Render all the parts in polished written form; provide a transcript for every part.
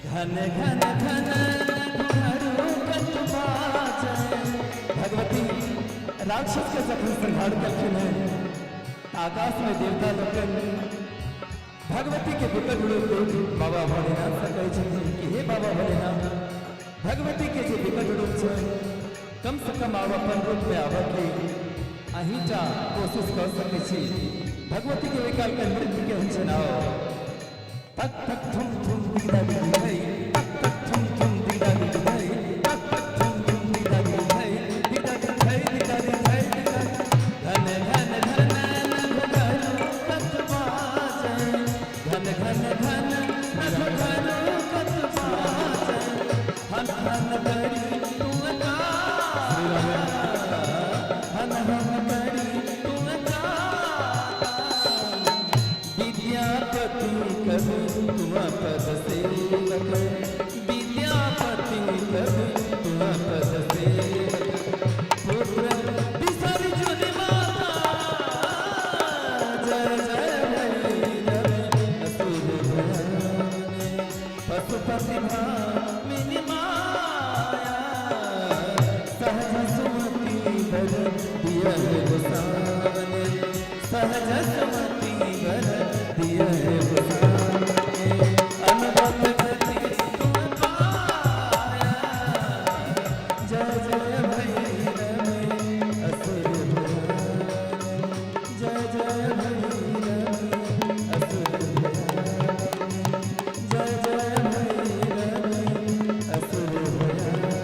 घन घन घन घुंघरू कत बाजै। भगवती राक्षस के जखन संहार कलखिन है, आकाश में देवता लोकनि भगवती के विकट रूप देख बाबा भोलेनाथ से कहै छथिन कि हे बाबा भोलेनाथ, भगवती के जे विकट रूप छै, कम से कम आब अपन रूप में आबऽ के अहींटा कोशिश कऽ सकै छी। भगवती के ओहि काल के नृत्य केहन छै ने, आओ तक तक थुम थुम दिगदा दिग धै, तक तक थुम थुम दिगदा दिग धै, तक तक थुम थुम दिगदा दिग धै, दिगदा दिग धै, दिगदा दिग धै, दिगदा। घन घन घन घुघरू कत बाजै, घन घन घन घुघरू कत बाजै, हन हन करी तुम का, हन हन करी तुम का। विद्यापति कवि तुम पद सेवक, विद्यापति कवि तुम पद सेवक, पुत्र विसर्जन माता, जय जय भैरव असुर भयाने, पशुपति भामिनी माया, सहज सुमति बर दिय गोसावने, सहज सुमति बर दिय गोसावने, अनवत गति तुम पाया, जय जय भैरव असुर भयाने, जय जय भैरव असुर भयाने, जय जय भैरव असुर भयाने,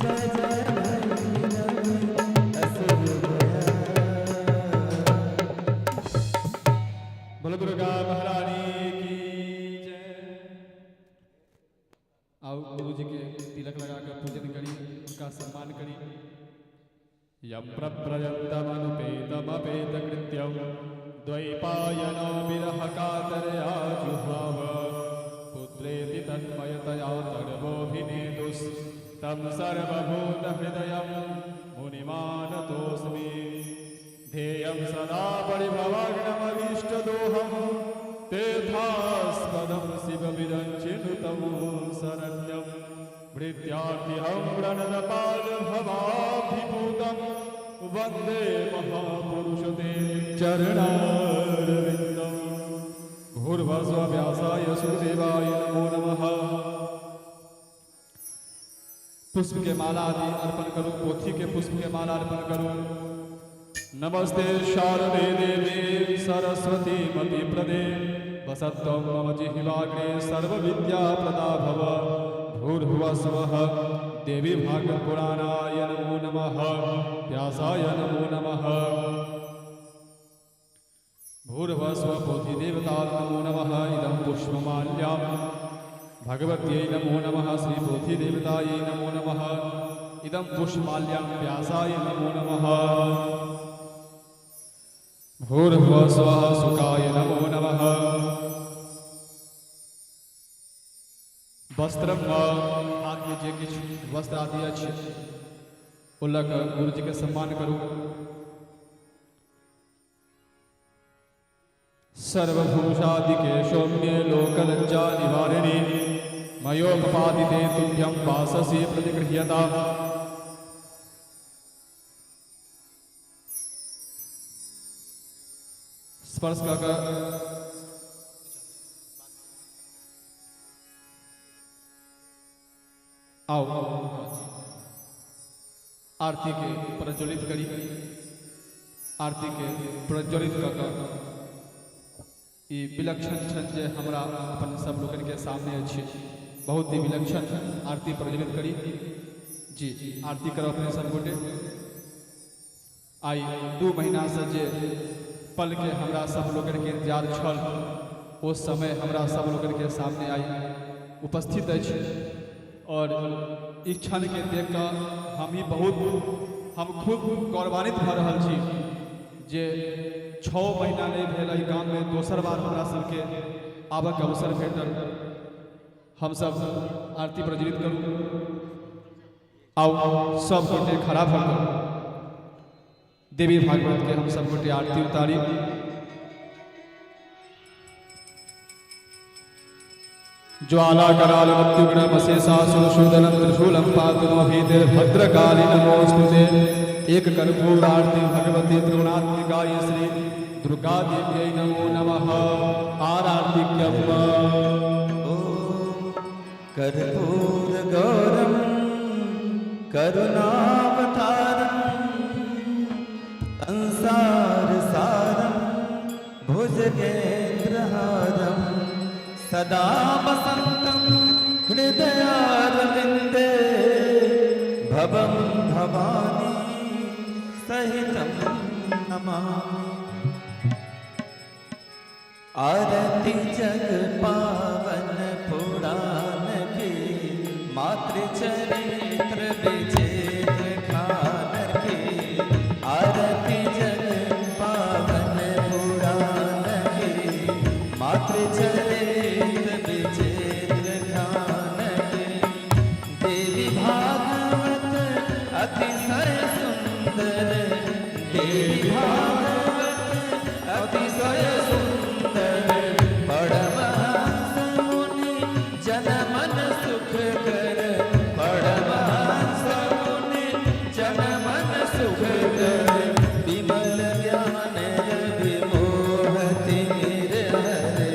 जय जय भैरव असुर भयाने। बोलो दुर्गा महारानी की जय। आओ गुरु जी के तिलक लगाकर पूजन करी, उनका सम्मान करी। यम प्रव्रजन्तमनुपेतमपेतकृत्यं द्वैपायनो विरहकातरया जुहाव, पुत्रेति तन्मयतया तर्वोऽभिनेदुस्तं सर्वभूतहृदयं मुनिमानतोऽस्मि। ध्येयं सदा परिभवग्नमभीष्टदोहं तीर्थास्पदं शिवविरञ्चिनुतं शरण्यं, भृत्यार्तिहं प्रणतपालभवाब्धिपूतं वन्दे महापुरुषते चरणारविन्दम्। भूर्भुवः व्यासाय सुखदेवाय नमो नमः। पुष्प के माला आदि अर्पण करू, पोथी के पुष्प के माला अर्पण करू। नमस्ते शारदे देवी सरस्वती मति प्रदे, वसत्वं मम जिह्वाग्रे सर्वविद्या प्रदा भव। भूर्भुवः स्वः देवी भागवत पुराणाय नमो नमः, व्यासाय नमो नमः। भूर्भुवः स्वः पोथी देवता नमो नमः। इदं पुष्पमाल्यां भगवत्यै नमो नमः, श्री पोथी देवतायै नमो नमः। इदं पुष्पमाल्यां व्यासाय नमो नमः। भूर्भुवः स्वः सुखाय नमो नमः। वस्त्रम हाथ में जे किछु वस्त्र आदि अछि, ओ लऽ कऽ गुरुजी के सम्मान करू। सर्वभूषादिके सौम्ये लोकलज्जा निवारिणि, मयोपपादिते तुभ्यं वाससि प्रतिगृह्यता। स्पर्श कऽ कऽ आउ, आरती के प्रज्वलित करी। आरती के प्रज्वलित कऽ कऽ ई विलक्षण क्षण जे हमरा अपन सब लोकनि के सामने अछि, बहुत ही विलक्षण। आरती प्रज्वलित करी जी, आरती करब अपने सब गोटे। आइ 2 महीना से जे पल के हमरा सब लोकनि के इंतजार छल, ओ समय हमरा सब लोकनि के सामने आइ उपस्थित अछि। और ई क्षण के देख कऽ हम ही बहुत, हम खूब गौरवान्वित भऽ रहल छी जे 6 महीना नहि भेल, एहि गाममे दोसर बार हमरा सबके आबऽके अवसर भेटल। हमसब आरती प्रज्वलित करू। आउ सब गोटे खड़ा भऽ कऽ देवी भागवत के हम सब गोटे आरती उतारी। ज्वाला कराल मृत्युग्रमशेषासुरशूदनं त्रिशूलं पातु नो भीतिर्भद्रकाली नमोऽस्तु ते। एक कर्पूरार्ति भगवती त्रिगुणात्मिकाय श्री दुर्गा देव्यै नमो नमः। आरार्तिक्यम कर्पूर गौरम करुणावतारम संसार सारम भुजगेन्द्रहारम सदा वसन्तं हृदयारविन्दे भवं भवानी सहितं नमामि। आरती जग पावन पुराण की, मातृचरित्र विचित्र खान की। आरती जग पावन पुराण की, मातृचरित्र विचित्र खान की। देवी भागवत अतिशय सुंदर, देवी भागवत अतिशय सुंदर। परमहंस मुनि जन मन सुख कर, परमहंस मुनि जन मन सुख कर। विमल ज्ञान रवि मोह तिमिर हरे,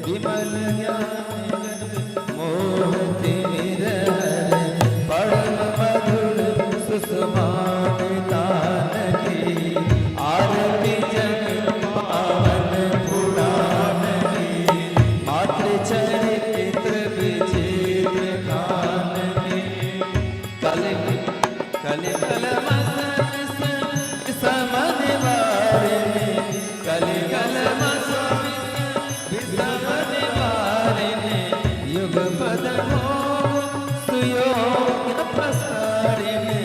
विमल ज्ञान रवि मोह तिमिर हरे। परम मधुर सुषमान तान की, आरती जग पावन पुराण की, मातृचरित्र विचित्र खान की। कल कल कल समनिवारिणि, कल कल विषमनिवारिणि। युग पद भोग सुयोग प्रसारिणि,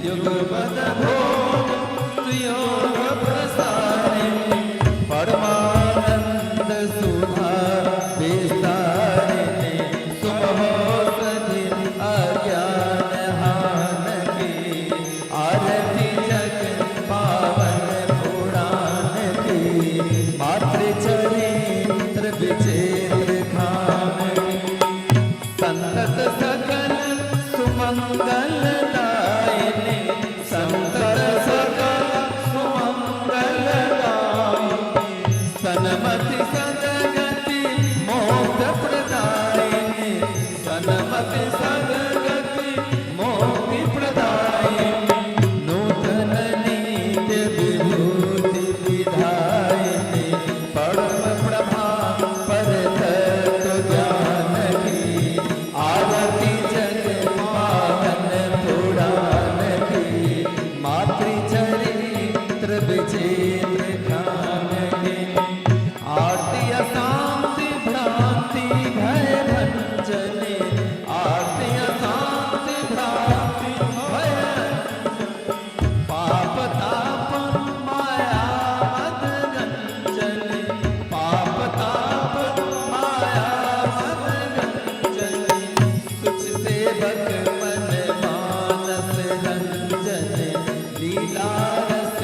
युग पद भोग सुयोग प्रसारिणि। परमानंद सुधा विस्तारिणि, सुमहोषधि अज्ञान हान की, आरती जग पावन पुराण की, मातृचरित्र विचित्र खान की। संतत सकल सुमंगल दायिनी, संतत सकल सुमंगल दायिनी। सन्मति सदगति मोक्ष प्रदायिनी, सन्मति सदगति मोक्ति प्रदायिनी। नूतन नित्य विभूति विधायिनी, परम प्रभा पर तत्व ज्ञान की, आरती जग पावन पुराण की, मातृचरित्र विचित्र खान की। आरती अशांति भ्रांति भय भंजनी, आरती अशांति भ्रांति भय पाप ताप माया मद गंजनी, पाप ताप माया मद गंजनी। सुच सेवक मन मानस रंजन, लीला रस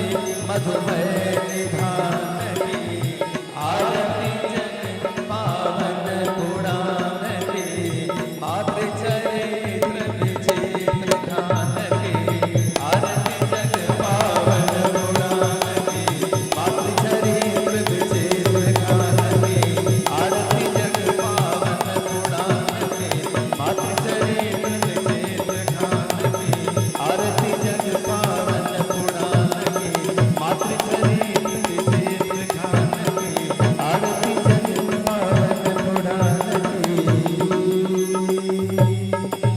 मधुमय निधान की, आरती जग पावन पुराण की, मातृचरित्र विचित्र खान की। आरती जग पावन पुराण की, मातृचरित्र विचित्र खान की। आरती जग पावन पुराण की, मातृचरित्र विचित्र खान की। आरती जग पावन पुराण की, मातृचरित्र विचित्र खान की। आरती जग पावन पुराण की।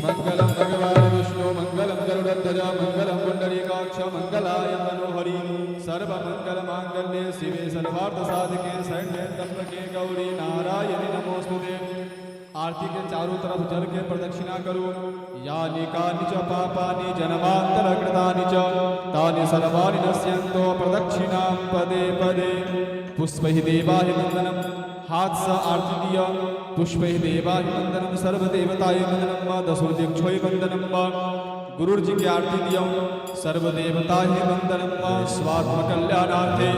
मंगलम भगवान विष्णु, मंगलम गरुड़ध्वज, मंगलम पुंडरीकाक्ष, मंगलाय तनोहरि। सर्व मंगल मांगल्ये शिवे सर्वार्थ साधिके, शरण्ये त्र्यंबके गौरी नारायणि नमोस्तुते। आरती के चारों तरफ जल के प्रदक्षिणा करो। यानि कानि च पापानि जन्मांतर कृतानि च, तानि सर्वाणि नश्यन्तो प्रदक्षिणां पदे पदे। पुष्पैः देवाभिवन्दनं। हाथ से आरती दिया। पुष्पैः देवाभिवन्दनं, सर्वदेवताय वन्दनं, दसो दीक्षोय वन्दनं। गुरुजी के आरती दियो। सर्वदेवता हि वन्दनं, स्वात्म कल्याणार्थे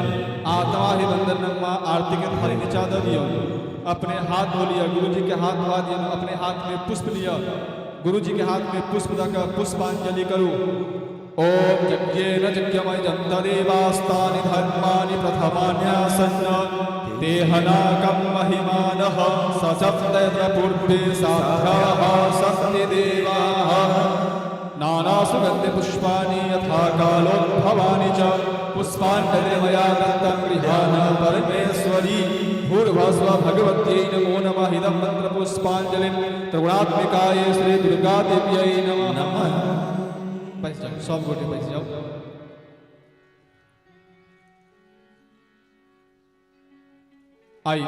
आत्मा हि वन्दनं। आरती के थाली नीचा द दियो। अपने हाथ धो लिअ, गुरुजी के हाथ धोआ दियौ, अपने हाथ में पुष्प लिअ, गुरुजी के हाथ में पुष्प दऽ कऽ पुष्पांजलि करू। ओम यज्ञेन यज्ञमय देवास्तानि धर्माणि प्रथमान्यासन्न देहनाकं महिमानः ससप्तयत्र पूर्वे साध्याः सन्ति देवाः। नानासुगन्धिपुष्पाणि यथा कालोद्भवानि च पुष्पाञ्जलि मया दत्तं गृहाण परमेश्वरी। भूर्भुवः भगवत्यै नमो नमः। इदं मन्त्रपुष्पाञ्जलिं त्रिगुणात्मिकायै श्री दुर्गादेव्यै नमः। बैस जाउ, सब गोटे बैस जाउ। आइ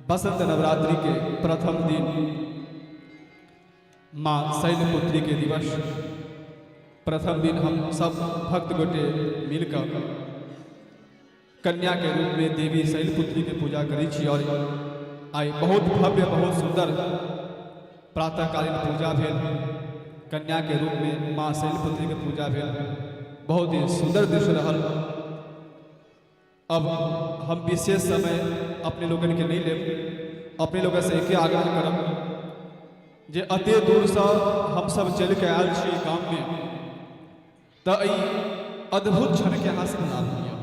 बसंत नवरात्रि के प्रथम दिन माँ शैलपुत्री के दिवस प्रथम दिन हम सब भक्त गोटे मिलकर कन्या के रूप में देवी शैलपुत्री के पूजा करै छी। और आइ बहुत भव्य, बहुत सुंदर प्रातःकालीन पूजा भेल। कन्या के रूप में माँ शैलपुत्री के पूजा भेल, बहुत ही सुंदर दृश्य रहल। अब हम विशेष समय अपने लोगन के नहीं लेब। अपने लोगन से एके आग्रह करब जे अते दूरसँ हमसब चलि के आयल छी गाममे, तऽ एहि अद्भुत क्षणके अहाँ सब लाभ लिअ।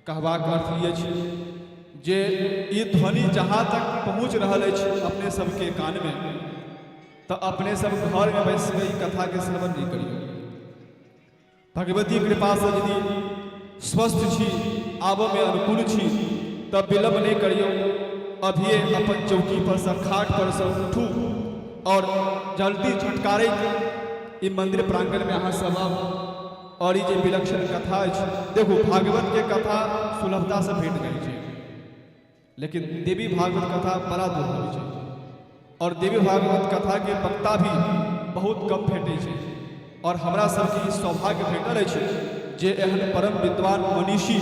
कहबाक अर्थ ई अछि जे ई ध्वनि जहाँ तक पहुँच रहल अछि अपने सबके कानमे, तऽ अपने सब घरमे बैस कऽ ई कथाके श्रवण नहि करियौ। भगवती कृपासँ यदि स्वस्थ छी, आबऽमे अनुकूल छी, तऽ विलम्ब नहि करियौ। अभिये अपन चौकी परसँ, खाट परसँ उठू और जल्दी झटकारैत ई मंदिर प्रांगणमे अहाँ सब आउ और ई जे विलक्षण कथा अछि। देखू, भागवतके कथा सुलभतासँ भेट जाइ छै, लेकिन देवी भागवत कथा बड़ा दुर्लभ छै और देवी भागवत कथाके वक्ता भी बहुत कम भेटै छै। और हमरा सबके ई सौभाग्य भेटल अछि जे एहन परम विद्वान मनीषी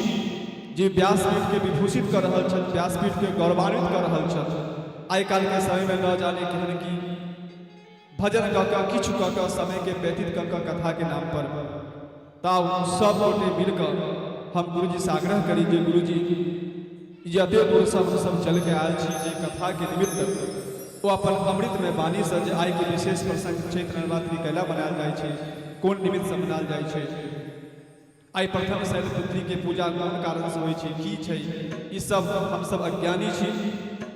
जे व्यासपीठके विभूषित कऽ रहल छथि, व्यासपीठके गौरवान्वित कऽ रहल छथि। आइ काल्हिके समयमे न जाने केहन की भजन कऽ कऽ, किछु कऽ कऽ समयके व्यतीत कऽ कऽ कथाके नामपर। तऽ सब गोटे मिलकऽ हम गुरुजीसँ आग्रह करी जे गुरुजी, जे एतेक दूरसँ हमसभ चलिके आयल छी जे कथाके निमित्त, ओ अपन अमृतमय वाणीसँ जे आइके विशेष प्रसंग चैत्र नवरात्रि कैला मनायल जाइ छै, कोन निमित्तसँ मनायल जाइ छै, आइ प्रथम शैलपुत्रीके पूजा कोन कारणसँ होइ छै, की छै ई सब, हमसभ अज्ञानी छी।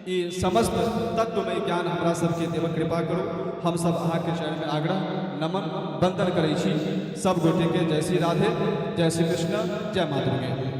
ई समस्त तत्वमय ज्ञान हमरा सबके देवक कृपा करू। हमसब अहाँके चरणमे आग्रह, नमन, वंदन करै छी। सब गोटेके जय श्री राधे, जय श्री कृष्ण, जय माँ दुर्गे।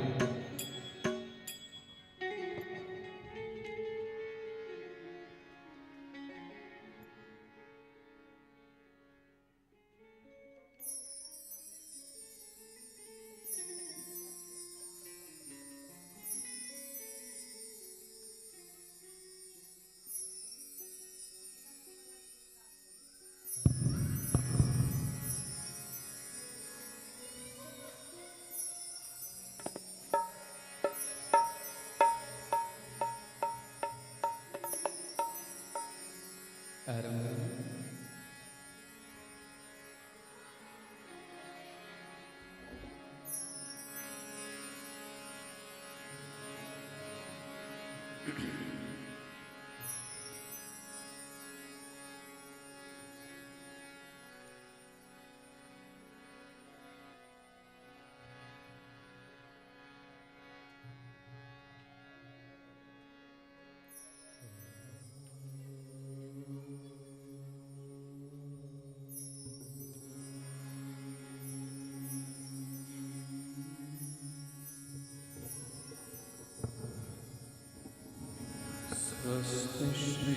स्वस्ति श्री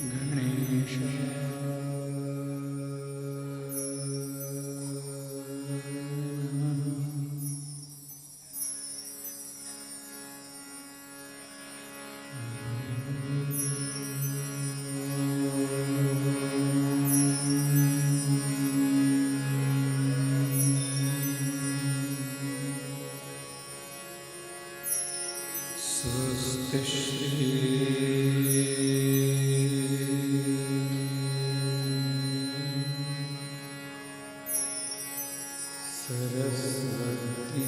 गणेश। सरस्वती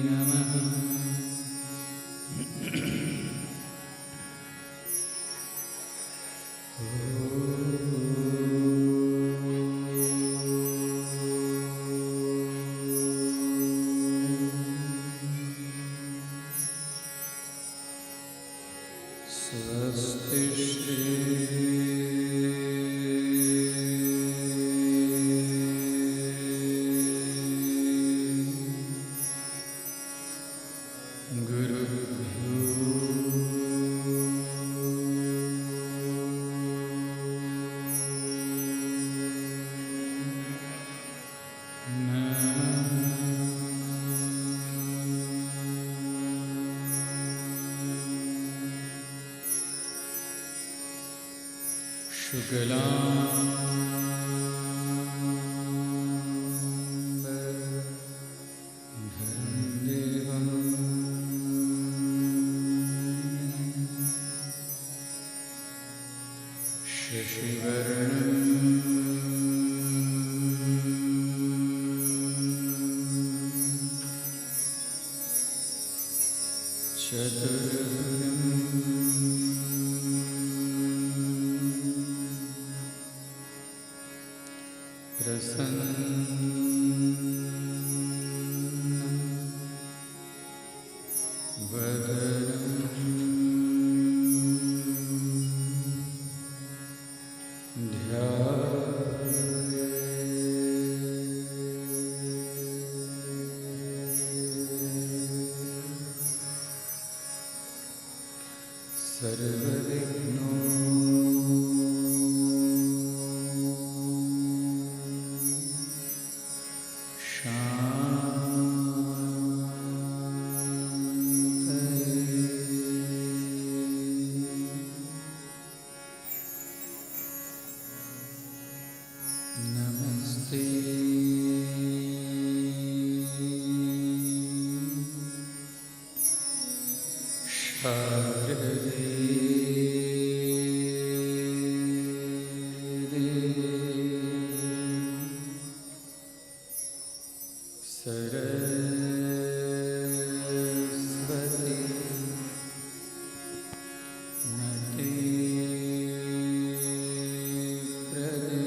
नमः। स्वस्ति श्री गुरुभ्यो शुक्लाम्बरधरं देवं शशिवर्णं चतुर्भुजम् प्रसन्न वदनं ध्याये सर्वविघ्नो शान्तये। नमस्ते शारदे सरस्वती मते प्रदे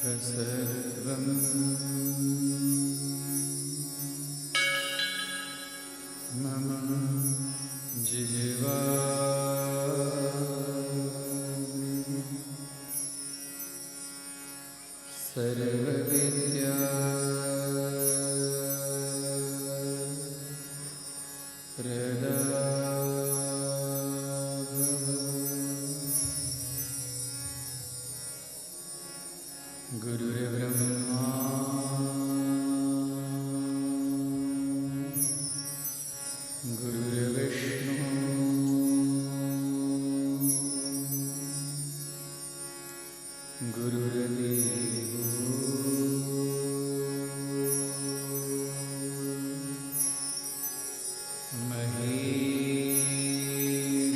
वसर्वं मम जिह्वा सर्वविद्या प्रदा भव। गुरुर्ब्रह्मा गुरुर्विष्णु गुरुर्देवो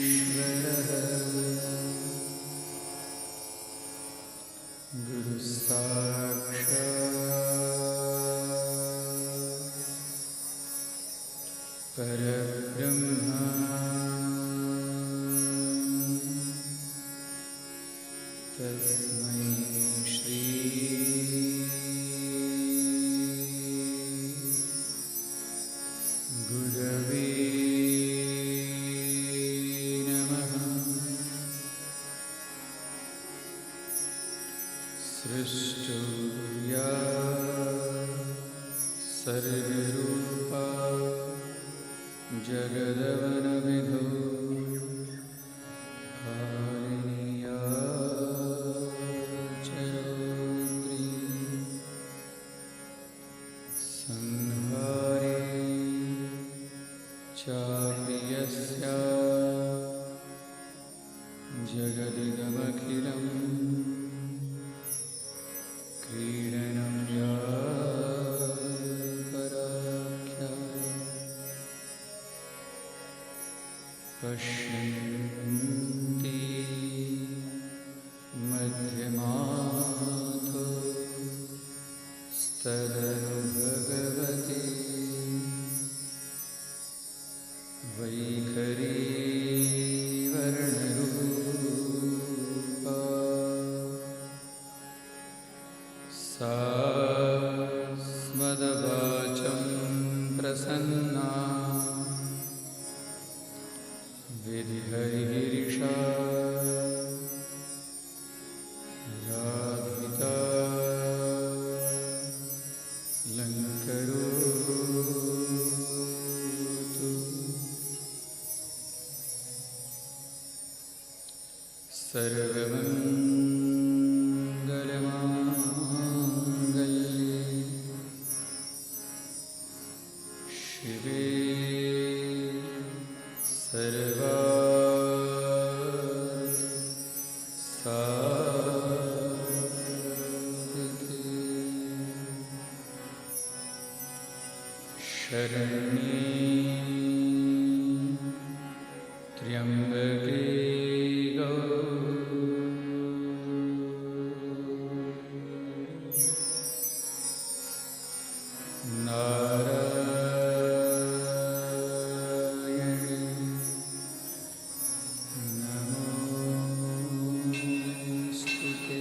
महेश्वरः गुरुसाक्षात् परब्रह्म तस्मै श्री गुरवे नमः। सृष्टौ या सर्गरूपा जगदवनविधौ कारिण्या चरोत्री संहारे चापि यस्या जगदिदमखिलम् क्रीडनं या पराख्या पश्यन्ति वैखरी वर्णरूपा सा स्मद्वाचं प्रसन्ना विधिहरिगिरिशा राधिता लङ्करोतु। सर्वमङ्गलमाङ्गल्ये शिवे सर्वार्थ साधिके शरण्ये त्र्यम्बके गौरी नारायणि नमोऽस्तु ते।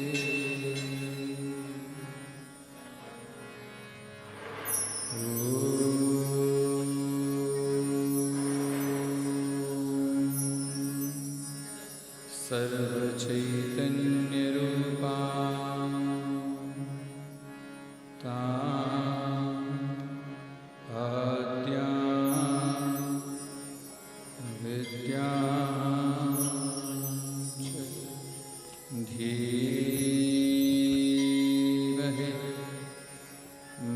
सर्वचैतन्यरूपां तां आद्यां विद्यां च धीमहि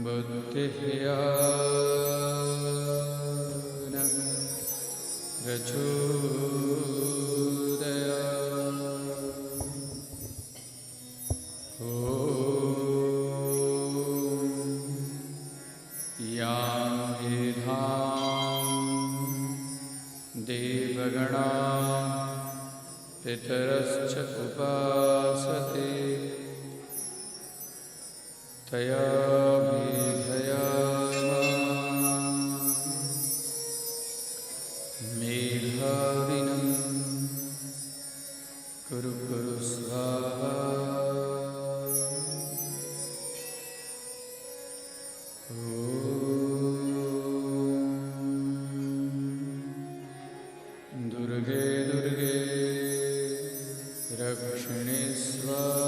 बुद्धिः या नः प्रचोदयात्। ॐ यां मेधां देवगणा पितरश्च उपासते तया मेधया मां मेधाविनं कुरु कुरु स्वाहा। ॐ दुर्गे दुर्गे रक्षिणे स्वाहा।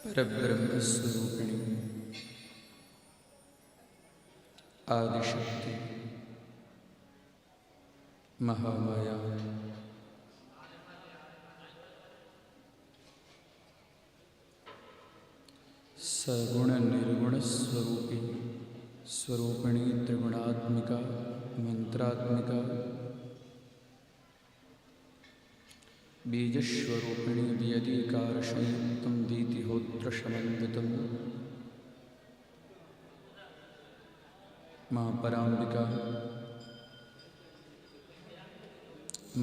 परब्रह्मस्वरूपिणी आदिशक्ति महामाया सगुण निर्गुण स्वरूपी स्वरूपिणी त्रिगुणात्मिका मंत्रात्मिका बीजस्वरूपिणी व्यधिकारसंयुक्तं दीतिहोत्रसमन्वितं माँ पराम्बिका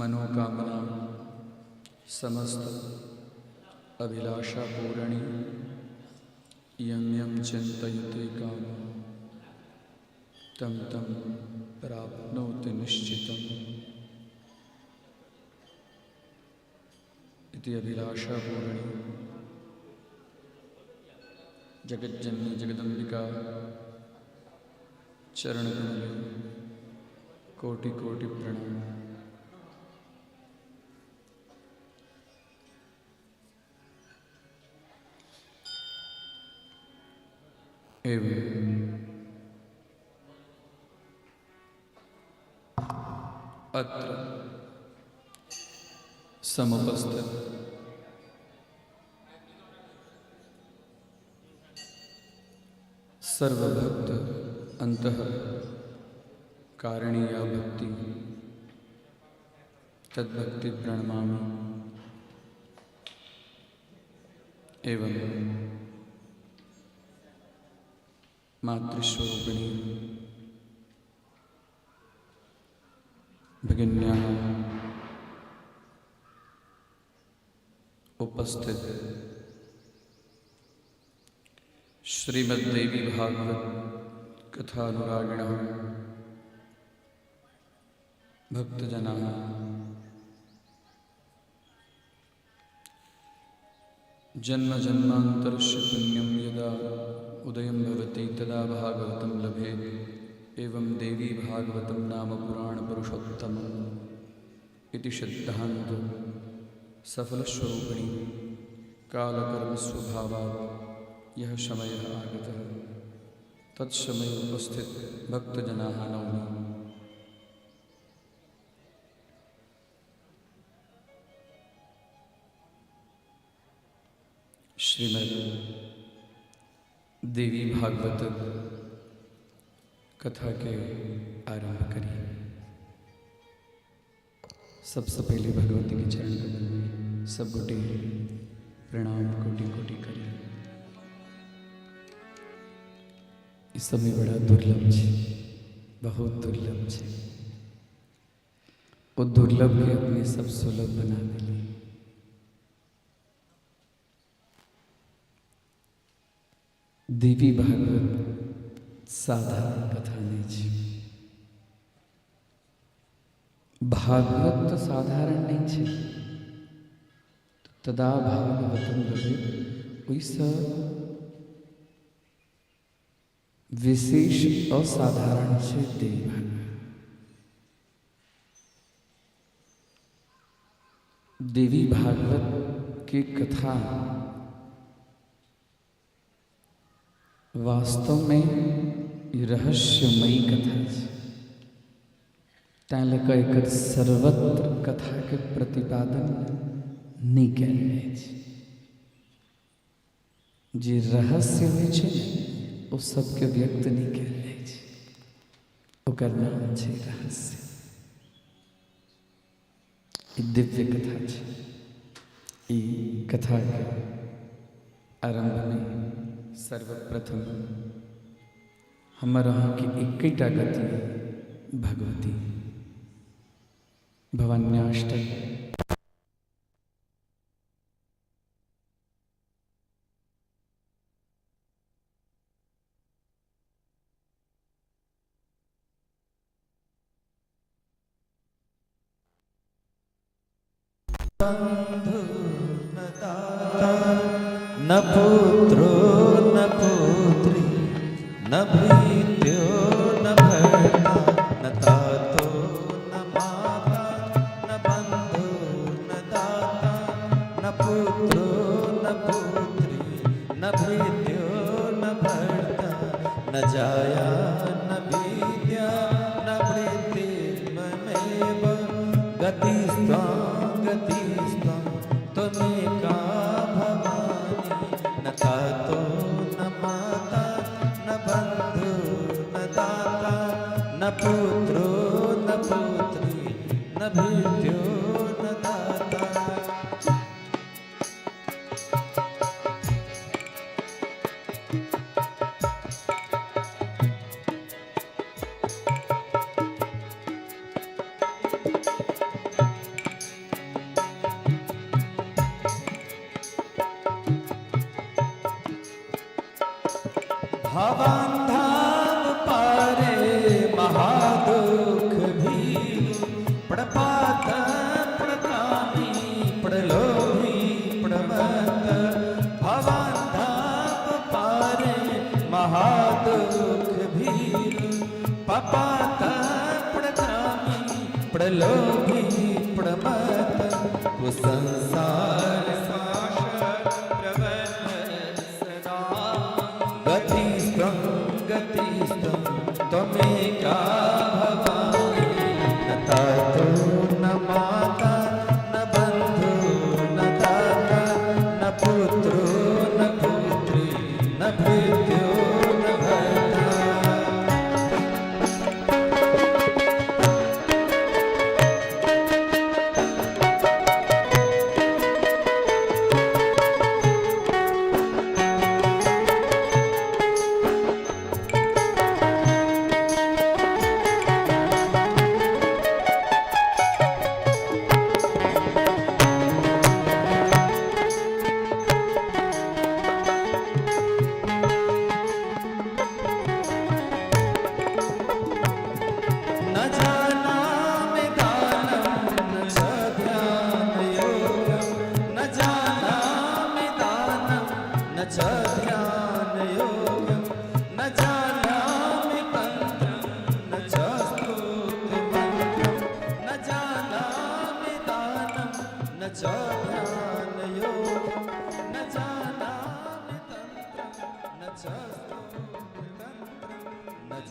मनोकामना समस्त अभिलाषा पूरणी यं यं चिन्तयते कामं तं तं प्राप्नोति निश्चितम् इति अभिलाषा पूरणी जगज्जननी जगदम्बिका चरणकमले कोटि कोटि प्रणाम। एवं अत्र समुपस्थित सर्वभक्त अंतः कारणीया भक्ति तद्भक्ति प्रणमामि। एवं मातृस्वरूपिणी भगिन्याः उपस्थित श्रीमद्देवी भागवत कथानुरागिणः भक्तजनाः जन्म जन्मान्तरस्य पुण्यं यदा उदयं भवति तदा भागवतं लभेत् एवं देवी भागवतं नाम पुराणपुरुषोत्तमम् इति सिद्धान्त सफलस्वरूपिणी कालकर्मस्वभावात् यः समयः आगतः तत्समये उपस्थित भक्तजनाः नौमि। श्रीमद् देवी भागवत कथा के आरंभ करी। सबसे पहले भगवती के चरण कमल में सब गोटे प्रणाम कोटि कोटि करी। इस समय बड़ा दुर्लभ छे, बहुत दुर्लभ छे। वो दुर्लभ के अपने सब सुलभ बना दिली। देवी भागवत साधारण कथा नहीं छे। भागवत तो साधारण नहीं छे। तदा भागवतम लभेत ओहिसँ विशेष असाधारण छे देवी भागवत। देवी भागवत के कथा वास्तव में रहस्यमयी कथा छे। तैं लऽ कऽ एकर सर्वत्र कथा के प्रतिपादन नहि कयल जाइ छै। जे रहस्य होइ छै ने ओ सबके व्यक्त नहि कयल जाइ छै, ओकर नाम छै रहस्य। ई दिव्य कथा छै। ई कथा के आरंभ में सर्वप्रथम हमर अहाँके एकेटा गति भगवती भवान्याष्टक बंधु न दाता न पुत्रो न पुत्री न भृत्यो न भर्ता न तातो न माता न बंधु न दाता न पुत्रो न पुत्री न भृत्यो न भर्ता न जाया न विद्या न वृत्तिर्ममेव गतिस्त्वां गतिस्त्वां त्वमेका भवानी न तातो न माता न बंधु न दाता न पुत्रो न पुत्री न भृत्यो न दाता। भवान धाम पारे महादुख भी प्रपात प्रकामी प्रलोभी प्रमत। भवान धाम पारे महादुख भी पपात प्रकामी प्रलोभी प्रमत। कुसंसार गतिस्त्वं गतिस्त्वं त्वमेका भवानी न तातो न माता न बंधु न दाता न पुत्रो न पुत्री न भृत्यो न भर्ता।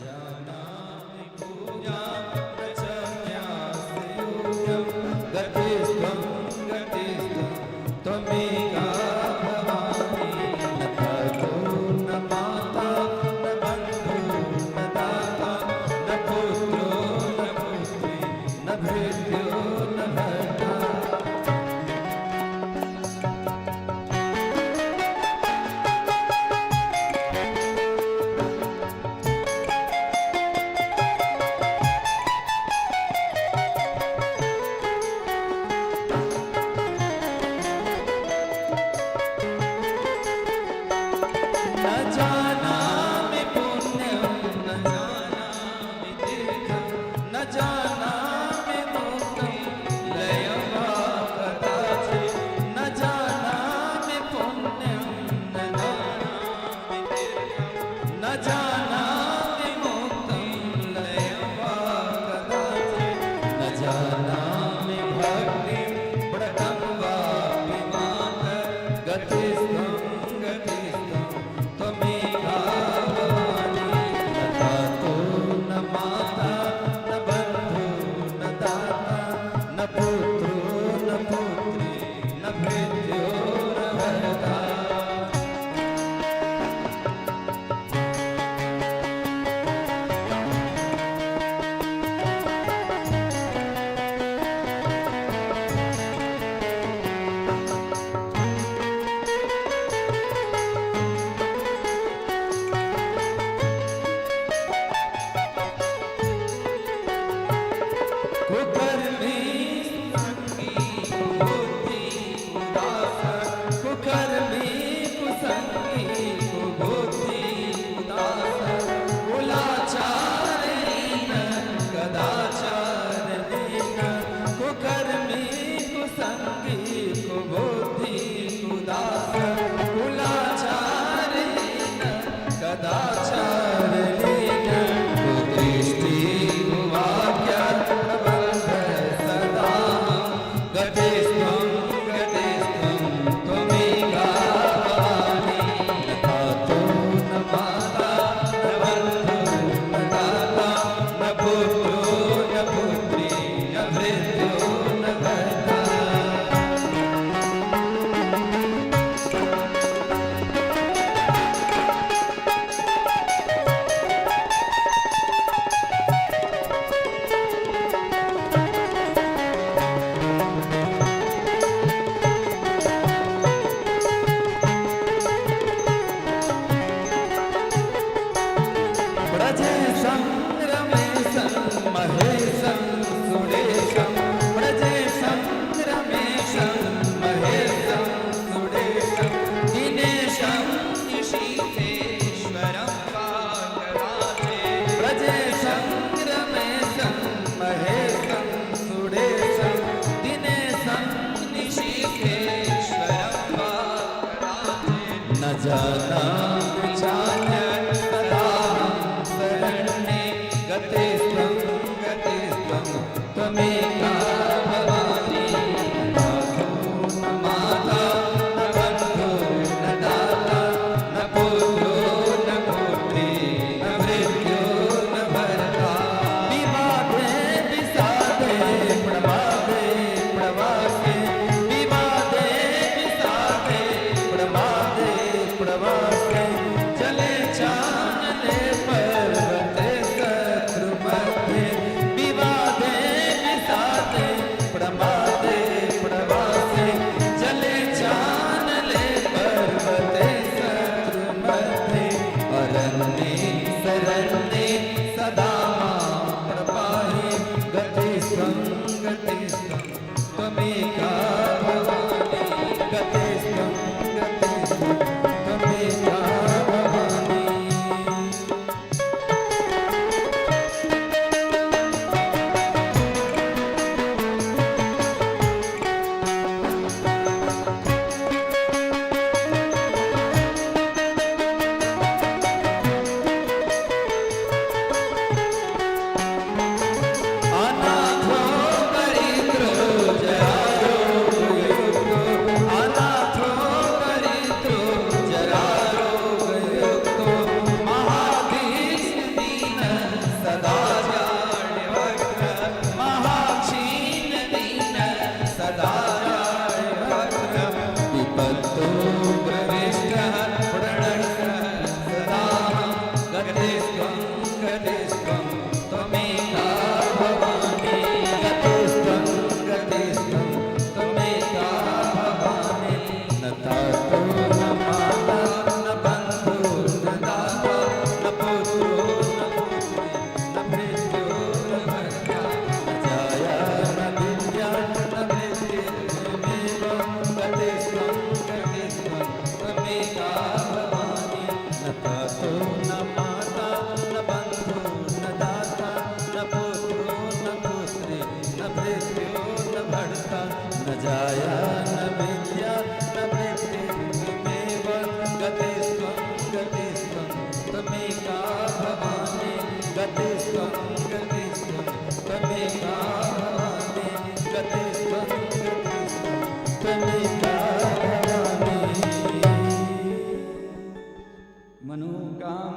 जानामि पूजां न च न्यासयोग्यं गतिस्त्वं गतिस्त्वं त्वमेका भवानि न ततो न माता न बन्धु न दाता न पुत्रो न पुत्री न भृत्यो न भर्ता। न जानामि पुण्यं न जानामि तीर्थं न जानामि मुक्तिं लयं वा कदाचित्। न जानामि पुण्यं न जानामि तीर्थं न जानामि मुक्तिं लयं वा कदाचित्। न जानामि भक्तिं व्रतं वापि मातर् गतिस्त्वं गतिस्त्वं त्वमेका भवानि। न तातो न माता न बन्धु न दाता न पुत्रो न पुत्री न भृत्यो न भर्ता। कुकर्मी कुसंगी कुबुद्धि उदास कुकर्मी कुसंगी कुबुद्धि उदास कुलाचारहीन कदाचारहीन कुकर्मी कुसंगी कुबुद्धि उदास कुलाचारहीन कदाचारहीन कुदृष्टि कुवाक्य प्रबन्ध सदा गतिस्त्वं गतिस्त्वं त्वमेका भवानि। न तातो न माता न बन्धु न दाता न पुत्रो न पुत्री न भृत्यो न भर्ता। व्रजेशं रमेशं महेशं सुरेशं व्रजेशं रमेशं महेशं सुरेशं दिनेशं निशीथेश्वरं वाकराजे व्रजेशं रमेशं महेशं सुरेशं दिनेशं निशीथेश्वरं वाकराजे न जानामि चान्य सदा शरण्ये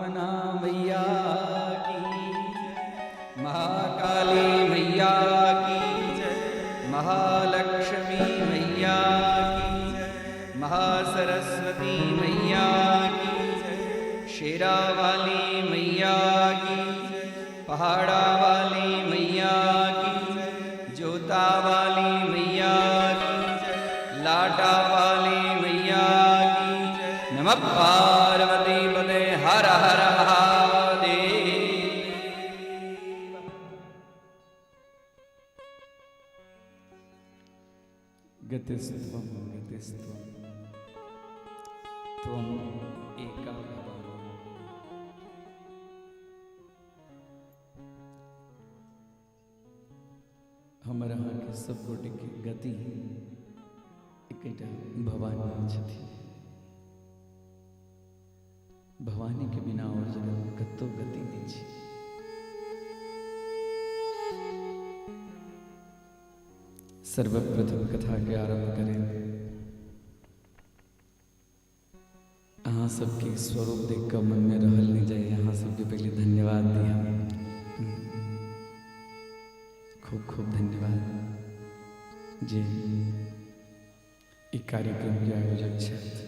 स्थापना मैया की, महाकाली मैया की, महालक्ष्मी मैया की, महासरस्वती मैया की, शेरा वाली मैया की, पहाड़ा वाली मैया की, जोता वाली मैया की, लाटा वाली मैया की। नमः पार्वती पते हर हर महादेव। गतिस्त्वं गतिस्त्वं त्वं एका भवानी। हमर अहाँके सब गोटेके गति एकेटा भवानी छथिन। भवानी के बिना और जगत में कतौ गति नहीं छै। सर्वप्रथम कथा के आरंभ करें अहाँ सबके स्वरूप देख कऽ मन में रहल नहीं जाए। अहाँ सबके पहले धन्यवाद दिया, खूब खूब धन्यवाद जे ई कार्यक्रम के आयोजक छथि।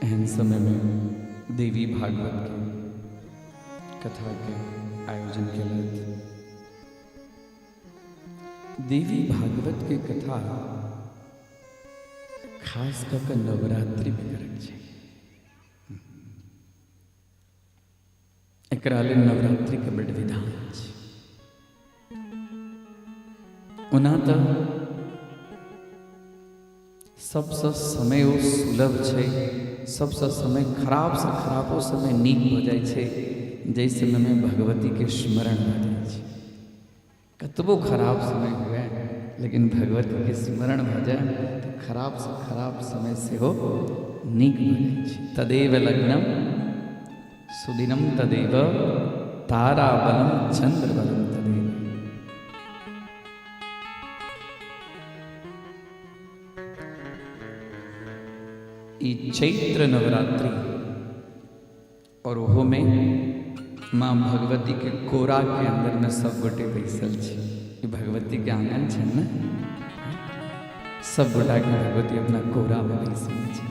एहन समय में देवी भागवत के कथा के आयोजन केलथि। देवी भागवत के कथा खास कऽ के नवरात्रि में करक छै। एकरा लेल नवरात्रि के बड विधान छै। ओना तऽ सबसँ समय ओ सुलभ छै, सबसँ समय खराबसँ खराबो समय नीक भऽ जाइ छै जाहि समयमे भगवतीके स्मरण भऽ जाइ छै। कतबो खराब समय हुए लेकिन भगवतीके स्मरण भऽ जाय तऽ खराबसँ खराब समय सेहो नीक भऽ जाइ छै। तदेव लग्नम सुदिनम तदेव ताराबलम चंद्रबलम तदेव। ई चैत्र नवरात्रि और ओहो में माँ भगवती के कोरा के अंदर में सब गोटे बैसल छी। ई भगवती के आंगन छै ने, सब गोटा के भगवती अपना कोरा में बैसल छै।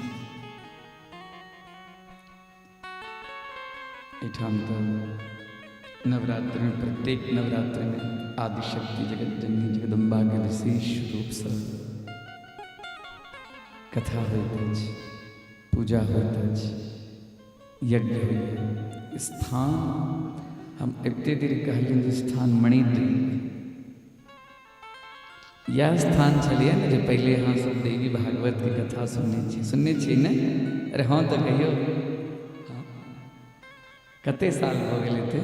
एहिठाम तऽ नवरात्रि में प्रत्येक नवरात्रि में आदिशक्ति जगत जननी जगदम्बा के विशेष रूप से कथा होइत अछि, पूजा होइत अछि, यज्ञ होइए। स्थान हम एते देर कहलियनि जे स्थान मणिद्वीप यह स्थान छलियै ने जे पहिले अहाँ सब देवी भागवत के कथा सुनने छी, सुनने छी ने? अरे हाँ तऽ कहियौ, हाँ कते साल भऽ गेल हेतै?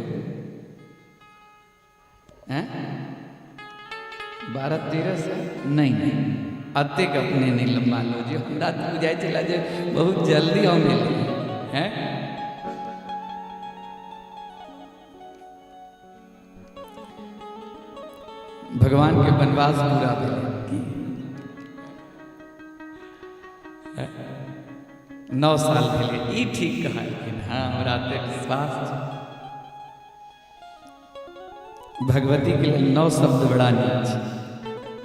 हैं 12-13 साल? नहीं नहीं, अतेक अपने नहीं लम्बा लो जी, हमरा तऽ बुझाइ छलै जे बहुत जल्दी हम एलियै हैं। भगवान के वनवास पूरा भेलै की 9 साल भेलै, ई ठीक कहलखिन। हाँ हमरा तऽ विश्वास छै भगवती के लेल 9 शब्द बड़ा नीक छै,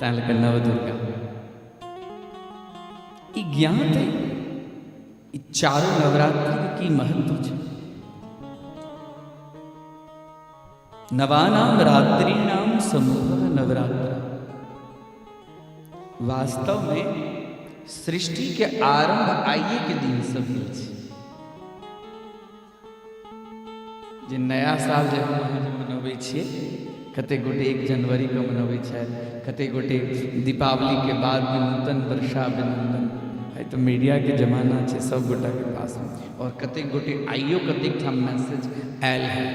तैं लऽ कऽ नव दुर्गा। ई ज्ञात है ई चारू नवरात्रि के की महत्व छै। नवानाम रात्रिणाम समूह नवरात्र। वास्तव में सृष्टि के आरंभ आइए के दिन से भेल छै। जे नया साल जे हम अहाँ जे मनबै छियै, कते गोटे 1 जनवरी के मनबै छथि, कते गोटे दीपावली के बाद में नूतन वर्षाभिनंदन। आइ तऽ मीडिया के जमाना छै सब गोटा के पास में, और कते गोटे आइयो कतेक ठाम मैसेज आयल है।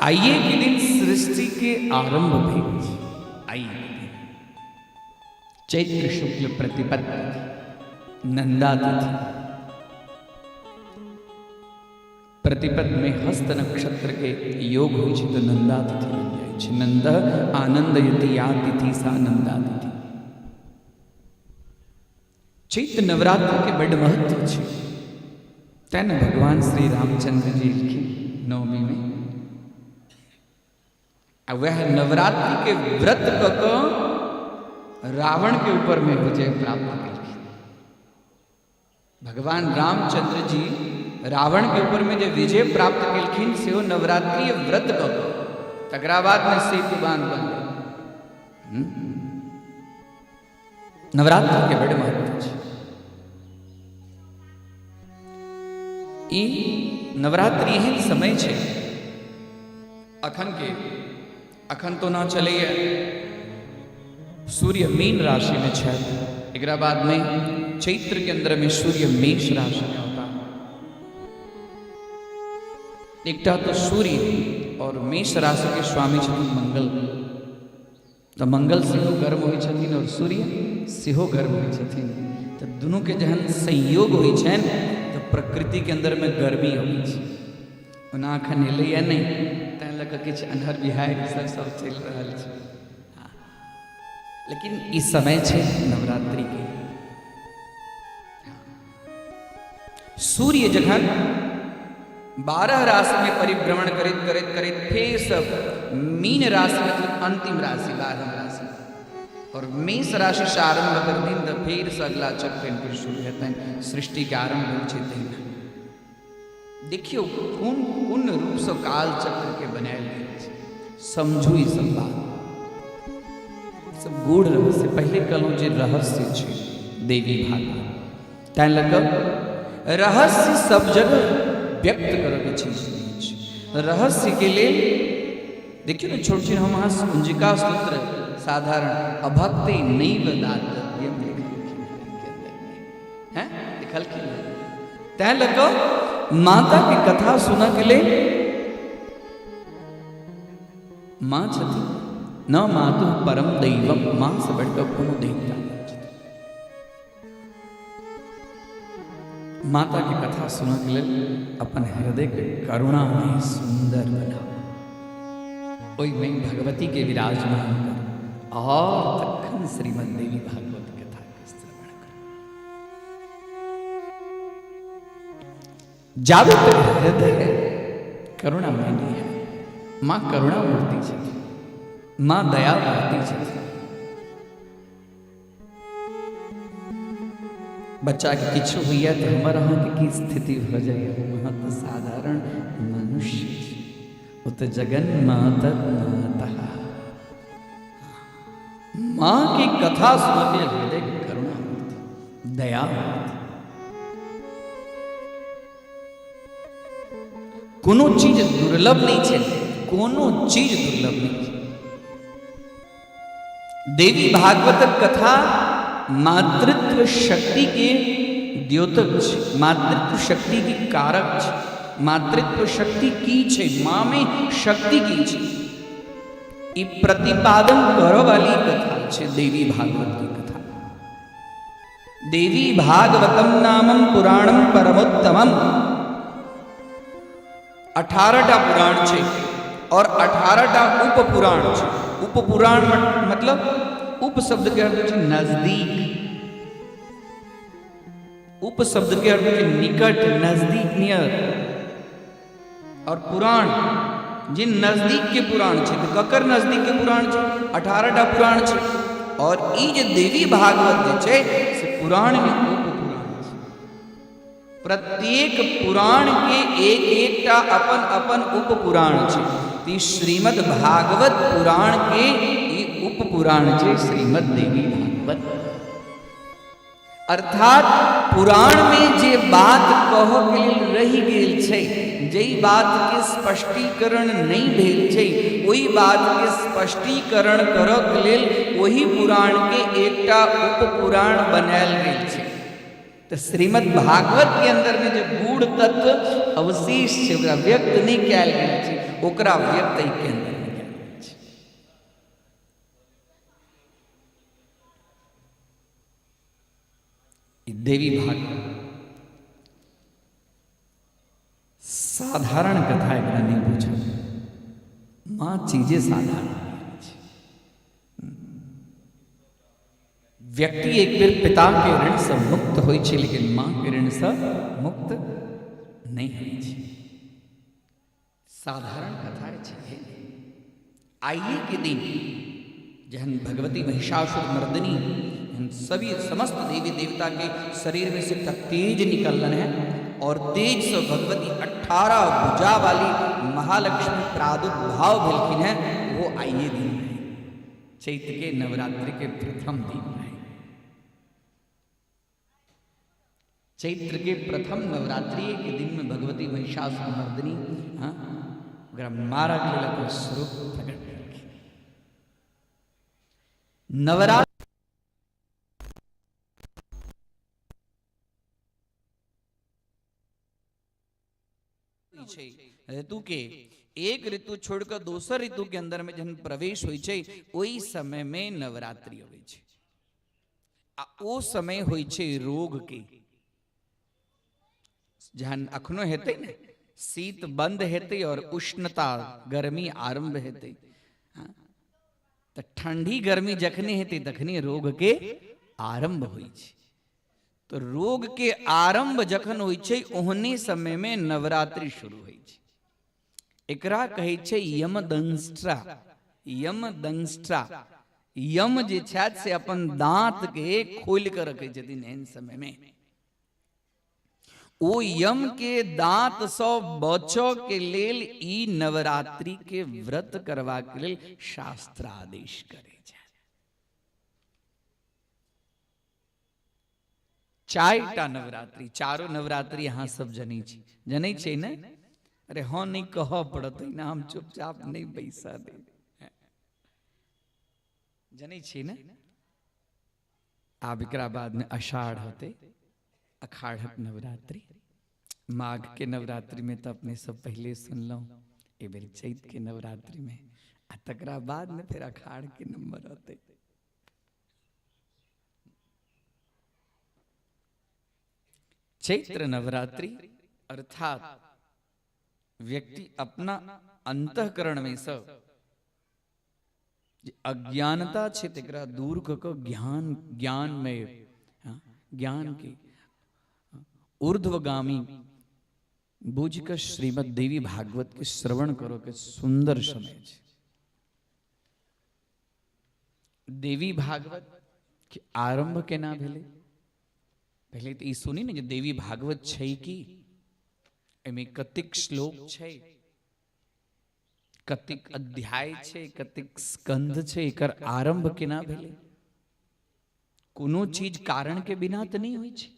आइए के दिन सृष्टि के आरंभ भेल छै। आइए के दिन चैत्र शुक्ल प्रतिपद नंदा तिथि, प्रतिपद में हस्त नक्षत्र के योग होइ छै तऽ नंदा तिथि बनि जाइ छै। नंद आनंद यति या तिथि सा नंदा तिथि। चैत नवरात्र के बड्ड महत्व छै, तेँ ने भगवान श्री रामचंद्र जी एलखिन नवमी में। आ वएह नवरात्रि के व्रत कऽ कऽ रावण के ऊपर में विजय प्राप्त केलखिन। भगवान रामचंद्र जी रावण के ऊपर में जे विजय प्राप्त केलखिन सेहो नवरात्रि व्रत कऽ कऽ, तकरा बाद में सेतु बांध बनलै। नवरात्र के बड़ महत्व छै। ई नवरात्रि एहन समय छै अखन के, अखन तो ना चलैए, सूर्य मीन राशि में छथि, एकरा बाद में चैत्र के अंदर में सूर्य मेष राशि में होता। एकटा तो सूर्य और मेष राशि के स्वामी छथिन मंगल, तऽ मंगल सेहो गर्म होइ छथिन और सूर्य सेहो गर्म होइ छथिन, तऽ दुनूके जहन संयोग होइ छनि तऽ प्रकृतिके अन्दरमे गर्मी अबै छै। ओना एखन एलैए नहि, ताहि लऽ कऽ किछु अन्हर बिहाड़ि सब सब चलि रहल छै। हँ, लेकिन ई समय छै नवरात्रिके। सूर्य जखन 12 राशि में परिभ्रमण करैत करैत करैत फेर सब मीन राशि, मतलब अंतिम राशि 12 राशि, और मेष राशि से आरंभ कर दिन तऽ फेर से अगला चक्र फिर शुरू हेतनि, सृष्टि के आरंभ भेल छै तहिना। देखियौ कोन कोन रूपसँ काल चक्र के बनायल गेल छै, समझू ई सब बात, सब गूढ़ रहस्य। पहिले कहलहुँ जे रहस्य छै देवी भागवत, तैं लऽ कऽ रहस्य सब जगह व्यक्त करऽके चीज नहि छै। रहस्यके लेल देखियौ ने, छोट छिन हम अहाँ कुंजिका सूत्र साधारण अभक्ति नैव दातव्यम लिखलखिन हैं, लिखलखिन हैं। तैं लऽ कऽ माता के कथा सुनऽ के लेल माँ छथिन न मातु परम दैवम, माँ से बढ़िकऽ कोनो देवता नहि छथिन। माता के कथा सुनऽ के लेल अपन हृदय के करुणामय सुंदर बनाउ, ओहिमे भगवती के विराजमान करू और तखन श्रीमद देवी भागवत कथा के श्रवण करू। जाबे तक हृदय करुणामय नहीं है, माँ करुणा मूर्ति छथिन, माँ दया मूर्ति छथिन। बच्चा के किछु होइए तऽ हमर अहाँके की स्थिति भऽ जाइए? हम अहाँ तऽ साधारण मनुष्य छी, ओ तऽ जगन मातर माता। माँ की कथा सुनके हृदय के करुणा होती, दया होती। कोनो चीज दुर्लभ नहीं छै, कोनो चीज दुर्लभ नहीं छै। देवी भागवतक कथा मातृत्व शक्ति के द्योतक छै, मातृत्व शक्ति के कारक छै। मातृत्व शक्ति की छै, माँ में शक्ति की छै, ई प्रतिपादन करऽ वाली कथा छै देवी भागवत की कथा। देवी भागवतम नामम पुराणम परमोत्तमम। 18टा पुराण छै और 18टा उपपुराण छै। उपपुराण मतलब उप शब्द के अर्थ छै नजदीक, उप शब्द के अर्थ छै निकट, नजदीक, नियर। और पुराण जे नजदीक के पुराण छै, तऽ ककर नजदीक के पुराण छै? 18टा पुराण छै। और ई जे देवी भागवत जे छै से पुराण में उपपुराण छै। प्रत्येक पुराण के एक एकटा अपन अपन उपपुराण छै। तऽ ई श्रीमद् भागवत पुराण के ई उपपुराण छै श्रीमद् देवी भागवत। अर्थात पुराण में जे बात कहऽ के लेल रहि गेल छै, जाहि बात के स्पष्टीकरण नहि भेल छै, ओहि बात के स्पष्टीकरण करऽ के लेल ओहि पुराण के एकटा उपपुराण बनायल गेल छै। तऽ श्रीमद् भागवत के अंदर में जे गूढ़ तत्व अवशेष छै, ओकरा व्यक्त नहि कयल गेल छै, ओकरा व्यक्त एहि के अंदर में कयल गेल छै। ई देवी भागवत साधारण कथा एकरा नहि बुझल, माँ चीजे साधारण नहि छै। व्यक्ति एक बेर पिता के ऋण से मुक्त होइ छै, लेकिन माँ के ऋण से मुक्त नहीं होइ छै। साधारण कथा छै। आइए के दिन जहन भगवती महिषासुर मर्दिनी सभी समस्त देवी देवता के शरीर में से एकटा तेज निकललन है और तेज से भगवती 18 भुजा वाली महालक्ष्मी प्रादुर्भाव भेलखिन है, वो आइए दिन है, चैत्र के नवरात्रि के प्रथम दिन है। चैत्र के प्रथम नवरात्रि के दिन में भगवती महिषासुर मर्दिनी हाँ ओकरा मारक लेल अपन स्वरूप प्रकट केलखिन। नवरात्र ऋतु के एक ऋतु छोड़कर दोसर ऋतु के अंदर में जहन प्रवेश होइ छै, ओहि समय में नवरात्रि अबै छै। आ ओ समय होइ छै रोग के, जहन अखनो हेतै ने शीत बंद हेतै और उष्णता गर्मी आरंभ हेतै, तऽ ठंडी गर्मी जखने हेतै तखने रोग के आरंभ होइ छै। तो रोग के आरंभ जखन होइ छै ओहने समय में नवरात्रि शुरू होइ छै। एकरा कहै छै यमदंष्ट्रा। यमदंष्ट्रा, यम जे छथि से अपन दांत के खोलि कऽ रखै छथिन एहन समय में। ओ यम के दांत सँ बचऽ के लेल ई नवरात्रि के व्रत करबा के लेल शास्त्र आदेश करै छै। चारिटा नवरात्रि, चारो नवरात्रि अहाँ सब जनै छी, जनै छियै ने? अरे हँ नहि कहऽ पड़त ने, हम चुपचाप नहि बैसऽ देब। जनै छियै ने? आब एकरा बाद में आषाढ़ होते, अखाढ़क नवरात्रि, माघ के नवरात्रि में तो अपने सब पहले सुनलहुँ, एहि बेर चैत के नवरात्रि में, आ तकरा बाद में फिर अखाढ़ के नंबर होते। चैत्र नवरात्रि अर्थात व्यक्ति अपना अंतःकरण में सब जे अज्ञानता छै तकरा दूर कऽ कऽ ज्ञान, ज्ञानमय, हाँ, ज्ञान के ऊर्ध्वगामी बुझि कऽ श्रीमद् देवी भागवत के श्रवण करो के सुंदर समय छै। देवी भागवत के आरंभ केना भेलै? पहिले तऽ ई सुनी ने जे देवी भागवत छै की, एहिमे कतेक श्लोक छै, कतेक अध्याय छै, कतेक स्कंध छै, एकर आरंभ केना भेलै? कोनो चीज कारण के बिना तऽ नहि होइ छै।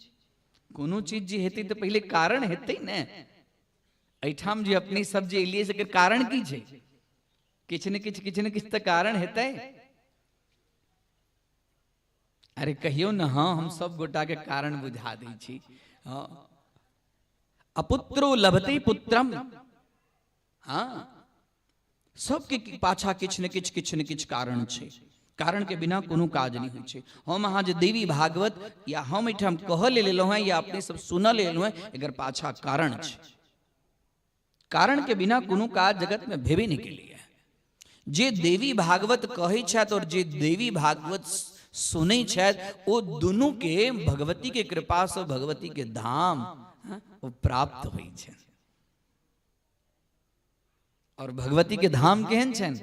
कोनो चीज जे हेतै तऽ पहिले कारण हेतै ने। एहिठाम जे अपने सब जे एलियै से एकर कारण की छै? किछु ने किछु, किछु ने किछु तऽ कारण हेतै। अरे कहियौ ने, हाँ हम सब गोटा के कारण बुझा दै छी। हाँ, अपुत्रो लभते पुत्रम, हाँ सबके पाछा किछु ने किछु, किछु ने किछु कारण छै। कारण के बिना कोनो काज नहि होइ छै। हम अहाँ जे देवी भागवत या हम एहिठाम कहऽ ले लेलहुँ हेँ या अपने सब सुनऽ ले लेलहुँ हेँ, एकर पाछा कारण छै। कारण के बिना कोनो काज जगत में भेबे नहि केलैए। जे देवी भागवत कहै छथि और जे देवी भागवत सुनै छथि, ओ दुनू के भगवती के कृपा से भगवती के धाम, हाँ, ओ प्राप्त होइ छै। और भगवती के धाम केहन छनि?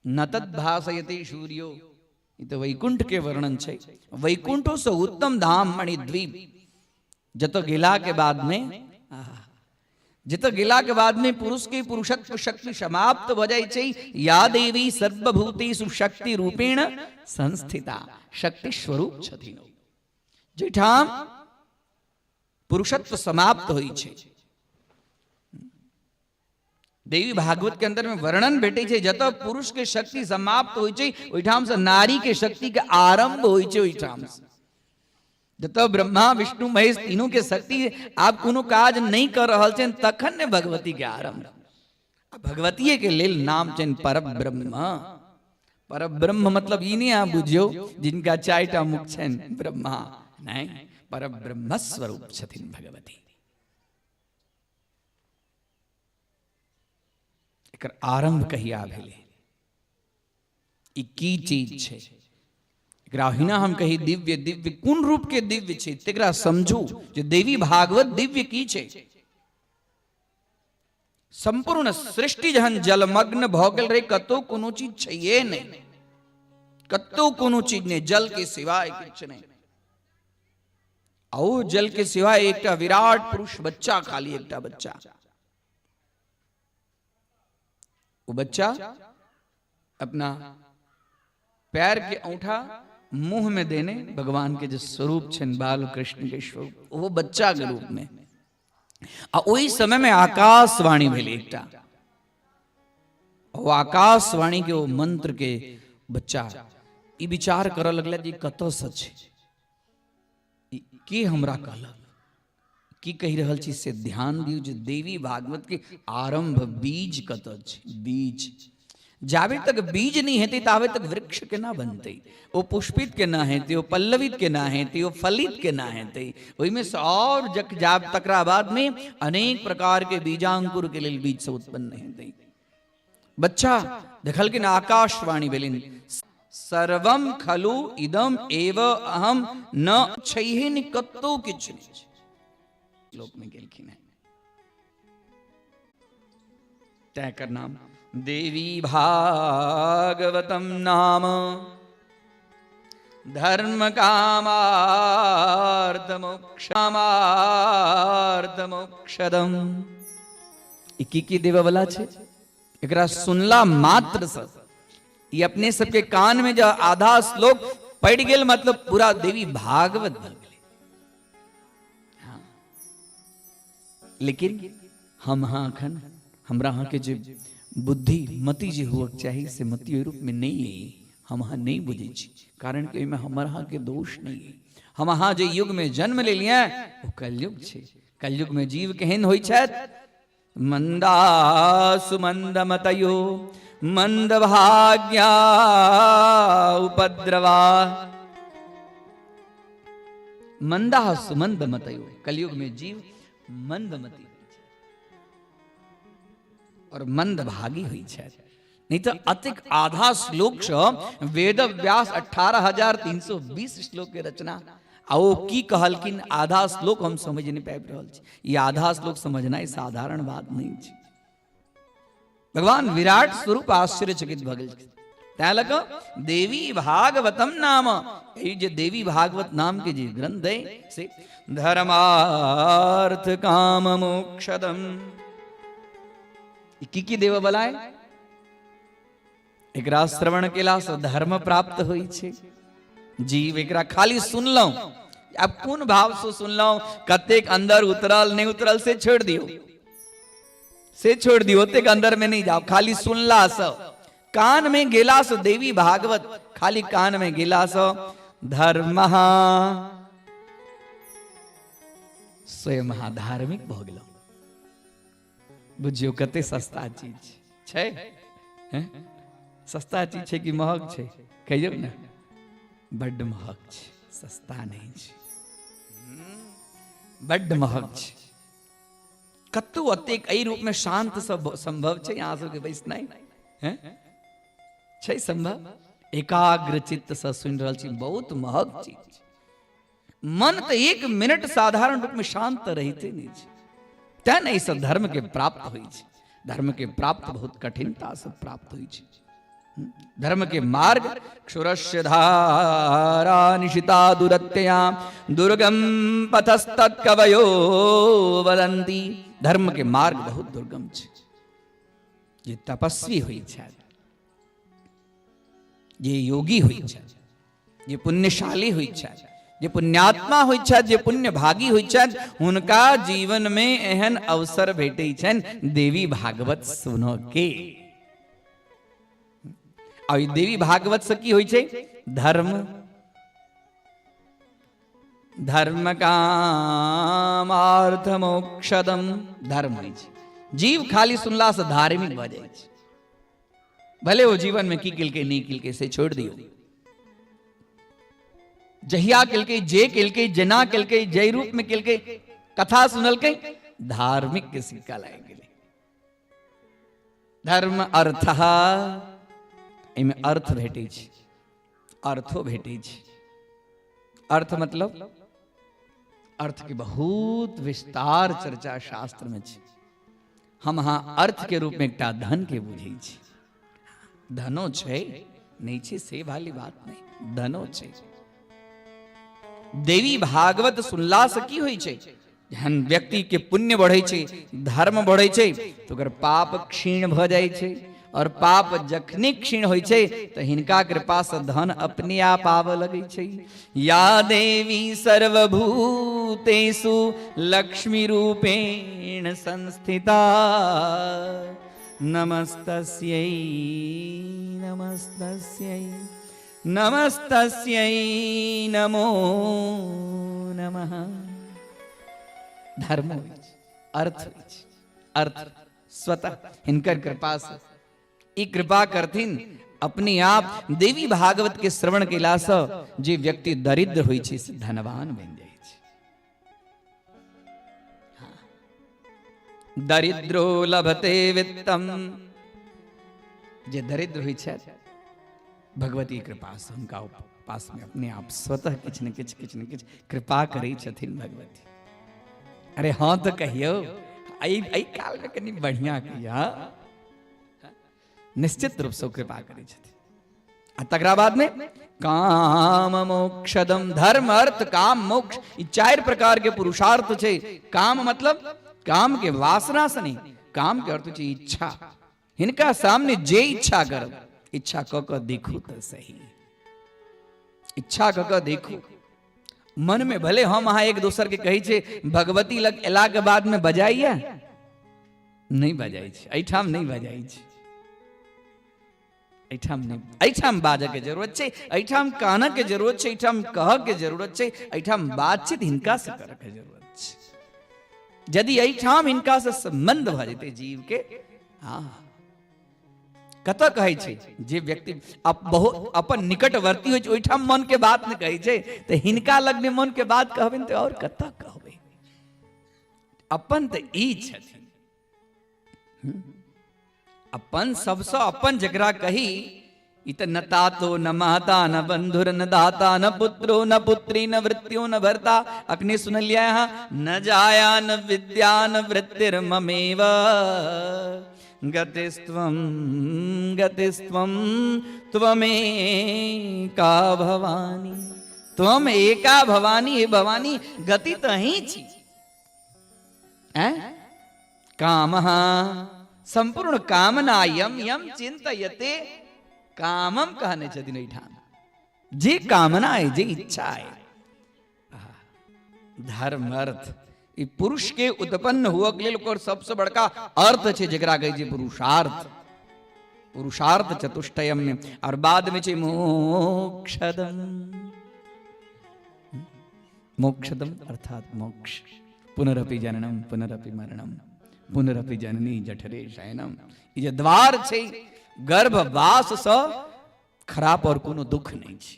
न तद्भासयते सूर्यो, ई तऽ वैकुंठ के वर्णन छै। वैकुंठो से उत्तम धाम मणिद्वीप, जतऽ गेला के बाद में, जतऽ गेला के बाद में पुरुष के पुरुषत्व शक्ति समाप्त भऽ जाइ छै। या देवी सर्वभूतेषु शक्ति रूपेण संस्थिता, शक्ति स्वरूप छथिन। जाहिठाम पुरुषत्व समाप्त होइ छै, देवी भागवत के अंदर में वर्णन भेटै छै, जतऽ पुरुष के शक्ति समाप्त होइ छै ओहिठाम से नारी के शक्ति के आरंभ होइ छै। ओहिठाम से जतऽ ब्रह्मा विष्णु महेश तीनों के शक्ति आब कोनो काज नहि कर रहल छनि, तखन ने भगवती के आरंभ। आ भगवतीये के लेल नाम छनि परब्रह्म। परब्रह्म मतलब ई नहि अहाँ बुझियौ जिनका चारिटा मुख छनि ब्रह्मा, नहि, परब्रह्म स्वरूप छथिन भगवती। एकर आरंभ कहिया भेलै, ई की चीज छै? एकरा ओहिना हम कही दिव्य, दिव्य कोन रूप के दिव्य छै तकरा समझू जे देवी भागवत दिव्य की छै। संपूर्ण सृष्टि जहन जलमग्न भऽ गेल रहे, कतौ कोनो चीज छैहे नहि, कतौ कोनो चीज नहि, जल के सिवाय किछु नहि। आ ओ जल के सिवाय एकटा विराट पुरुष बच्चा, खाली एकटा बच्चा, ओ बच्चा अपना पैर के औंठा मुंह में देने भगवान के जे स्वरूप छनि, बाल कृष्ण के स्वरूप, वो बच्चा के रूप में। आ ओहि समय में आकाशवाणी भेल एकटा, ओ आकाशवाणी के ओ मंत्र के बच्चा ई विचार करऽ लगला जे कतऽ से छै, के हमरा कहलक, की कहि रहल छी से ध्यान दियौ जे देवी भागवत के आरंभ बीज कतऽ छै। बीज जाबे तक बीज नहि हेतै ताबे तक वृक्ष केना बनतै, ओ पुष्पित केना हेतै, ओ पल्लवित केना हेतै, ओ फलित केना हेतै। ओहिमे से और जक जाब तकरा बादमे अनेक प्रकार के बीजांकुर के लेल बीज से उत्पन्न हेतै। बच्चा देखलखिन आकाशवाणी भेलिन, सर्वम खलु इदम एव अहम न छैहे नहि, कतौ किछु नहि छै। लोक में गेलखिन हैं, तैं कर नाम देवी भागवतम नाम धर्म कामार्थ मोक्षामार्थ मोक्षदम। ई की की देवे वाला छै? एकरा सुनला मात्र से ई अपने सबके कान में जब आधा श्लोक पड़ गेल, मतलब पूरा देवी भागवत भऽ गेलै। हाँ। लेकिन हम अहाँ अखन हमरा अहाँके जे बुद्धि मति जे हुअक चाही से मति ओहि रूपमे नहि अइ, हम अहाँ नहि बुझै छी, कारण कि ओहिमे हमर अहाँके दोष नहि अइ। हम अहाँ जे युगमे जन्म लेलियै ओ कलयुग छै। कलयुगमे जीव केहन होइ छथि? मंदा सुमंदमतयो मंद भाग्या उपद्रवा। मंदा सुमंदमतयो, कलयुग में जीव मंदमती और मंदभागी होइ छथि। नहीं तो अतिक आधा श्लोक सँ वेद व्यास 18,320 श्लोक के रचना, आ ओ की कहलखिन आधा श्लोक हम समझ नहीं पाबि रहल छी। ई आधा श्लोक समझनाइ साधारण बात नहीं छै। भगवान विराट स्वरूप आश्चर्यचकित भऽ गेल। तैं लऽ कऽ देवी भागवतम नाम, ई जे देवी भागवत नाम के जे ग्रंथ है से धर्मार्थ काम मोक्षदम, की की देवऽ बला है? एकरा श्रवण केलासँ धर्म प्राप्त होइ छै। जीव एकरा खाली सुनलहुँ, आब कोन भावसँ सुनलहुँ, कतेक अंदर उतरल नहि उतरल से छोड़ि दियौ, से छोड़ि दियौ, ओतेक अंदर में नहि जाओ। खाली सुनलासँ, कान में गेलासँ, देवी भागवत खाली कान में गेलासँ धर्म स्वयं महाधार्मिक भऽ गेलहुँ। बुझियौ कते सस्ता चीज छै, हैं? सस्ता चीज छै कि महग छै कहियौ ने? बड्ड महग छै, सस्ता नहि छै, बड्ड महग छै। कतौ एतेक एहि रूपमे शान्त सब सम्भव छै अहाँ सबके बैसनाइ? हैं? छै सम्भव? एकाग्र चित्त से सुनि रहल छी, बहुत महग चीज छै। मन तऽ एक मिनट साधारण रूपमे शान्त रहिते नहि छै, तेँ ने एहिसँ धर्मके प्राप्त होइ छै। धर्मके प्राप्त बहुत कठिनतासँ प्राप्त होइ छै। धर्म के मार्ग क्षुरस्य धारा निशिता दुरत्यया दुर्गम पथस्तत्कवयो वदन्ति। धर्म के मार्ग बहुत दुर्गम छै। जे तपस्वी होइ छथि, जे योगी होइ छथि, जे पुण्यशाली होइ छथि, जे पुण्यात्मा होइ छथि, जे पुण्यभागी होइ छथि, हुनका जीवन में एहन अवसर भेटै छनि देवी भागवत सुनऽ के। आ ई देवी भागवत से की होइ छै? धर्म, धर्म काम अर्थ मोक्षदम धर्म होइ छै। जीव खाली सुनला से धार्मिक भऽ जाइ छै, भले ओ जीवन में की केलकै नहि केलकै से छोड़ि दियौ, जहिया केलकै, जे केलकै, जेना केलकै, जाहि रूप में केलकै, कथा सुनलकै, धार्मिक के सिक्का लागि गेलै। धर्म अर्थ, एहिमे अर्थ भेटै छै, अर्थो भेटै छै। अर्थ मतलब अर्थ के बहुत विस्तार चर्चा शास्त्र में छै। हम अहाँ अर्थ के रूप में एकटा धन के बुझै छी। धनो छै, नहीं छै से वाली बात नहीं, धनो छै। देवी भागवत सुनला से की होइ छै? जहन व्यक्ति के पुण्य बढ़ै छै, धर्म बढ़ै छै, तऽ ओकर पाप क्षीण भऽ जाइ छै। और पाप जखने क्षीण होइ छै तऽ हिनका कृपा से धन अपने आप आबऽ लगै छै। या देवी सर्वभूतेषु लक्ष्मी रूपेण संस्थिता नमस्तस्यै नमस्तस्यै नमस्तस्यै नमो नमः। धर्म होइ छै, अर्थ होइ छै। अर्थ स्वतः हिनकर कृपा से ई कृपा करथिन अपने आप। देवी भागवत के श्रवण केला से जे व्यक्ति दरिद्र होइ छै से धनवान बनि जाइ छै। दरिद्रो लभते वित्तम, जे दरिद्र होइ छै भगवती कृपा से हुनका पास में अपने आप स्वतः किछु ने किछु किछु ने किछु कृपा करै छथिन भगवती। अरे हाँ तऽ कहियौ, एहि एहि कालमे कनि बढ़िआँ कहियौ। हाँ, निश्चित रूपसँ कृपा करै छथिन। आ तकरा बादमे काम मोक्षदम, धर्म अर्थ काम मोक्ष, ई चारि प्रकार के पुरुषार्थ छै। काम मतलब काम के वासना से नहीं, काम के अर्थ छै इच्छा। हिनका सामने जे इच्छा करब, इच्छा कऽ कऽ देखू तऽ सही, इच्छा कऽ कऽ देखू मन में। भले हम अहाँ एक दोसर के कहै छै, भगवती लग एला के बाद में बजाइया नहीं बजाइ छै, एहिठाम नहीं बजाइ छै, एहिठाम नहि, एहिठाम बाजऽ के जरूरत छै, एहिठाम कानऽ के जरूरत छै, एहिठाम कहऽ के जरूरत छै, एहिठाम बातचीत हिनका से करऽ के जरूरत छै। यदि एहिठाम हिनका से संबंध भऽ जेतै जीव के, हाँ कतऽ कहै छै जे व्यक्ति बहुत अपन निकटवर्ती होइ छै ओहिठाम मन के बात नहि कहै छै, तऽ हिनका लगमे मन के बात कहबै तऽ आओर कतऽ कहबै? अपन तऽ ई छथिन, अपन सबसँ अपन जकरा कही। ई तऽ न तातो न माता न बंधुर न दाता न पुत्रो न पुत्री न वृत्तियो न भर्ता। अखने सुनलियै अहाँ, न जाया न विद्या न वृत्तिर्ममेव गतिस्त्वं गतिस्त्वं त्वमेका भवानी। त्वम एका भवानी, हे भवानी गति तऽ अहीं छी। काम संपूर्ण कामना यम यम चिंतयते कामम कहने छथिन एहिठाम। जे कामना है, जे इच्छा है, धर्म अर्थ ई पुरुष के उत्पन्न हुअ के लेल ओकर सबसे बड़का अर्थ छै जकरा कहै छै पुरुषार्थ, पुरुषार्थ चतुष्टयम में। और बाद में छै मोक्षदम, मोक्षदम अर्थात मोक्ष। पुनरपि जननम पुनरपि मरणम पुनरपि जननी जठरे शयनम। ई जे द्वार छै गर्भवास सँ खराब और कोनो दुख नहीं छै।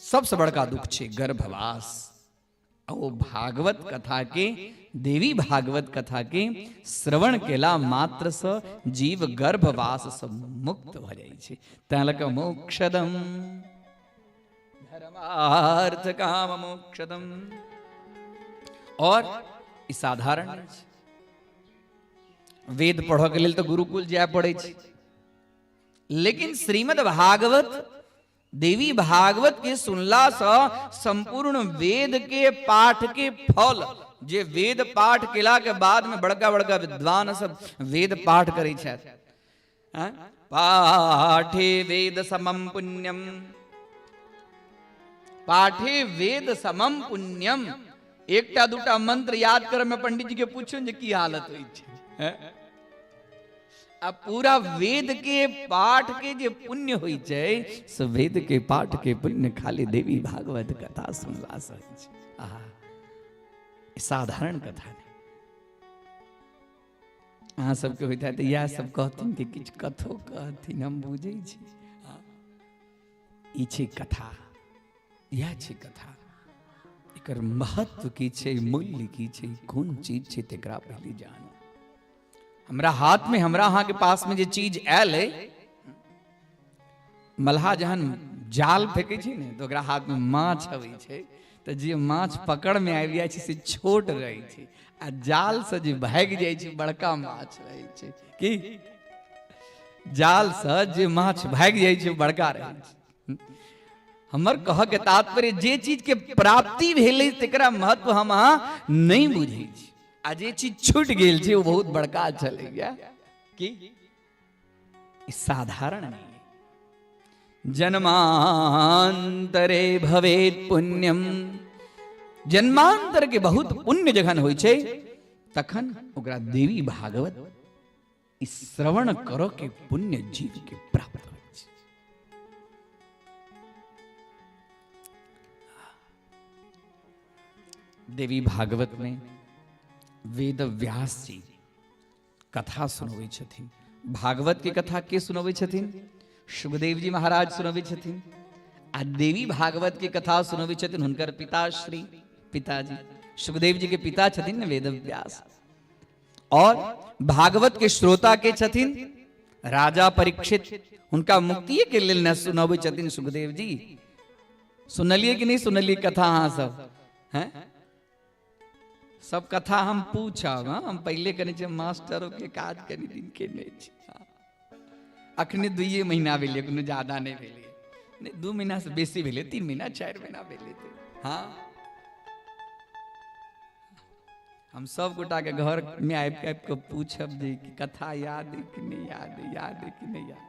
सबसे बड़का दुख छै गर्भवास। ओ भागवत कथा के, देवी भागवत कथा के श्रवण केला मात्र सँ जीव गर्भवास सँ मुक्त भऽ जाइ छै। तैं लऽ कऽ मोक्षदम धर्मार्थ काम मोक्षदम। और ई साधारण नहि छै। वेद पढ़ऽ के लेल तऽ गुरुकुल जाय पड़ै छै, लेकिन श्रीमद् भागवत देवी भागवत के सुनला सँ संपूर्ण वेद के पाठ के फल, जे वेद पाठ केला के बाद में बड़का बड़का विद्वान सब वेद पाठ करै छथि। पाठे वेद समम पुण्यम, पाठे वेद समम पुण्यम। एकटा दूटा मंत्र याद करे में पंडित जी के पूछू जे की हालत होइ छै। आ पूरा वेद के पाठ के जे पुण्य होइ छै से वेद के पाठ के पुण्य खाली देवी भागवत कथा सुनला से होइ छै। आहा, साधारण कथा नहि। अहाँ सबके होइत हैत इएह सब कहथिन कि किछु कथो कहथिन, हम बुझै छी। ई छै कथा, इएह छै कथा। एकर महत्व की छै, मूल्य की छै, कोन चीज छै, तकरा पहिले जानू। हमरा हाथ में, हमरा अहाँ के पास में जे चीज आयल है, मल्हा जहन जाल फेंकै छै ने तऽ ओकरा हाथमे माछ अबै छै, तऽ जे माछ पकड़मे आबि जाइ छै से छोट रहै छै, आ जालसँ जे भागि जाइ छै बड़का माछ रहै छै। की जालसँ जे माछ भागि जाइ छै बड़का रहै छै। हमर कहऽके तात्पर्य, जे चीजके प्राप्ति भेलै तकरा महत्व हम अहाँ नहि बुझै छी, आ जे चीज छूटि गेल छै ओ बहुत बड़का छलैया। की ई साधारण नहि। जन्मांतरे भवेत पुण्यम, जन्मांतर के बहुत पुण्य जखन होइ छै तखन ओकरा देवी भागवत ई श्रवण करऽ के पुण्य जीव के प्राप्त होइ छै। देवी भागवत में वेद व्यास जी कथा सुनबै छथिन। भागवत के कथा के सुनबै छथिन? सुखदेव जी महाराज सुनबै छथिन। आ देवी भागवत के कथा सुनबै छथिन हुनकर पिताश्री, पिताजी। सुखदेव जी के पिता छथिन ने वेद व्यास। और भागवत के श्रोता के छथिन राजा परीक्षित। हुनका मुक्तिये के लेल ने सुनबै छथिन सुखदेव जी। सुनलिए कि नहीं सुनलिए कथा अहाँ सब? हैं सब कथा हम पूछब। हाँ, हम पहले कहने छियै मास्टरों के काज कनि दिन के नहि छै। अखने 2 महीना भेलै, कोनो ज्यादा नहि भेलै, नहि 2 महीना से बेसी भेलै, 3 महीना 4 महीना भेलै। हाँ, हम सब गोटा के घर में आबि के आबि के पूछब जे कि कथा याद है कि नहीं याद है, याद है कि नहीं याद।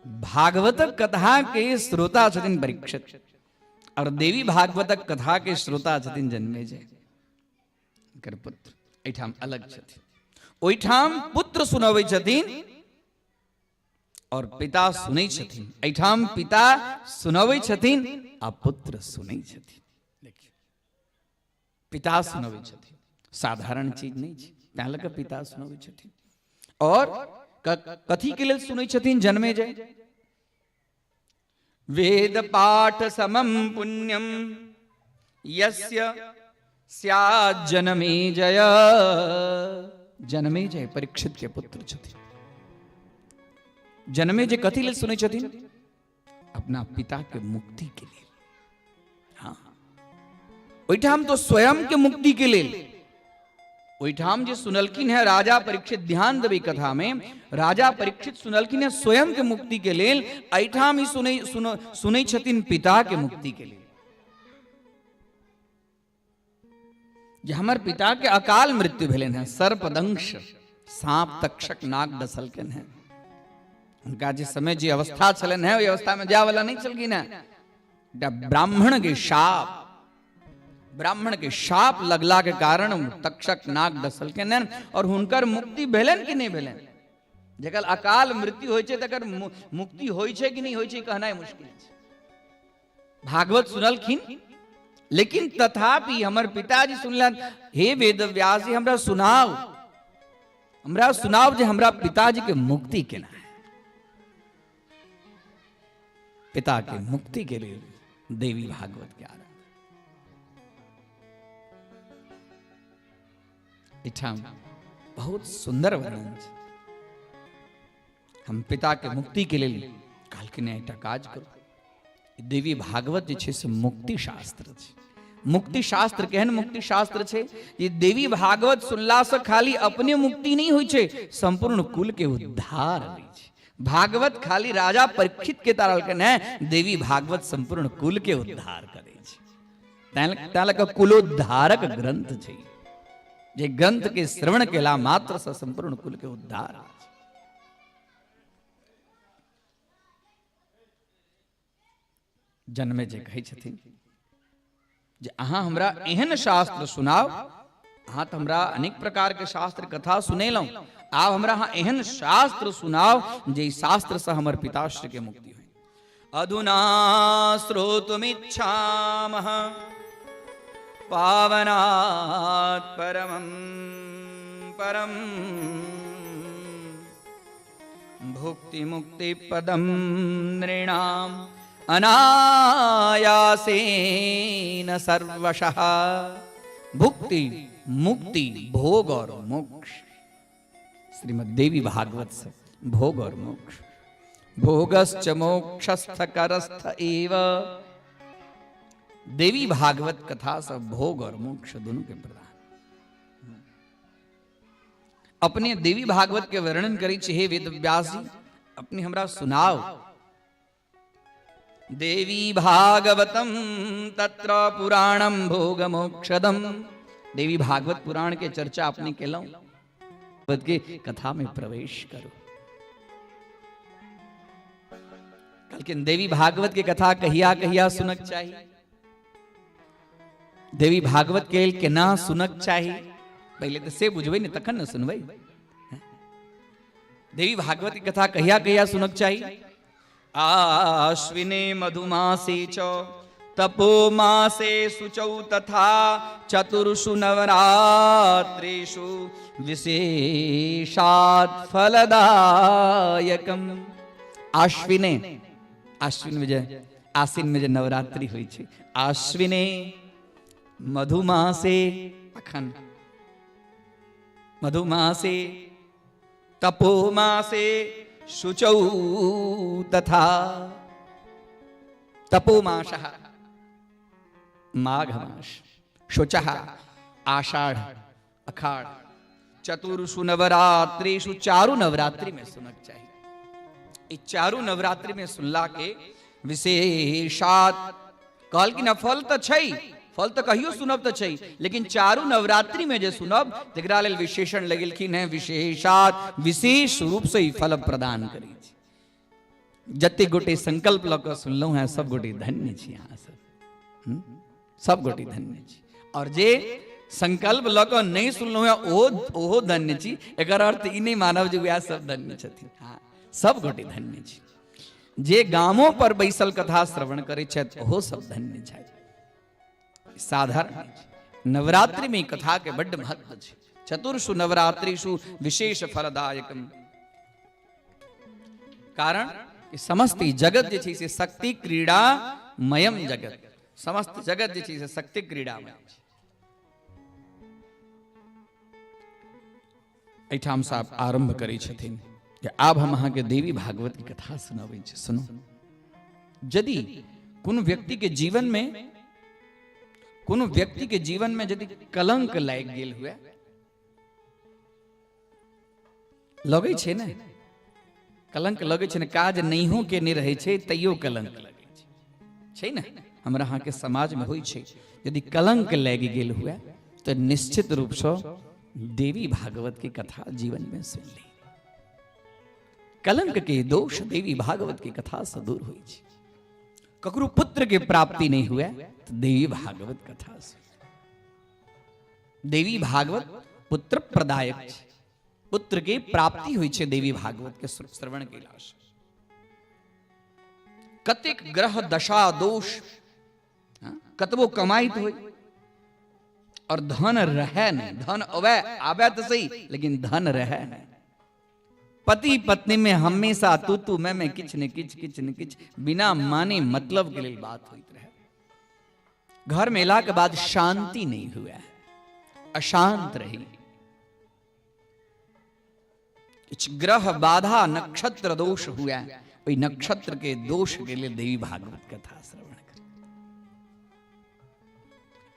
भागवतक कथा के श्रोता छथिन परीक्षित, और देवी भागवतक कथा के श्रोता छथिन जन्मेजय कर पुत्र। एहिठाम अलग छथिन, ओहिठाम पुत्र सुनबै छथिन और पिता सुनै छथिन। एहिठाम पिता सुनबै छथिन आ पुत्र सुनै छथिन। देखियौ, पिता सुनबै छथिन, साधारण चीज नहि छै, तैं लऽ कऽ पिता सुनबै छथिन। और कथी के लेल सुनै छथिन जन्मेजय? वेद पाठ समम पुण्यम यस्य स्यात् जनमेजय। जनमेजय परीक्षित के पुत्र छथिन। जनमेजय कथी लेल सुनै छथिन? अपना पिता के मुक्ति के लेल। हाँ, ओहिठाम तो स्वयं के मुक्ति के लेल। ओहिठाम जे सुनलखिन है राजा परीक्षित, ध्यान देबै कथा में, राजा परीक्षित सुनलखिन है स्वयं के मुक्ति के लेल। एहिठाम ही सुनै सुन सुनै छथिन पिता के मुक्ति के लेल, जे हमर पिता के अकाल मृत्यु भेलनि हैं, सर्पदंश सांप तक्षक नाग डसलकनि हैं। हुनका जे समय जे अवस्था छलनि हैं ओहि अवस्था में जाय वाला नहीं छलखिन हैं। एकटा ब्राह्मण के शाप, ब्राह्मण के शाप लगला के कारण तक्षक नाग डसलकनि हैं। और हुनकर मुक्ति भेलनि कि नहीं भेलनि? जकर अकाल मृत्यु होइ छै तकर मुक्ति होइ छै कि नहीं होइ छै कहनाइ मुश्किल छै। भागवत सुनलखिन, लेकिन तथापि हमर पिताजी सुनलन, हे वेद व्यास जी हमरा सुनाओ, हमरा सुनाओ जे हमरा पिताजी के मुक्ति केना है। पिता के मुक्ति के लिए देवी भागवत के आरंभ। एठाम बहुत सुंदर वर्णन छै। हम पिता के मुक्ति के लेल कहलखिन एकटा काज करू। देवी भागवत जे छै से मुक्ति शास्त्र छै। मुक्ति शास्त्र केहन मुक्ति शास्त्र छै जे देवी भागवत सुनला से खाली अपने मुक्ति नहीं होइ छै, संपूर्ण कुल के उद्धार होइ छै। भागवत खाली राजा परीक्षित के तारलकन है, देवी भागवत संपूर्ण कुल के उद्धार करै छै। तैं लऽ कऽ कुलोद्धारक ग्रंथ छै, जे ग्रंथ के श्रवण केला मात्र से संपूर्ण कुल के उद्धार होइ छै। जन्मे जे कहै छथिन जे अहाँ हमरा एहन शास्त्र सुनाउ, अहाँ तऽ हमरा अनेक प्रकार के शास्त्र कथा सुनेलहुँ, आब हमरा अहाँ एहन शास्त्र सुनाउ जे ई शास्त्र से हमर पिताश्री के मुक्ति होय। अधुना श्रोतुमिच्छामः पावनात् परमं परम भुक्ति मुक्ति पदम नृणाम अनायासेन सर्वशः। भुक्ति मुक्ति भोग और मोक्ष श्रीमद देवी भागवत से भोग और मोक्ष। भोगश्च मोक्षस्थ करस्थ एव। देवी भागवत कथा सब भोग और मोक्ष दोनों के प्रदान। अपने देवी भागवत के वर्णन करै छी, हे वेद व्यास जी, अपने हमरा सुनाओ। देवी भागवतम तत्र पुराणम भोग मोक्षदम। देवी भागवत पुराण के चर्चा अपने केलहुं, भागवत के कथा में प्रवेश करो। कहलखिन देवी भागवत के कथा कहिया कहिया सुनक चाही, देवी भागवत के लेल केना सुनक चाही, पहिले तऽ से बुझबै ने तखन ने सुनबै। देवी भागवत के कथा कहिया कहिया सुनक चाही? आश्विने मधुमासे च तपोमासे शुचौ तथा चतुर्षु नवरात्रेषु विशेषात् फलदायकम। आश्विने, आश्विन में जे आश्विन में जे नवरात्रि होइ छै, आश्विने मधुमासे, अखन मधुमासे तपोमासे शुचौ तथा, तपोमासः माघ मास, शुचः आषाढ़ अखाड़, चतुर्षु नवरात्रिषु, चारू नवरात्रि में सुनक चाही। ई चारू नवरात्रि में सुनला के विशेषात कहलखिन फल तऽ छै, फल तऽ कहियो सुनब तऽ छै, लेकिन चारू नवरात्रि में जे सुनब तकरा लेल विशेषण लगेलखिन हैं विशेषात, विशेष रूप से ई फल प्रदान करै छै। जते गोटे संकल्प लऽ कऽ सुनलहुँ हैं सब गोटे धन्य छी अहाँ सब, सब गोटे धन्य छी। और जे संकल्प लऽ कऽ नहि सुनलहुँ हैं ओहो धन्य छी। एकर अर्थ ई नहि मानब जे वएह सब धन्य छथिन। हाँ, सब गोटे धन्य छी। जे गामो पर बैसल कथा श्रवण करै छथि ओहो सब धन्य छथि। साधारण नवरात्रि में कथा के बड्ड महत्व छै। चतुर्षु नवरात्रिषु विशेष फलदायकम। कारण कि समस्त जगत जे छै से शक्ति क्रीड़ा मयम जगत, समस्त जगत जे छै से शक्ति क्रीड़ामय छै। एहिठाम से आब आरंभ करै छथिन जे आब हम अहाँके देवी भागवत के कथा सुनाबै छी, सुनू। यदि कोनो व्यक्ति के जीवन में, कोनो व्यक्ति के जीवन में यदि कलंक लागि गेल हुए, लगै छै ने कलंक लगै छै ने, काज नहियो के नहि रहै छै तैयो कलंक लगै छै, छै ने? हमरा अहाँके समाजमे होइ छै। यदि कलंक लागि गेल हुए तऽ निश्चित रूपसँ देवी भागवत के कथा जीवन में सुन ली। कलंक के दोष देवी भागवत के कथा से दूर होइ छै। ककरो पुत्र के प्राप्ति नहीं हुए तो देवी भागवत कथा सुन। देवी भागवत पुत्र प्रदायक छै, पुत्र के प्राप्ति होइ छै देवी भागवत के श्रवण केला से। कतेक ग्रह दशा दोष, हाँ, कतबो कमाइत होय और धन रहे नहीं, धन अवे आवे तो सही लेकिन धन रहे नहीं। पति पत्नी में हमेशा तू तू मैं किछ ने किछ, किछ ने किछ बिना माने मतलब के लिए बात होइत रहे। घर में एला के बाद शांति नहीं हुआ, अशांत रही। किछ ग्रह बाधा नक्षत्र दोष हुआ, ओहि नक्षत्र के दोष के लिए देवी भागवत कथा श्रवण करी।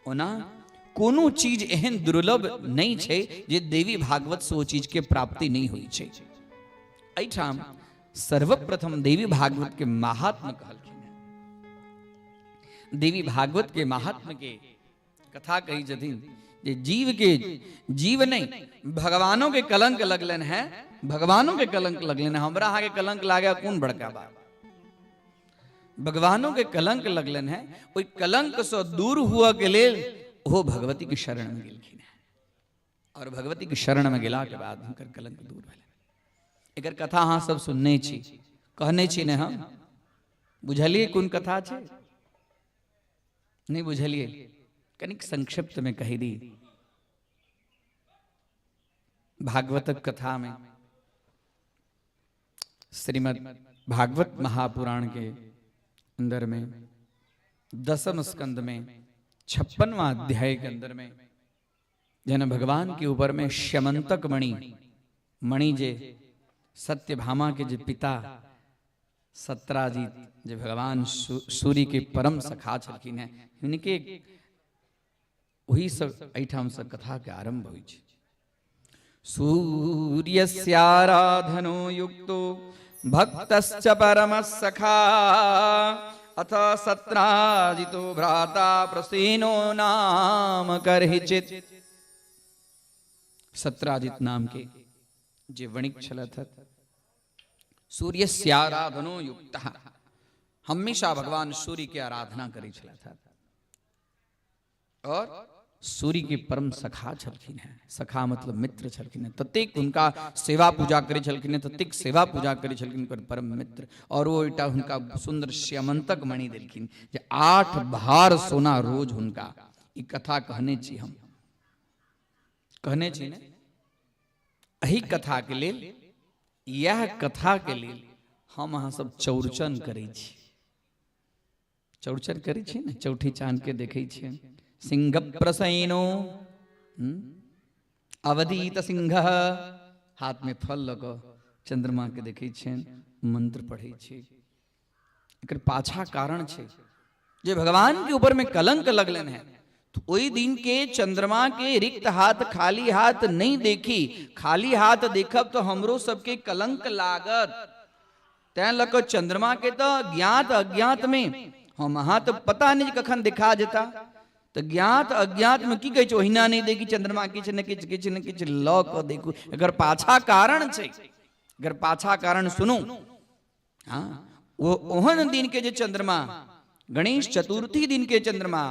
ओना कोनो चीज एहन दुर्लभ नहीं छै जे देवी भागवत से ओ चीज के प्राप्ति नहीं हुई छै। एहिठाम सर्वप्रथम देवी भागवत के महात्म्य कहलखिन हैं। देवी भागवत के महात्म्य के कथा कही छथिन जे जीव के जीव नहीं भगवानों के कलंक लगलन है, भगवानों के कलंक लगलन है। हमरा अहाँ के कलंक लागे कोन बड़का बात, भगवानों के कलंक लगलन है। ओहि कलंक से दूर हुआ के लेल वो भगवती के शरण में गेलखिन है और भगवती के शरण में गेला के बाद हुनकर कलंक दूर भेलनि। एकर कथा अहाँ सब सुनने छी, कहने छी ने हम, बुझलियै कोन कथा छै? नहीं बुझलियै? कनिक संक्षिप्त में कहि दी। भागवतक कथा में श्रीमद् भागवत महापुराण के अंदर में दसम स्कंद में 56वां अध्याय के अंदर में जेना भगवान के ऊपर में श्यमंतक मणि, मणि जे सत्यभामा के जे पिता सत्राजीत जे भगवान सूर्य के परम सखा छलखिन हैं, हिनके ओही सब एहिठामसँ कथाके आरम्भ होइ छै। सूर्यस्याराधनो युक्तो भक्तश्च परमः सखा अथ सत्राजितो भ्राता प्रसेनो नाम करहिचित। सत्राजित नाम के जे वणिक छलथि, सूर्यस्याराधनो युक्त, हमेशा भगवान सूर्य के आराधना करै छलथि और सूर्य के परम सखा छलखिन हैं। सखा मतलब मित्र छलखिन हैं। ततेक हुनका सेवा पूजा करै छलखिन हैं, ततेक सेवा पूजा करै छलखिन हुनकर परम मित्र। और ओ एकटा हुनका सुंदर श्यमंतक मणि देलखिन जे 8 भार सोना रोज हुनका। ई कथा कहने छी हम, कहने छी ने, एहि कथा के लेल, इएह कथा के लेल हम अहाँ सब चौरचन करै छी। चौरचन करै छी ने, चौठी चांद के देखै छियै। सिंह प्रसैनो अवधीत सिंह, हाथ में फल लऽ कऽ चंद्रमा के देखै छियनि, मंत्र पढ़ै छी। एकर पाछा कारण छै जे भगवान के ऊपर में कलंक लगलनि हैं, तो ओहि दिन के चंद्रमा के रिक्त हाथ खाली हाथ नहीं देखी, खाली हाथ देखब तो हमरो सबके कलंक लागत। तैं लऽ कऽ चंद्रमा के तो ज्ञात अज्ञात में हम अहाँ तो पता नहीं कखन दिखा जेता, तो ज्ञात अज्ञात में की कहै छै, ओहिना नहीं देखी चंद्रमा, किछु ने किछु किछु ने किछु लऽ कऽ देखू। एकर पाछा कारण छै, एकर पाछा कारण सुनू। हाँ, वो ओहन दिन के जे चंद्रमा, गणेश चतुर्थी दिन के चंद्रमा,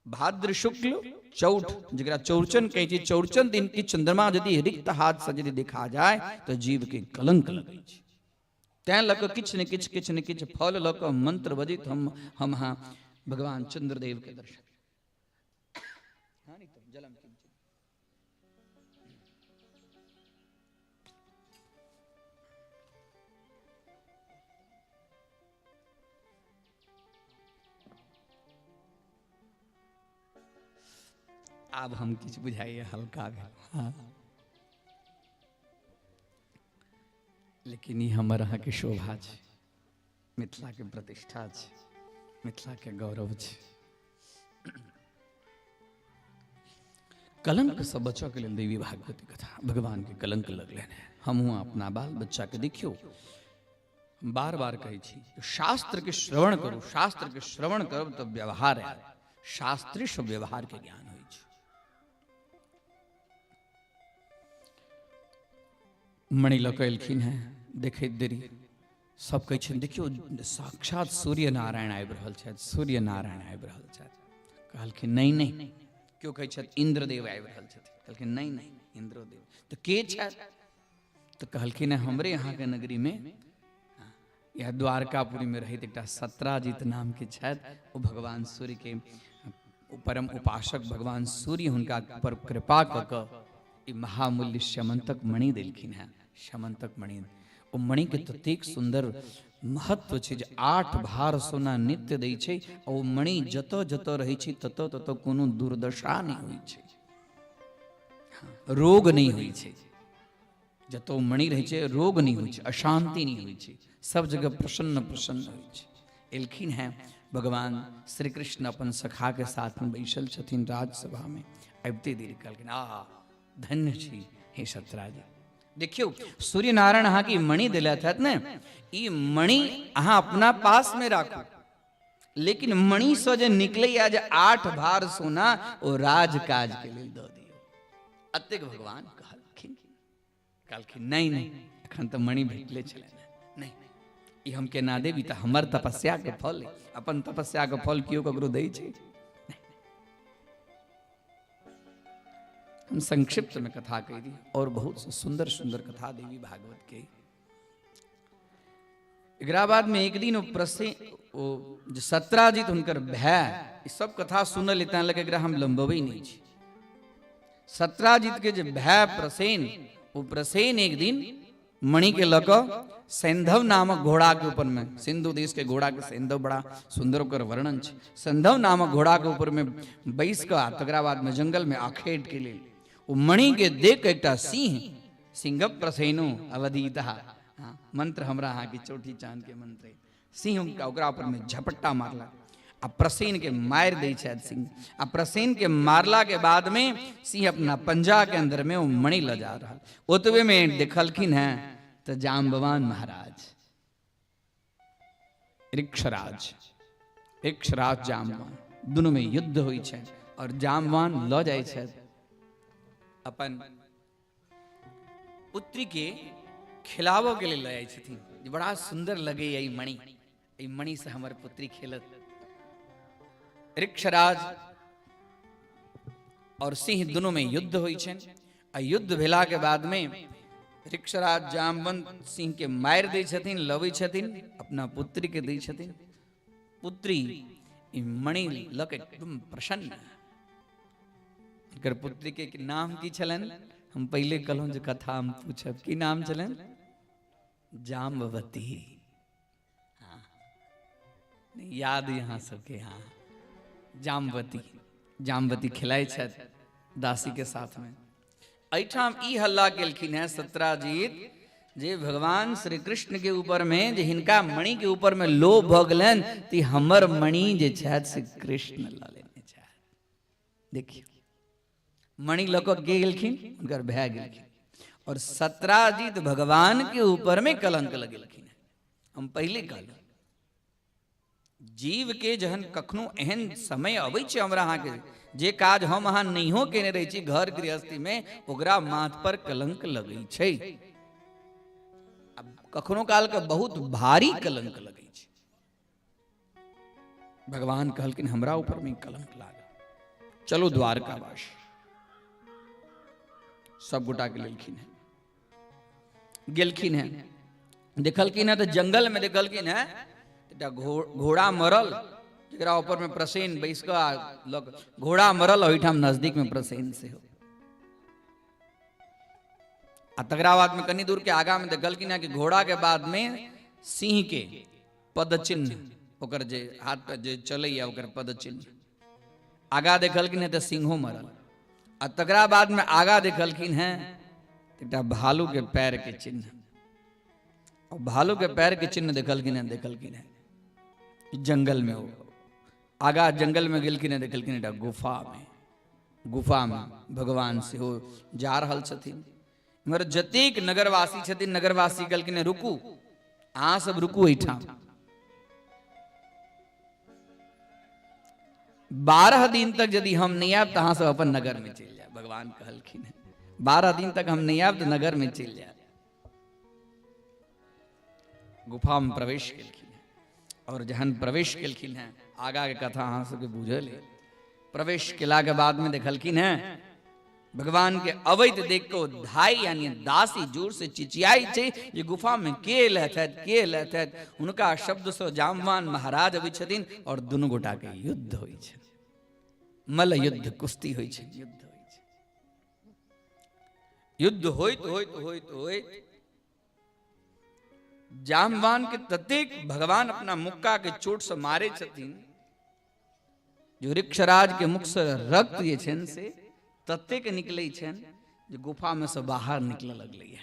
भाद्र शुक्ल चौठ जरा चौरचन कहै छै, चौरचन दिन के चंद्रमा यदि रिक्त हाथ से यदि देखा जाए तो जीव के कलंक लगै छै। तैं लऽ कऽ किछु ने किछु किछु ने किछु फल लऽ कऽ मंत्र बजैत हम हाँ भगवान चंद्रदेव के दर्शन। आब हम किछु बुझाइए हल्का भेल। हाँ, लेकिन ई हमर अहाँके शोभा छै, मिथिलाके प्रतिष्ठा छै, मिथिलाके गौरव छै। कलंक से बचऽ के लेल देवी भागवती कथा, भगवान के कलंक लगलनि हैं। हमहूँ अपना बाल बच्चा के देखियौ बार बार कहै छी, शास्त्र के श्रवण करू, शास्त्र के श्रवण करब तऽ व्यवहार आयत, शास्त्रीय व्यवहार के ज्ञान होइ छै। मणि लऽ कऽ एलखिन हैं, देखैत देरी सब कहै छनि देखियौ साक्षात सूर्य नारायण आबि रहल छथि, सूर्य नारायण आबि रहल छथि। कहलखिन नहि नहि, केओ कहै छथि इंद्रदेव आबि रहल छथिन, कहलखिन नहि नहि इंद्रदेव तऽ के छथि? तऽ कहलखिन हमरे अहाँके नगरीमे यह द्वारकापुरी में रहैत एकटा सत्राजित नाम के छथि, ओ भगवान सूर्य के परम उपासक भगवान सूर्य हुनका पर कृपा कऽ कऽ ई महामूल्य शमंतक मणि देलखिन हैं। शमंतक मणि, ओ मणि के ततेक सुंदर महत्व छै जे 8 भार सोना नित्य दै छै, आ ओ मणि जतऽ जतऽ रहै छै ततऽ ततऽ कोनो दुर्दशा नहि होइ छै, रोग नहि होइ छै। जतऽ मणि रहै छै रोग नहि होइ छै, अशांति नहि होइ छै, सब जगह प्रसन्न प्रसन्न होइ छै। एलखिन हैं भगवान श्री कृष्ण अपन सखा के साथ में बैसल छथिन राजसभा में। अबिते देरी कहलखिन आ धन्य छी हे सतराज, देखियौ सूर्य नारायण अहाँके ई मणि देलथि हत ने, ई मणि अहाँ अपना पास में राखू, लेकिन मणि से जे निकलैया जे 8 भार सोना ओ राजकाज के लेल दऽ दियौ। अतेक भगवान कहलखिन। कहलखिन नहीं नहीं एखन तऽ मणि भेटले छलै, नहीं ई हम केना देब, ई तऽ हमर तपस्या के फल है, अपन तपस्या के फल केओ ककरो दै छै। हम संक्षिप्त में कथा कह दी और बहुत सुंदर सुंदर कथा देवी भागवत के। एकरा बाद में एक दिन ओ प्रसे ओ जे सत्राजित हुनकर भाय ई सब कथा सुनल तैं लगे एकरा हम लंबबै नहीं छी। सत्राजित के जे भाय प्रसेन, ओ प्रसेन एक दिन मणि के लऽ कऽ सैंधव नामक घोड़ा के ऊपर में, सिंधु देश के घोड़ा के सैंधव बड़ा सुंदर ओकर वर्णन छै, सैंधव नामक घोड़ा के ऊपर में बैस कऽ आ तकरा बाद में जंगल में आखेट के लेल ओ मणि के देख कऽ एकटा सिंह सिंह प्रसेनो अवधीत। हाँ, मंत्र हमरा अहाँके चौठी चाँद के मंत्र है। सिंह हुनका ओकरा ऊपर में झपट्टा मारलक आ प्रसेन के मारि दै छथि सिंह। आ प्रसेन के मारला के बाद में सिंह अपना पंजा के अंदर में ओ मणि लऽ जा रहल। ओतबे में देखलखिन हैं तऽ जाम्बवान महाराज ऋक्षराज, ऋक्षराज जाम्बवान दुनू में युद्ध होइ छै और जाम्बवान लऽ जाइ छथि अपन पुत्री के खिलाबऽ के लेल लऽ जाइ छथिन जे बड़ा सुन्दर लगैया ई मणि, एहि मणि से हमर पुत्री खेलत। ऋक्षराज और सिंह दुनू में युद्ध होइ छनि आ युद्ध भेला के बाद में ऋक्षराज जामवंत सिंह के मारि दै छथिन, लबै छथिन, अपना पुत्री के दै छथिन। पुत्री ई मणि लऽ के एकदम प्रसन्न। एकर पुत्री के नाम की छलनि? हम पहिले कहलहुँ जे कथा हम पूछब, की नाम छलनि? जाम्बवती। हाँ, नहीं याद यहाँ सबके। हाँ, जाम्बवती, जाम्बवती खिलाइ छथि दासी के साथ में। एहिठाम ई हल्ला केलखिन हैं सत्राजीत जे भगवान श्री कृष्ण के ऊपर में जे हिनका मणि के ऊपर में लोभ भऽ गेलनि तऽ हमर मणि जे छथि से कृष्ण लऽ लेने छथि। देखियौ मणि लऽ कऽ के गेलखिन? हुनकर भए गेलखिन और सत्राजीत भगवान के ऊपर में कलंक लगेलखिन। हम पहिले कहलहुँ जीव के जहन कखनो एहन समय अबै छै हमरा अहाँके जे काज हम अहाँ नहियो केने रहै छी घर गृहस्थी में ओकरा माथ पर कलंक लगै छै। कखनो काल के बहुत भारी कलंक लगै छै। भगवान कहलखिन हमरा ऊपर में कलंक लागल, चलो द्वारकावास। सब गोटा के लेलखिन हैं, गेलखिन हैं, देखलखिन हैं तो जंगल में देखलखिन हैं एकटा घोड़ा मरल जकरा ऊपर में प्रसेन बैस कऽ लग घोड़ा मरल ओहिठाम नजदीक में प्रसेन सेहो। आ तकरा बाद में कनी दूर के आगा में देखलखिन हैं कि घोड़ा के बाद में सिंह के पद चिन्ह, ओकर जे हाथ पर जे चलैया ओकर पद चिन्ह। आगा देखलखिन हैं तऽ सिंहो मरल। आ तकरा बाद में आगा देखलखिन हैं एकटा भालू के पैर के चिन्ह। और भालू के पैर के चिन्ह देखलखिन हैं, देखलखिन हैं जंगल में। वो आगा जंगल में गेलखिन हैं, देखलखिन एकटा गुफा में, गुफा में भगवान सेहो जा रहल छथिन। मगर जतेक नगरवासी छथिन, नगरवासी कहलखिन रुकू, अहाँ सब रुकू एहिठाम। 12 दिन तक यदि हम नहीं आयब तो अहाँ सब अपन नगर में चलि जायब। भगवान कहलखिन 12 दिन तक हम नहीं आयब तो नगर में चलि जायब। गुफा में प्रवेश केलखिन और जहन प्रवेश केलखिन हैं, आगा के कथा अहाँ सबके बुझल है। प्रवेश केला के बाद में देखलखिन हैं भगवान के अवैध देख के धाई यानी दासी जोर से चिचियाई छै जे गुफा में के एलथि, के एलथि। हुनका शब्द से जामवान महाराज अबै छथिन और दुनू गोटा के युद्ध होइ छै, मल्ल युद्ध कुश्ती होइ छै, युद्ध होइ छै। युद्ध होइत होइत होइत होइत जामवान के ततेक भगवान अपना मुक्का के चोट से मारे छथिन जो ऋक्षराज के मुख से रक्त जे छनि से ततेक निकलै छनि जे गुफा में से बाहर निकलऽ लगलै।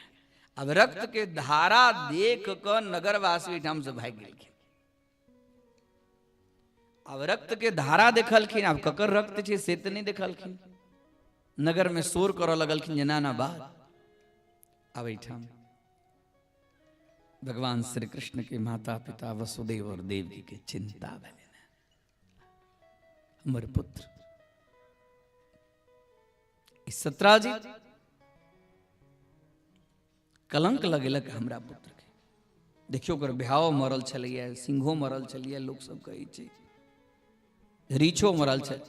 अब रक्त के धारा देख कऽ नगरवासी ओहिठाम से भागि गेलखिन। अब रक्त के धारा देखलखिन, आब ककर रक्त छै से तऽ नहि देखलखिन। नगर में शोर करऽ लगलखिन जे ना ना बात। अब एहिठाम भगवान श्री कृष्ण के माता पिता वसुदेव और देवकी के चिंता भेलनि, हमर पुत्र सत्राजीत कलंक लगेलक हमरा पुत्र के। देखियो ओकर भाव मरल छलैया, सिंहो मरल छलैया, लोक सब कहै छै रीछो मरल छै,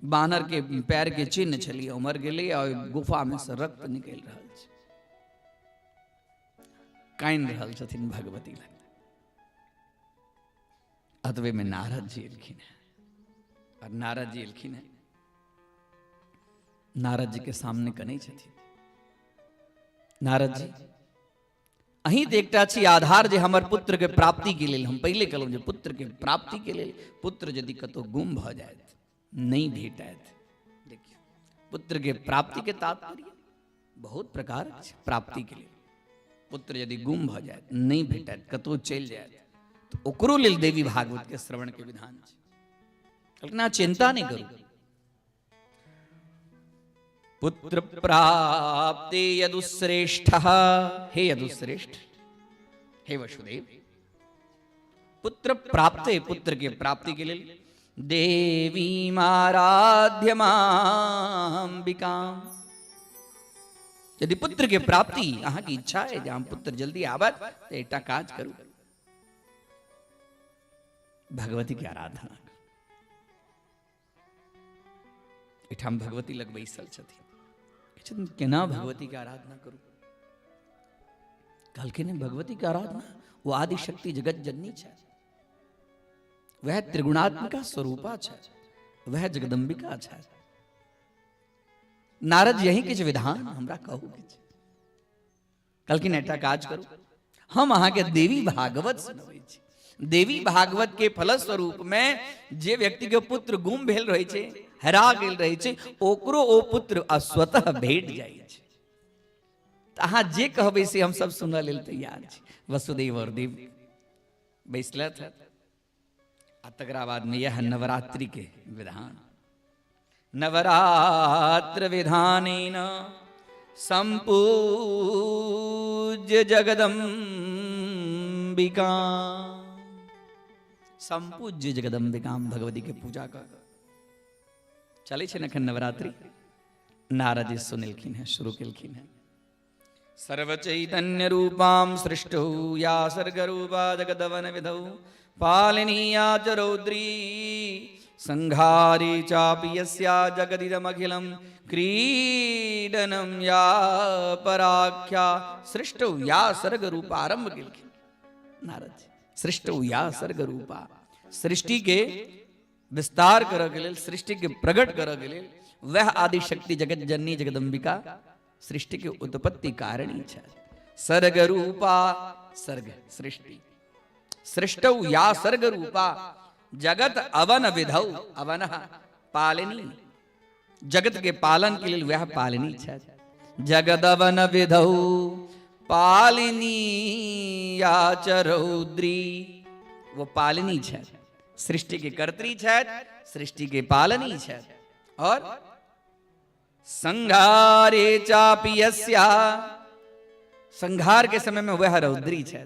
बानर के पैर के चिन्ह छलैया, मर गेलै आ ओहि गुफा में से रक्त निकलि रहल छै। कानि रहल छथिन भगवती लग। अतबे में नारद जी एलखिन हैं और नारद जी एलखिन हैं, नारद जी के सामने कनै छथिन। नारद जी अहीं तऽ एकटा छी आधार जे हमर पुत्र के प्राप्ति के लेल, हम पहिले कहलहुँ जे पुत्र के प्राप्ति के लेल पुत्र यदि कतौ गुम भऽ जायत, नहि भेटत, देखियौ पुत्र के प्राप्ति के तात्पर्य। बहुत प्रकार प्राप्तिके लेल। पुत्र यदि गुम भऽ जायत, नहि भेटत, कतहु चलि जायत, तऽ ओकरो लेल देवी भागवत के श्रवण के विधान छै। कहलखिन अहाँ चिंता नहि करू, पुत्र प्राप्ति यदुश्रेष्ठ, हे यदुश्रेष्ठ, हे वसुदेव, पुत्र प्राप्त, पुत्र के प्राप्ति के लेल देवी आराध्यमाम्बिका, यदि पुत्र के प्राप्ति अहाँ की इच्छा है जे हम पुत्र जल्दी आबत, तऽ एकटा काज करू, भगवती के आराधना करू। एहिठाम भगवती लग बैसल छथिन, केना भगवती के आराधना करू? कहलखिन भगवती के आराधना वो आदि शक्ति जगत जननी छै, वह त्रिगुणात्मिका स्वरूपा छै, वह जगदम्बिका छै। नारद यही किछु विधान हमरा कहू किछु। कहलखिन एकटा काज करू, हम अहाँके देवी भागवत सुनबै छी। देवी भागवत के फलस्वरूप में जे व्यक्ति के पुत्र गुम भेल रहै छै, हेरा गेल रहै छै, ओकरो ओ पुत्र स्वतः भेट जाइ छै। तऽ अहाँ जे कहबै से हम सब सुनऽ लेल तैयार छी। वसुदेव और देव बैसलथि आ तकरा बादमे यह नवरात्रि के विधान, नवरात्र विधानेन संपूज्य जगदम्बिका, संपूज्य जगदम्बिका भगवती के पूजा कर चलै छै ने एखन नवरात्रि। नारद जी सुनेलखिन हैं, शुरू केलखिन हैं। सर्वचैतन्य रूपां सृष्टौ या सर्गरूपा जगदवन विधौ पालनीया च रौद्री संहारे चापि यस्या जगदिदमखिलं क्रीडनं या पराख्या। सृष्टौ या सर्गरूपा आरंभ केलखिन नारद जी। सृष्टौ या सर्गरूपा, सृष्टि के विस्तार करऽ के लेल, सृष्टि के प्रकट करऽ के लेल वह आदि शक्ति जगत जननी जगदम्बिका सृष्टि के उत्पत्ति कारणी छै। सर्ग रूपा, सर्ग सृष्टि, सृष्टौ या सर्ग रूपा जगत अवन विधौ, अवन पालिनी, जगत के पालन के लेल वह पालिनी छै। जगदवन विधौ पालिनी या च रौद्री, वो पालिनी छै, सृष्टि के कर्त्री छै, सृष्टि के पालनी छै। और संहारे चापि यस्या, संहार के समय में वह रौद्री छै।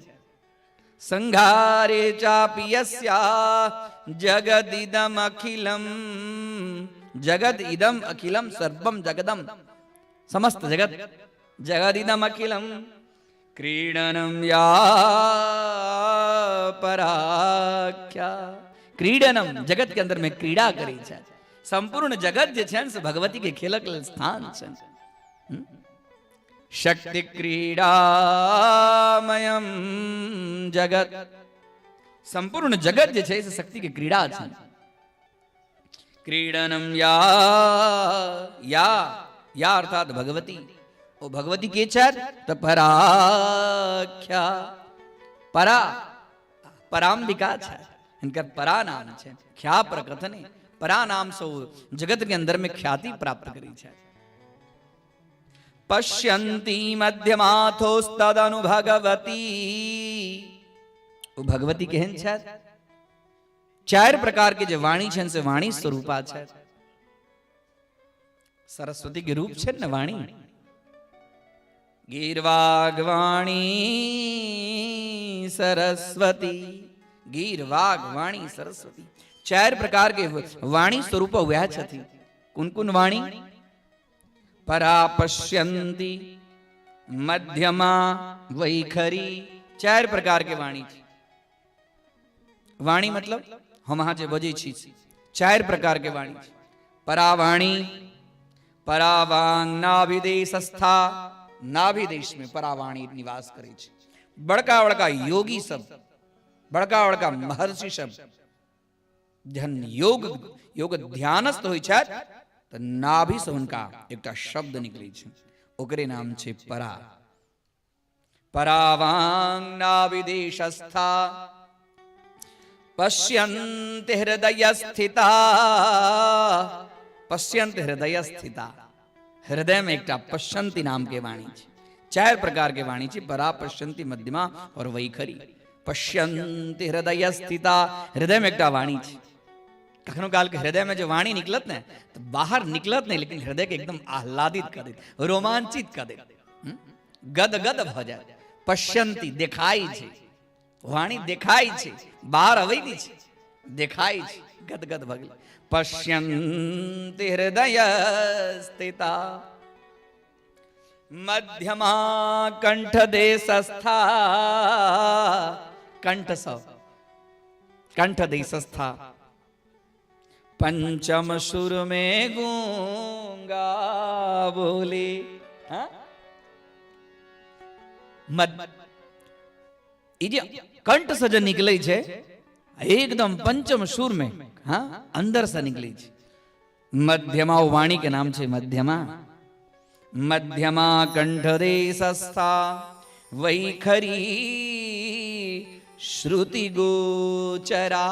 संहारे चापि यस्या जगदिदम अखिलम, जगद इदम अखिलम सर्वम जगदम, समस्त जगत, जगदिदम अखिलम क्रीडनम या पराख्या, क्रीडनम जगत के अंदर में क्रीड़ा करै छै। संपूर्ण जगत जे छै से भगवती के खेलक लेल स्थान छै। शक्ति क्रीड़ामयम जगत, संपूर्ण जगत जे छै से शक्ति के क्रीड़ा छै। क्रीडनम या, या या अर्थात भगवती, ओ भगवती के छथि तऽ पराख्या, परा पराम्बिका छथि, हिनकर परा नाम छै, ख्या प्रकथने, परा नाम से ओ जगत के अंदर में ख्याति प्राप्त करै छथि। पश्यन्ति मध्यमाथोस्तदनु भगवती, ओ भगवती केहन छथि? चारि प्रकार के जे वाणी छनि से वाणी स्वरूपा छथि। सरस्वती के रूप छनि ने वाणी, गीर्वाग्वाणी सरस्वती, गीर्वाग्वाणी सरस्वती, चारि प्रकार के वाणी स्वरूप वएह छथिन। कोन कोन वाणी? परा पश्यन्ति, मध्यमा, वैखरी, चारि प्रकार के वाणी छै। वाणी मतलब हम अहाँ जे बजै छी, चारि प्रकार के वाणी छै। परावाणी, परावांग नाभिदेशस्था, नाभिदेश में परावाणी निवास करै छै। बड़का बड़का योगी सब, बड़का बड़का महर्षि सब जहन योग योग ध्यानस्थ होइ छथि तऽ नाभि से हुनका एकटा शब्द निकलै छै, ओकरे नाम छै परा। परावांग नाभिदेशस्था पश्यन्ति हृदय स्थिता, पश्यन्ति हृदय स्थिता, हृदय में एकटा पश्यंती नाम के वाणी छै। चारि प्रकार के वाणी छै, परा, पश्यंती, मध्यमा और वैखरी। पश्यंती हृदय स्थिता, हृदय में एकटा वाणी छै। कखनो काल के हृदय में जो वाणी निकलत ने तो बाहर निकलत नहीं, लेकिन हृदय के एकदम आह्लादित कर देत, रोमांचित कर देत, गद गद भ जाए। पश्यंती देखाई छै, वाणी देखाई छै, बाहर अबै नहि छै, देखाई छै, गद गद भ गेलै। पश्यंती हृदय स्थिता मध्यमा कंठ देशस्था, कंठ स कंठ देशस्था पंचम सुर में गूंगा बोले। हाँ? ई जे कंठ से जे निकलै छै एकदम पंचम सुर में, हाँ, अंदर से निकलै छै। मध्यमा, ओ वाणी के नाम छै मध्यमा। मध्यमा कंठ देशस्था वैखरी श्रुति गोचरा।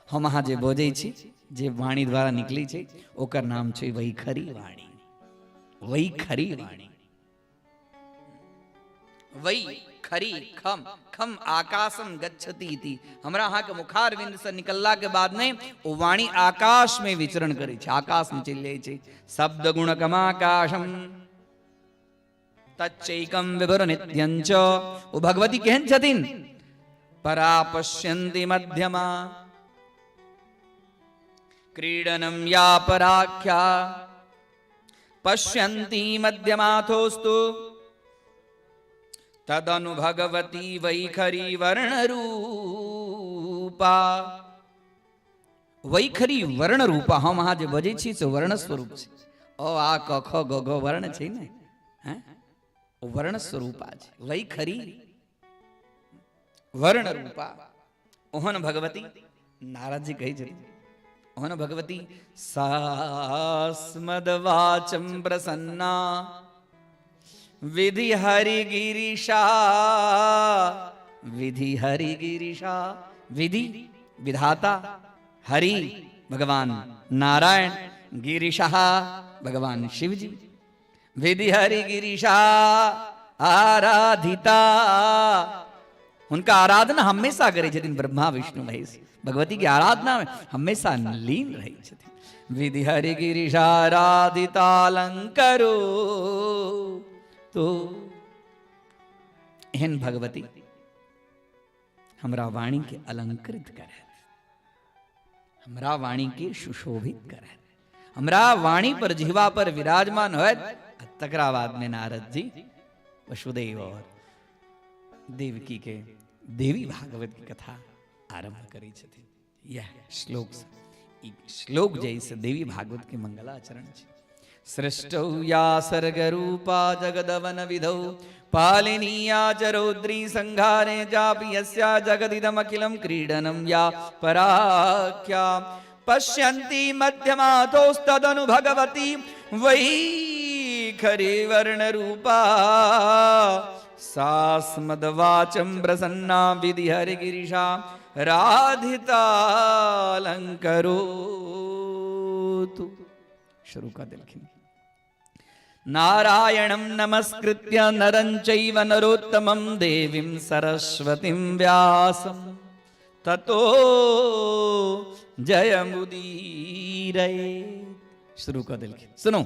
हम अहाँ जे बजै छी, जे वाणी द्वारा निकलै छै, ओकर नाम छै वैखरी वाणी। वैखरी वाणी, वै खरी खम खम आकाशम गच्छति इति। हमरा अहाँके मुखारविंद से निकलला के बाद नहि ओ वाणी आकाश में विचरण करै छै, आकाश में चलि जाइ छै। शब्द गुणकमाकाशम तच्चैकम विभुर नित्यंच। ओ भगवती केहन छथिन? परा पश्यन्ति मध्यमा क्रीडनम या पराख्या पश्यन्ति मध्यमाथोस्तु तदनु भगवती वैखरी वर्णरूपा। वैखरी वर्ण रूपा। हम अहाँ जे बजै छी से वर्ण स्वरूप छै। अ आ क ख ग घ वर्ण छै ने, हैं? ओ वर्ण स्वरूपा छै, वैखरी वर्ण रूपा। ओहन भगवती, नारद जी कहै छथिन, ओहन भगवती सास्मद वाचम प्रसन्ना विधि हरि गिरिशा, विधि हरि गिरिशा, विधि विधाता, हरि भगवान नारायण, गिरिशा भगवान शिवजी, विधि हरि गिरिशा आराधिता। हुनका आराधना हमेशा करै छथिन ब्रह्मा विष्णु महेश। भगवती के आराधना में हमेशा लीन रहै छथिन। विधि हरि गिरिशा आराधिता अलंकरो तो एहन भगवती हमरा वाणी के अलंकृत करत, हमरा वाणी के सुशोभित करत, हमरा वाणी पर जिह्वा पर विराजमान होत। आ तकरा बाद में नारद जी वसुदेव और देवकी के देवी भागवत की कथा आरंभ करै छथिन। यह श्लोक से, ई श्लोक जैसे देवी भागवत के मंगलाचरण छै। सृष्टौ या सर्गरूपा जगदवन विधौ पालिनीया च रौद्री संहारे चापि यस्या जगदिदमखिलं क्रीडनं या पराख्या पश्यन्ति मध्यमातोस्तदनु भगवती वैखरी वर्णरूपा सास्मद्वाचं प्रसन्ना विधि हरिगिरिशा राधितालङ्करोतु। शुरू कऽ देलखिन। नारायणं नमस्कृत्य नरं चैव नरोत्तमं देवीं सरस्वतीं व्यासं ततो जयमुदीरये। शुरू कऽ देलखिन। सुनू,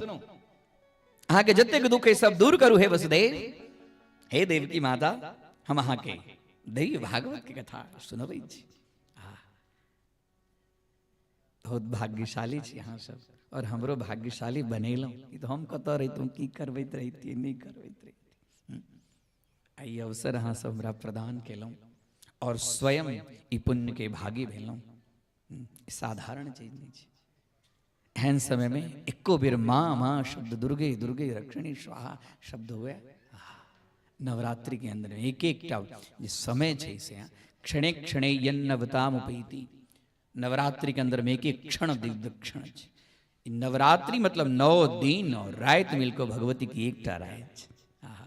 अहाँके जतेक दुख है सब दूर करू। हे वसुदेव, हे देवकी माता, हम अहाँके देवी भागवत के कथा सुनबै छी। बहुत भाग्यशाली छी अहाँ सब और हमरो भाग्यशाली बनेलहुँ। ई तऽ हम कतऽ रहितहुँ, की करबैत रहितियै, नहि करबैत रहितियै। आ ई अवसर अहाँ सब हमरा प्रदान केलहुँ और स्वयं ई पुण्यके भागी भेलहुँ। ई साधारण चीज नहि छै। एहन समयमे एको बेर माँ माँ शब्द, दुर्गे दुर्गे रक्षणी स्वाहा शब्द हुए नवरात्रि के अंदर में एक एकटा जे समय छै से क्षणे क्षणे यन्नवतामुपैति। नवरात्रि के अंदर में एक एक क्षण दिव्य क्षण छै। ई नवरात्रि मतलब 9 दिन और राति मिलकर भगवती की एकटा राति छै। आहा।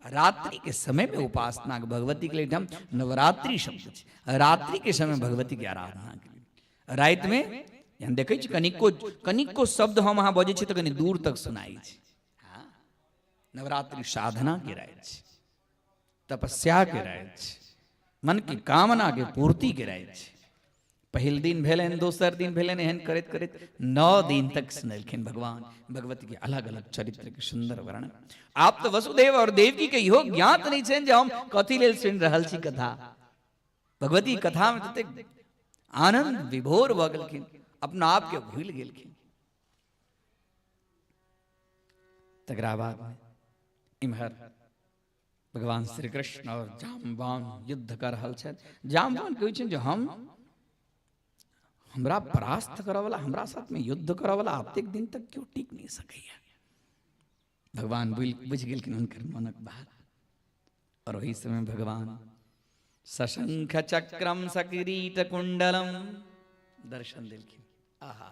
रात्रि के समय में उपासना के भगवती के लिए हम नवरात्रि शब्द छै। रात्रि के समय भगवती के आराधना के लिए, राति में जहन देखै छी कनिको कनिको शब्द हम अहाँ बजै छी तऽ कनि दूर तक सुनाइ छै। हँ, नवरात्रि साधना के राति छै, तपस्या के राति छै, मन के कामना के पूर्ति के राति छै। पहिल दिन भेलनि, दोसर दिन भेलनि, एहन करैत करैत 9 दिन तक सुनेलखिन भगवान भगवती के अलग अलग चरित्र के सुंदर वर्णन। आब तऽ वसुदेव और देवकी के इहो ज्ञात नहि छनि जे हम कथी लेल सुनि रहल छी कथा। भगवती कथा में ततेक आनंद विभोर भऽ गेलखिन, अपना आप के भूलि गेलखिन। तकरा बाद इम्हर भगवान श्री कृष्ण और जामवान युद्ध कर रहल छथि। जामवान कहै छनि जे हम हमरा परास्त करऽ वाला, हमरा साथ में युद्ध करऽ वाला एतेक दिन तक केओ टिक नहि सकैया। भगवान बुझि गेलखिन हुनकर मनक बात। और ओहि समय भगवान सशंख चक्रम सकिरीट कुंडलम दर्शन देलखिन। आहा,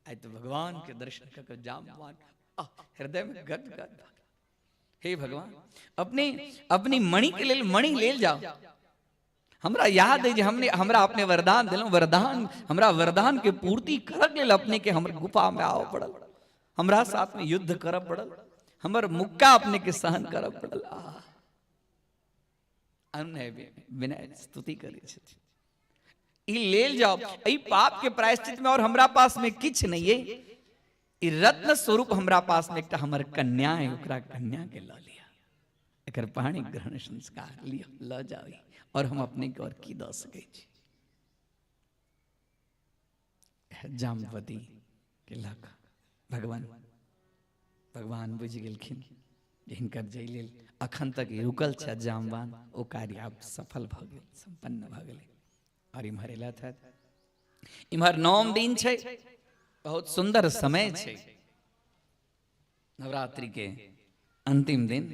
आइ तऽ भगवान के दर्शन कऽ के जामवान हृदय में गद गद। हे भगवान, अपने अपनी मणि के लेल मणि लेल जाओ। हमरा याद है जे हमने हमरा अपने वरदान दिलहुँ, वरदान हमरा वरदान के पूर्ति करक लेल अपने के हमर गुफा में आबऽ पड़ल, हमरा साथ में युद्ध करऽ पड़ल, हमर मुक्का अपने के सहन करऽ पड़ल। आ अन्य विनय स्तुति करै छथिन, ई लेल जाओ, एहि पाप के प्रायश्चित में और हमरा पास में किछु नहीं है। ई रत्न स्वरूप हमरा पास में एकटा हमर कन्या है, ओकरा कन्या के लऽ लिअ, एकर पाणी ग्रहण संस्कार लिअ, लऽ जाओ, और हम अपने के और की दऽ सकै छी। जामवती के लऽ कऽ भगवान भगवान बुझि गेलखिन जे हिनकर जाहि लेल अखन तक ई रुकल छथि जामवान, ओ कार्य आब सफल भऽ गेल, सम्पन्न भऽ गेलै। और इम्हर एलथि हँ, इम्हर नौम दिन छै, बहुत सुंदर समय छै, नवरात्रि के अंतिम दिन,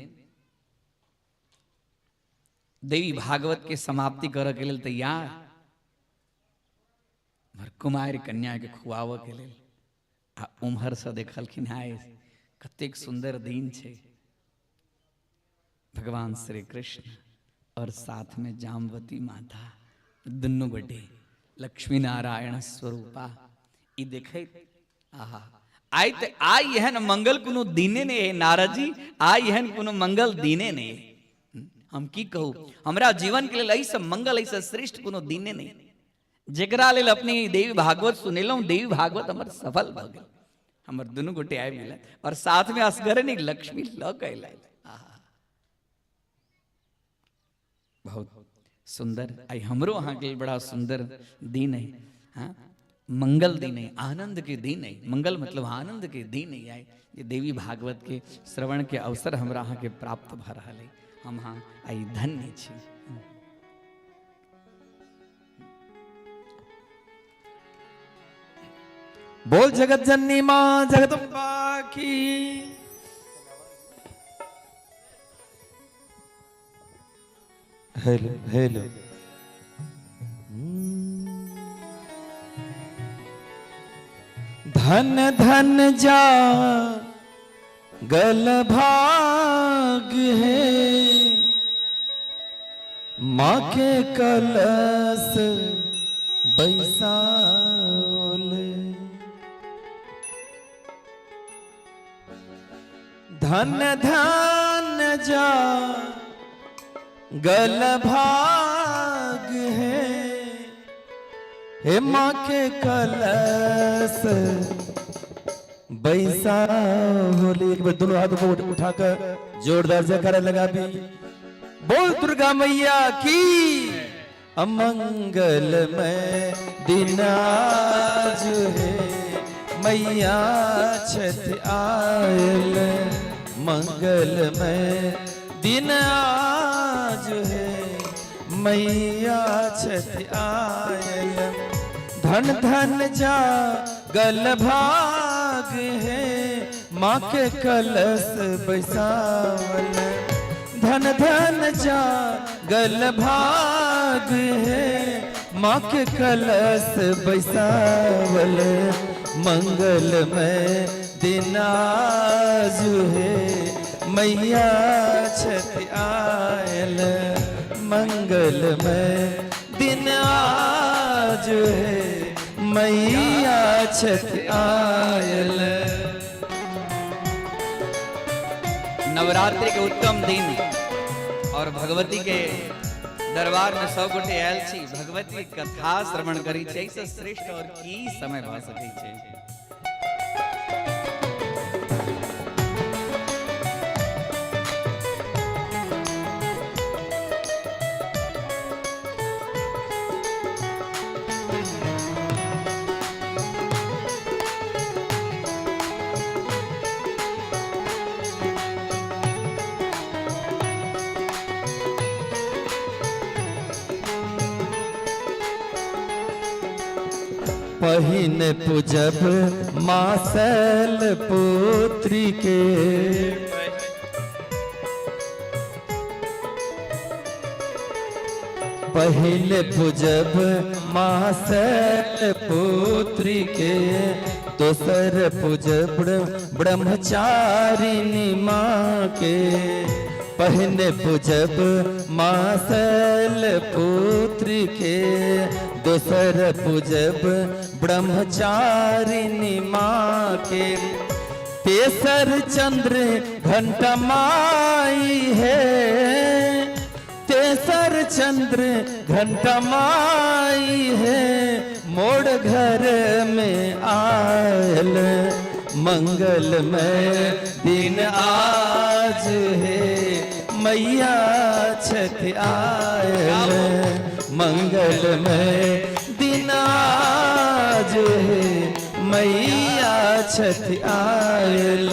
देवी भागवत के समाप्ति करऽ के लेल तैयार, उम्हर कुमारि कन्या के खुआबऽ के लेल। आ उम्हरसँ देखलखिन, हाय कतेक सुंदर दिन छै, भगवान श्री कृष्ण और साथ में जामवती माता, दुनू गोटे लक्ष्मी नारायण स्वरूपा। ई देखैत आहा, आइ तऽ आइ एहन मंगल कोनो दिने नहि है नारद जी, आइ एहन कोनो मंगल दिने नहि है। हम की कहू, हमरा जीवन के लेल एहिसँ मंगल, एहिसँ श्रेष्ठ कोनो दिने नहि, जेकरा लेल अपने ई देवी भागवत सुनेलहुँ, देवी भागवत हमर सफल भऽ गेल। हमर दुनू गोटे आबि गेल और साथ में असगरे नहि, लक्ष्मी लऽ कऽ अयलथि। आहा, बहुत सुंदर आइ हमरो अहाँके लेल बड़ा सुंदर दिन है। हाँ, मंगल दिन है, आनंद के दिन है। मंगल मतलब आनंद के दिन है आइ, जे देवी भागवत के श्रवण के अवसर हमरा अहाँके प्राप्त भऽ रहल है। हम अहाँ आइ धन्य छी। बोल जगत जननी माँ जगदम्बा की। हेलो हेलो, धन धन जा गल भाग है, माँ के कलश बैसाओल। धन धन जा गल भाग है, हे माँ के कलश बैसाओल। एक बार दोनों हाथ को उठाकर जोरदार जयकारा लगा भी बोल दुर्गा मैया की। अमंगल में दिन आज है, मैया छठ आयल। मंगल में दिन आज है, मैया छठ आयल। धन धन जा गल भाग है, माँ के कलश बैसावल। धन धन जा गल भाग है, माँ के कलश बैसावल। मंगल में दिन आज है, मैया छठ आयल। मंगल में दिन आज है, मैया छथि आयल। नवरात्रि के उत्तम दिन और भगवती के दरबार में सब गोटे आयल छी, भगवती के कथा श्रवण करी छी, एहिसँ श्रेष्ठ और की समय भऽ सकै छै। पहिन पूजब माँ शैल पुत्री के, पहले पूजब माँ शैल पुत्री के, दोसर पूजब ब्रह्मचारिणी माँ के। पहले पूजब माँ शैल पुत्री के, दोसर पूजब ब्रह्मचारिणी माँ के। तेसर चंद्र घंटा माई है, तेसर चंद्र घंटा माई है, मोड़ घर में आयल मंगलमय दिन आज है, मैया छथि आयल मंगलमय दिन आज है, मैया छथि आयल।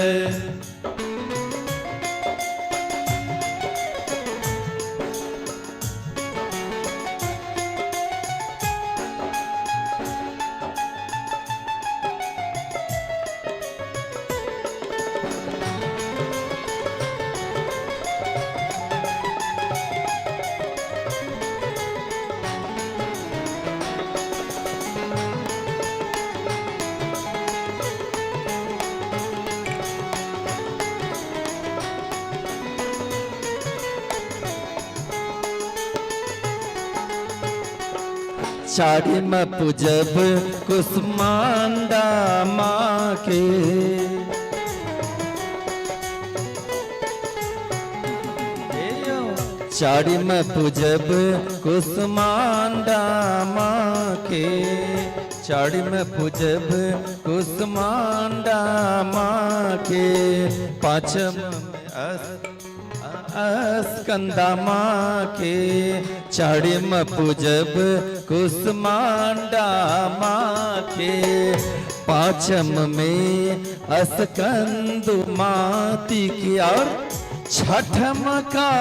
चारिम पूजब कुष्मांडा माँ के, चारिम पूजब कुष्मांडा माँ के, चारिम पूजब कुष्मांडा माँ के। पाँचम स्कंदा माँ के, चारिम पूजब कुष्मांडा माँ के। पाँचम में स्कंद माती की, और छठम का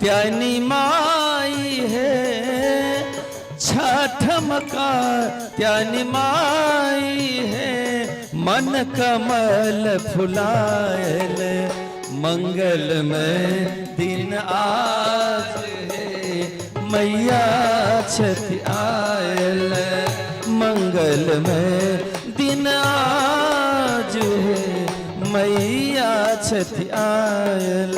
त्यानी माई है, छठम का त्यानी माई है, मन कमल फुलायल मंगलमय दिन आज है, मैया छथि आयल मंगलमय दिन आज है, मैया छथि आयल।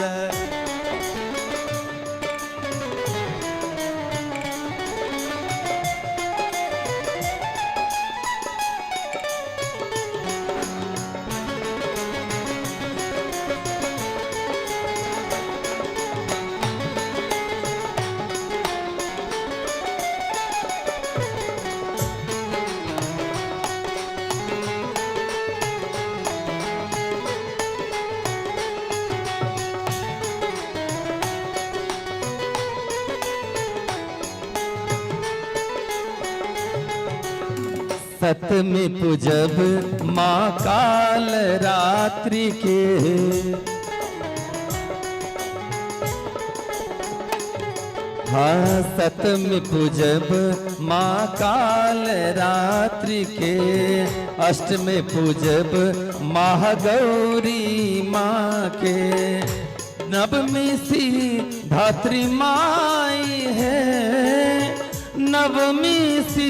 सतमी पूजब माँ काल रात्रि के, हाँ सतमी पूजब माँ काल रात्रि के, अष्टमी पूजब महागौरी माँ के। नवमी सी धात्री माई है, नवमी सी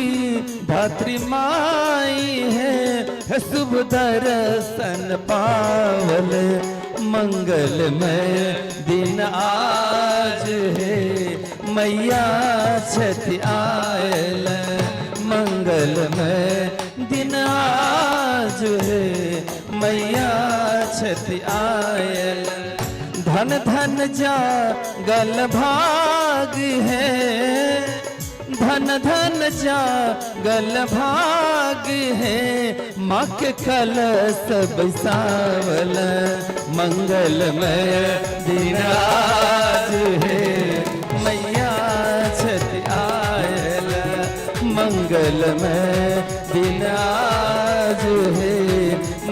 धात्री माई है, शुभ दर्शन पावल मंगलमय दिन आज है, मैया छथि आयल मंगलमय छथि आयल। धन धन जागल भाग है, धन धन जागल भाग है, माँ के कलश बैसावल मंगलमय दिन आज है। मैया छथि आयल, मंगलमय दिन आज है।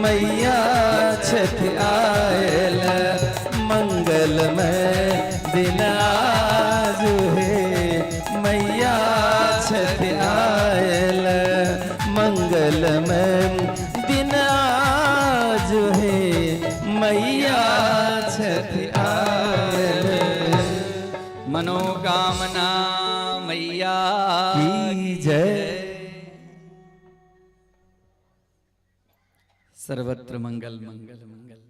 मैया छथि आयल, मंगलमय दिन आज है। मैया छथि आयल, मंगलमय दिन आज है। मैया छथि आयल। मनोकामना मैया की जय। सर्वत्र मंगल मंगल मंगल।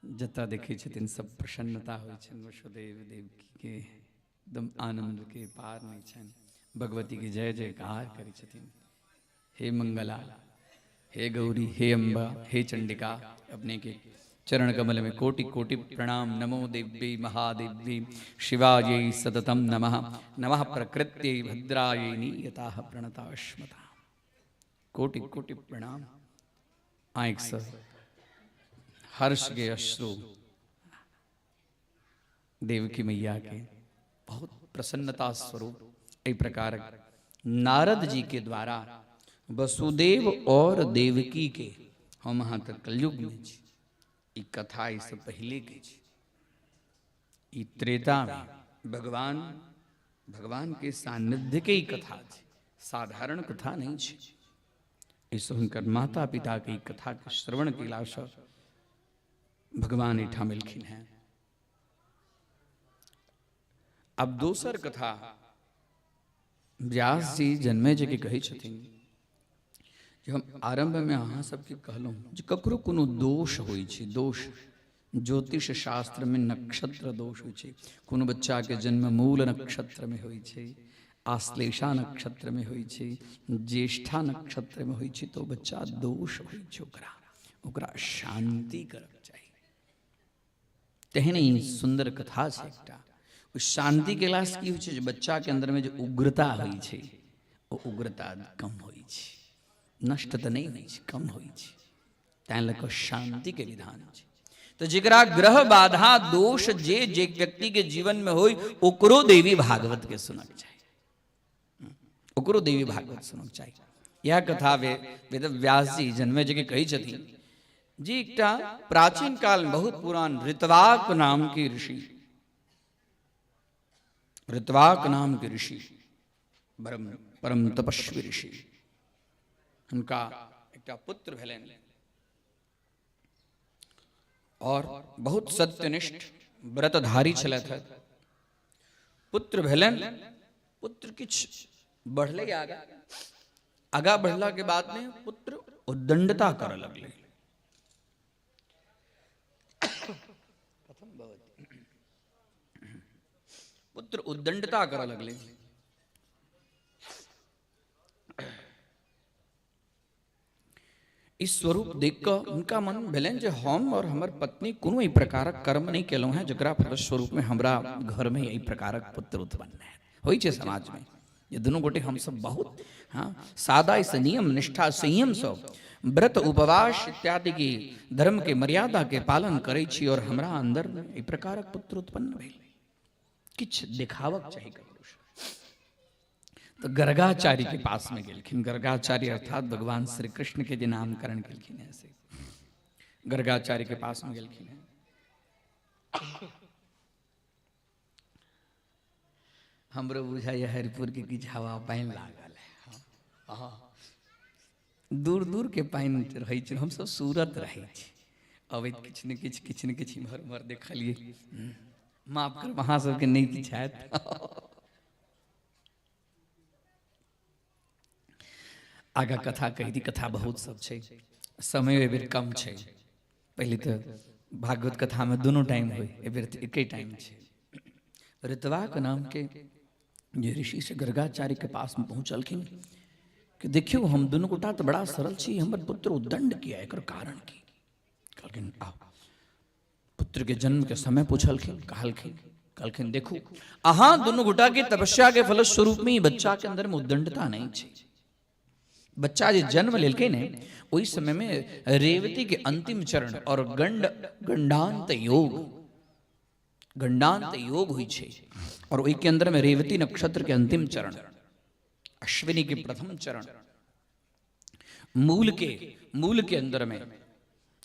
जतऽ देखै छथिन सब प्रसन्नता होइ छनि, वसुदेव देवकी के एकदम आनंद के पार नहि छनि, भगवती के जय जयकार करै छथिन। हे मंगला, हे गौरी, हे अम्बा, हे चंडिका, अपने के चरण कमल में कोटि कोटि प्रणाम। नमो देव्यै महादेव्यै शिवायै सततम नमः। नमः प्रकृत्यै भद्रायै नियताः प्रणताश्मता। कोटि कोटि प्रणाम। आँखिसँ हर्ष के अश्रु देवकी मैया के बहुत प्रसन्नता स्वरूप। एहि प्रकार नारद जी के द्वारा वसुदेव और देवकी के, हम अहाँ तऽ कलयुग में छी, ई कथा एहिसँ पहिले के छी। ई त्रेता में भगवान भगवान के सान्निध्य के ही कथा छै, साधारण कथा नहीं छै। एहिसँ हुनकर माता पिता के ई कथा के श्रवण केलासँ भगवान एहिठाम एलखिन हेँ। अब दोसर कथा व्यास जी जन्मे जी के कहै छथिन जे हम आरंभ में अहाँ सबके कहलहुँ जे ककरो कोनो दोष होइ छै, दोष ज्योतिष शास्त्र में नक्षत्र दोष होइ छै। कोनो बच्चा के जन्म मूल नक्षत्र में होइ छै, आश्लेषा नक्षत्र में होइ छै, ज्येष्ठा नक्षत्र में होइ छै, तो बच्चा दोष होइ छै, ओकरा ओकरा शांति करक चाही। तेहन ही सुंदर कथा छै एकटा। ओ शांति केलासँ की होइ छै जे बच्चा के अंदर में जे उग्रता होइ छै ओ उग्रता कम होइ छै, नष्ट तऽ नहि होइ छै, कम होइ छै। तैं लऽ कऽ शांति के विधान छै। तऽ जकरा ग्रह बाधा दोष जे जे व्यक्ति के जीवन में होय ओकरो देवी भागवत के सुनक चाही, ओकरो देवी भागवत सुनक चाही। यह कथा वेद व्यास जी जन्मे जी के कहै छथिन जी एकटा प्राचीन काल में बहुत पुरान ऋतवाक नाम के ऋषि, ऋतवाक नाम के ऋषि परम परम तपस्वी ऋषि, हुनका एकटा पुत्र भेलनि और बहुत सत्यनिष्ठ व्रतधारी छलथि। पुत्र भेलनि, पुत्र किछु बढ़लै आगा, आगा बढ़ला के बाद में पुत्र उद्दंडता करऽ लगलै। पुत्र उद्दंडता करऽ लगलै। ई स्वरूप देख कऽ हुनका मन भेलनि जे हम और हमर पत्नी कोनो एहि प्रकारक कर्म नहि केलहुँ हेँ जकरा फलस्वरूप में हमरा घरमे एहि प्रकारक पुत्र उत्पन्न है। होइ छै समाजमे जे दुनू गोटे हमसब बहुत हाँ सादा से नियम निष्ठा संयम से व्रत उपवास इत्यादि की धर्म के मर्यादा के पालन करै छी और हमरा अंदर एहि प्रकारक पुत्र उत्पन्न भेल, किछु देखावक चाही ककरो। तो गर्गाचार्य के पास में गेलखिन। गर्गाचार्य अर्थात भगवान श्री कृष्ण के जे नामकरण केलखिन हैं से गर्गाचार्य के पास में गेलखिन हैं। हमरो बुझाइए हरिपुर के किछु हवा पानि लागल है। हाँ, दूर दूर के पानि रहै छै, हमसब सूरत रहै छी, अबैत किछु ने किछु किछु ने किछु इम्हर उम्हर देखलियै। माफ करब अहाँ सबके नहि किछु हैत। आगा कथा कहि दी, कथा बहुत सब छै, समय एहि बेर कम छै। पहिले तऽ भागवत कथामे दुनू टाइम होइ, एहि बेर तऽ एके टाइम छै। ऋतवाक नामके जे ऋषि से गर्गाचार्य के पास में पहुँचलखिन, कि देखियौ हम दुनू गोटा तऽ बड़ा सरल छी, हमर पुत्र उद्दंड किया, एकर कारण की? कहलखिन आउ। पुत्र के जन्म के समय पूछलखिन, कहलखिन कहलखिन देखू अहाँ दुनू गोटा के तपस्या के फलस्वरूप में ई बच्चा के अंदर में उद्दंडता नहीं छै। बच्चा जे जन्म लेलकै ने ओहि समय में रेवती के अंतिम चरण और गंड गंडांत योग, गंडांत योग होइ छै और ओहि के अंदर में रेवती नक्षत्र के अंतिम चरण, अश्विनी के प्रथम चरण, मूल के अंदर में,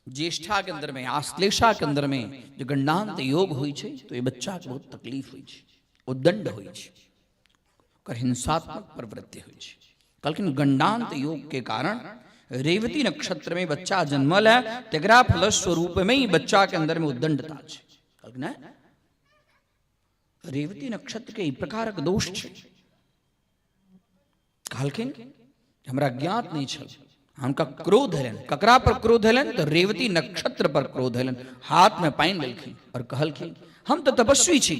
ज्येष्ठा के अंदर में, आश्लेषा के अंदर में जो गंडांत योग होइ छै तो ये बच्चा के बहुत तकलीफ होइ छै, उद्दंड होइ छै, ओकर हिंसात्मक प्रवृत्ति होइ छै। कहलखिन गंडांत योग के कारण रेवती नक्षत्र में बच्चा जन्मल है, तकरा फलस्वरूप में ही बच्चा के अंदर में उद्दंडता छै। कहलखिन रेवती नक्षत्र के ई प्रकारक दोष छै। कहलखिन हमरा ज्ञात नहीं छल। हुनका क्रोध हेलनि। ककरा पर क्रोध हेलनि? तो रेवती नक्षत्र पर क्रोध हेलनि। हाथ में पानि लेलखिन और कहलखिन हम तो तपस्वी छी,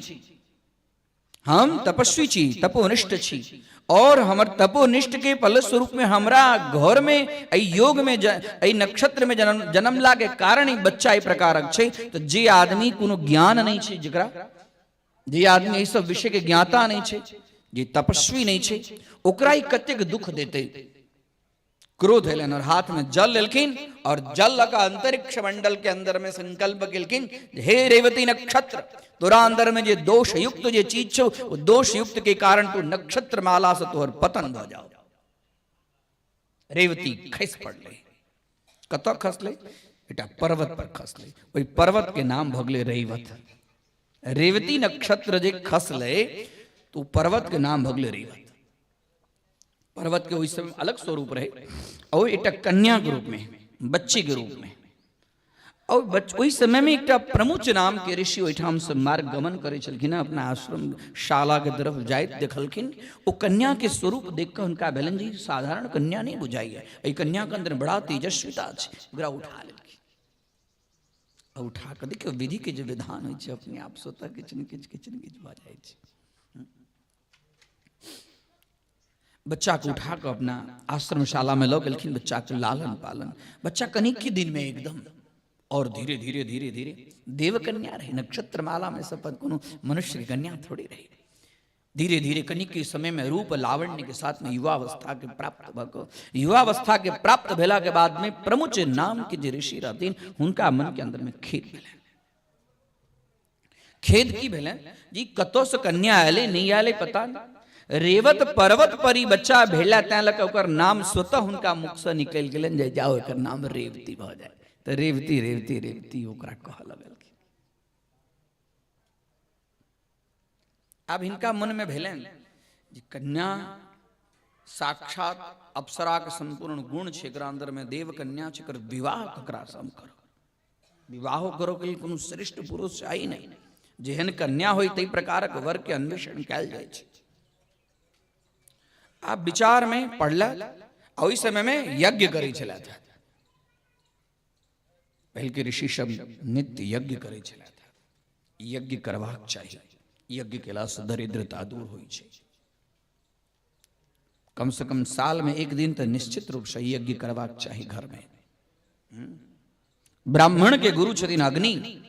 हम तपस्वी छी, तपोनिष्ठ छी और हमर तपोनिष्ठ के फलस्वरूप में हमरा घर में एहि योग में एहि नक्षत्र में जन्म जन्मला के कारण ई बच्चा एहि प्रकारक छै। तो जे आदमी कोनो ज्ञान नहीं छै, जकरा जे आदमी एहि सब विषय के ज्ञाता नहीं छै, जे तपस्वी नहीं छै, ओकरा ई कतेक दुख देतै। क्रोध एलनि और हाथ में जल लेलखिन और जल लऽ कऽ अंतरिक्ष मंडल के अंदर में संकल्प केलखिन, हे रेवती नक्षत्र, तोरा अंदर में जे दोष युक्त जे चीज छौ, ओ दोष युक्त के कारण तू नक्षत्र माला से तोहर पतन भऽ जाओ। रेवती खसि पड़लै। कतऽ खसलै? एकटा पर्वत पर खसलै। ओहि पर्वत के नाम भऽ गेलै रैवत। रेवती नक्षत्र जे खसलै तो पर्वत के नाम भऽ गेलै रैवत। पर्वत के ओहि समय अलग स्वरूप रहे और एकटा कन्या के रूप में, बच्ची के रूप में। और ओहि समय में एकटा प्रमुच नाम के ऋषि ओहिठाम से मार्ग गमन करै छलखिन, अपना आश्रम शाला के तरफ जाइत देखलखिन। ओ कन्या के स्वरूप देख कऽ हुनका भेलनि जे साधारण कन्या नहीं बुझाइए, एहि कन्या के अंदर बड़ा तेजस्विता छै। ओकरा उठा लेलखिन आ उठा कऽ देखियौ विधि के जे विधान होइ छै अपने आप स्वतः किछु ने किछु किछु ने किछु भऽ जाइ छै। बच्चा के उठा कऽ अपना आश्रमशाला में लऽ गेलखिन। बच्चा के लालन पालन, बच्चा कनिक ही दिन में एकदम और धीरे धीरे धीरे धीरे देवकन्या रहे, नक्षत्र माला में शपथ, कोनो मनुष्य की कन्या थोड़ी रही। धीरे धीरे कनिक के समय में रूप लावण्य के साथ में युवावस्था के प्राप्त भऽ कऽ, युवावस्था के प्राप्त भेला के बाद में प्रमुच नाम के जे ऋषि रहथिन हुनका मन के अंदर में खेद भेलनि। खेद की भेलनि जी कतऽसँ कन्या आयलै नहि आयलै पता नहि, रेवत पर्वत पर ई बच्चा भेला तैं लऽ कऽ ओकर नाम स्वतः हुनका मुखसँ निकलि गेलनि जे जाओ एकर नाम रेवती भऽ जाय। तऽ रेवती रेवती रेवती ओकरा कहऽ लगलखिन। आब हिनका मनमे भेलनि जे कन्या साक्षात अप्सराके सम्पूर्ण गुण छै एकरा अन्दरमे, देव कन्या छै, एकर विवाह ककरासँ हम करब? विवाहो करऽ के लेल कोनो श्रेष्ठ पुरुष चाही नहि, जेहन कन्या होय ताहि प्रकारक वर के अन्वेषण कयल जाइ छै। आब विचार में पड़लथि आ ओहि समय में यज्ञ करै छलथि। पहिलके ऋषि सब नित्य यज्ञ करै छलथि। यज्ञ करबाक चाही, यज्ञ केलासँ दरिद्रता दूर होइ छै। कम से कम साल में एक दिन तो निश्चित रूप से यज्ञ करबाक चाही घर में। ब्राह्मण के गुरु छथिन अग्नि।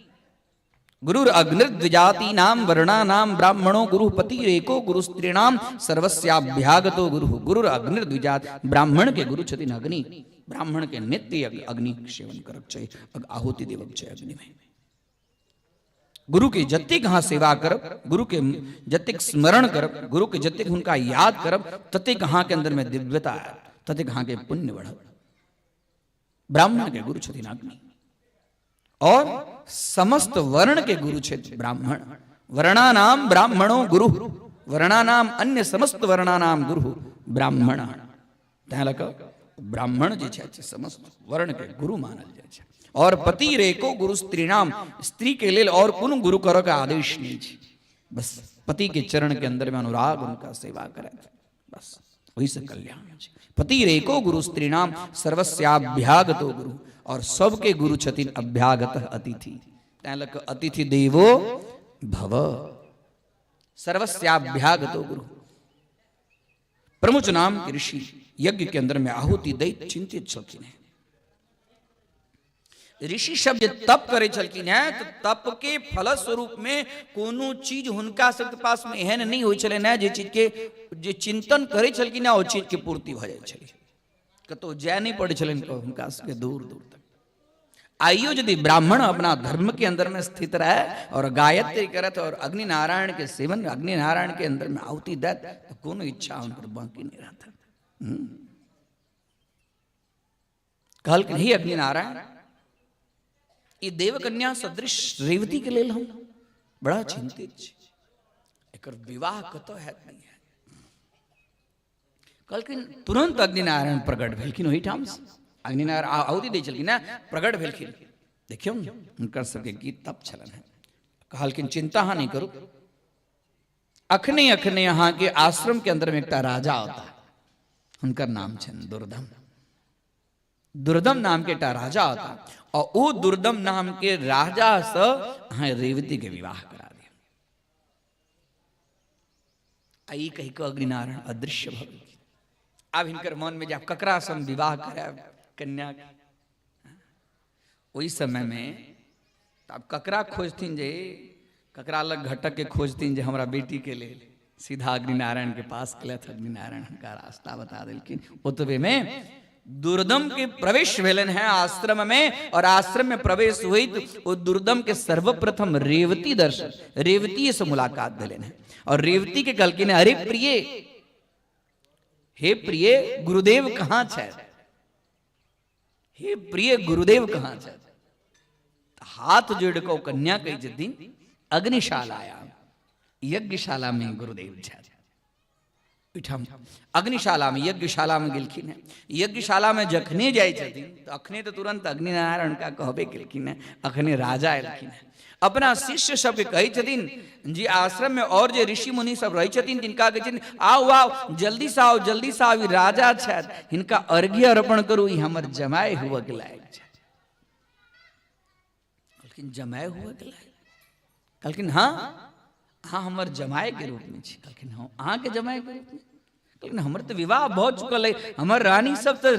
गुरुर अग्निर्द्विजाति नाम वर्णानाम ब्राह्मणो गुरु पतिरेको गुरु स्त्रीणाम सर्वस्याभ्यागतो गुरु। गुरुर अग्निर्द्विजात, ब्राह्मण के गुरु छथिन अग्नि। ब्राह्मण के नित्य अग्नि सेवन करक चाही, आहुति देवक चाही अग्नि में। गुरु के जतेक अहाँ सेवा करब, गुरु के जतेक स्मरण करब, गुरु के जतेक हुनका याद करब, ततेक अहाँ के अंदर में दिव्यता आयत, ततेक अहाँ के पुण्य बढ़त। ब्राह्मण के गुरु छथिन अग्नि और समस्त वर्ण के गुरु छथि ब्राह्मण। वर्णानाम ब्राह्मणो गुरु, वर्णानाम अन्य समस्त वर्णानाम गुरु ब्राह्मण। तैं लऽ कऽ ब्राह्मण जे छथि समस्त वर्ण के गुरु मानल जाइ छै। और पति रेको गुरु स्त्रीणाम, स्त्री के लेल और कोनो गुरु करऽ के आदेश नहीं छै, बस पति के चरण के अंदर में अनुराग, उनका सेवा करे, बस वही से कल्याण छै। पति रेको गुरु स्त्रीणाम सर्वस्याभ्यागतो गुरु, और सबके गुरु छथिन अभ्यागत अतिथि। तैं लऽ कऽ अतिथि देवो भव, सर्वस्याभ्यागतो गुरु। प्रमुच नाम के ऋषि यज्ञ के अंदर में आहुति दैत चिंतित छलखिन हैं। ऋषि सब जे तप करे छलखिन हैं तो तप के फलस्वरूप में कोनो चीज हुनका सबके पास में एहन नहीं होइ छलनि हैं जे चीज के जे चिंतन करे छलखिन हैं ओ चीज के पूर्ति भऽ जाइ छलै। कतौ जाय नहीं पड़ै छलनि हुनका सबके दूर दूर तक। आइयो यदि ब्राह्मण अपना धर्म के अंदर में स्थित रहे और गायत्री करत और अग्नि नारायण के सेवन अग्नि नारायण के अंदर में आहुति देत तो कोनो इच्छा हुनकर बाकी नहीं रहता। कहलखिन हे अग्नि नारायण, ई देवकन्या सदृश रेवती के लेल हम बड़ा चिंतित छी, एकर विवाह कतऽ हैत नहीं हैत। कहलखिन तुरंत अग्निनारायण प्रकट भेलखिन ओहिठाम से। अग्निनारायण आहुति दै छलखिन ने, प्रकट भेलखिन। देखियौ ने हुनकर सबके की तप छलनि हेँ। कहलखिन चिंता अहाँ नहीं करू, अखने अखने अहाँके आश्रम के अंदर में एकटा राजा औता, हुनकर नाम छनि दुर्दम। दुर्दम नाम के एकटा राजा औता और ओ दुर्दम नाम के राजा से अहाँ रेवती के विवाह करा दियौ। आ ई कहि कऽ अग्निनारायण अदृश्य भऽ गेलखिन। आब हिनकर मन में जाब ककरा संग विवाह करायब कन्या के। ओहि समय में आब ककरा खोजथिन जे ककरा लग घटक के खोजथिन जे हमरा बेटी के लेल। सीधा अग्निनारायण के पास गेलथि, अग्निनारायण हुनका रास्ता बता देलखिन। ओतबे में दुर्दम के प्रवेश भेलनि हैं आश्रम में और आश्रम में प्रवेश होइत ओ दुर्दम के सर्वप्रथम रेवती दर्शन, रेवती से मुलाकात भेलनि हैं और रेवती के कहलखिन अरे प्रिय, हे प्रिय गुरुदेव कहाँ छथि, हे प्रिय गुरुदेव कहाँ छथि। हाथ जोड़ कऽ कन्या कहै छथिन अग्निशालाया, यज्ञशाला में गुरुदेव छथि। ओहिठाम अग्निशाला में यज्ञशाला में गेलखिन हैं। यज्ञशाला में जखने जाइ छथिन तऽ अखने तऽ तुरंत अग्निनारायण हुनका कहबे केलखिन हैं, अखने राजा एलखिन हैं। अपना शिष्य सबके कहै छथिन जे आश्रम में और जे ऋषि मुनि सब रहै छथिन तिनका कहै छथिन आउ आउ जल्दी से आउ जल्दी से आउ, ई राजा छथि, हिनका अर्घ्य अर्पण करू, ई हमर जमाय हुअ के लायक छथि। कहलखिन जमाय हुअ के लायक? कहलखिन हाँ अहाँ हमर जमाय के रूप में छी। कहलखिन हाँ अहाँके जमाय के रूप में? कहलखिन हमर तऽ विवाह भऽ चुकल अइ, हमर रानी सब तऽ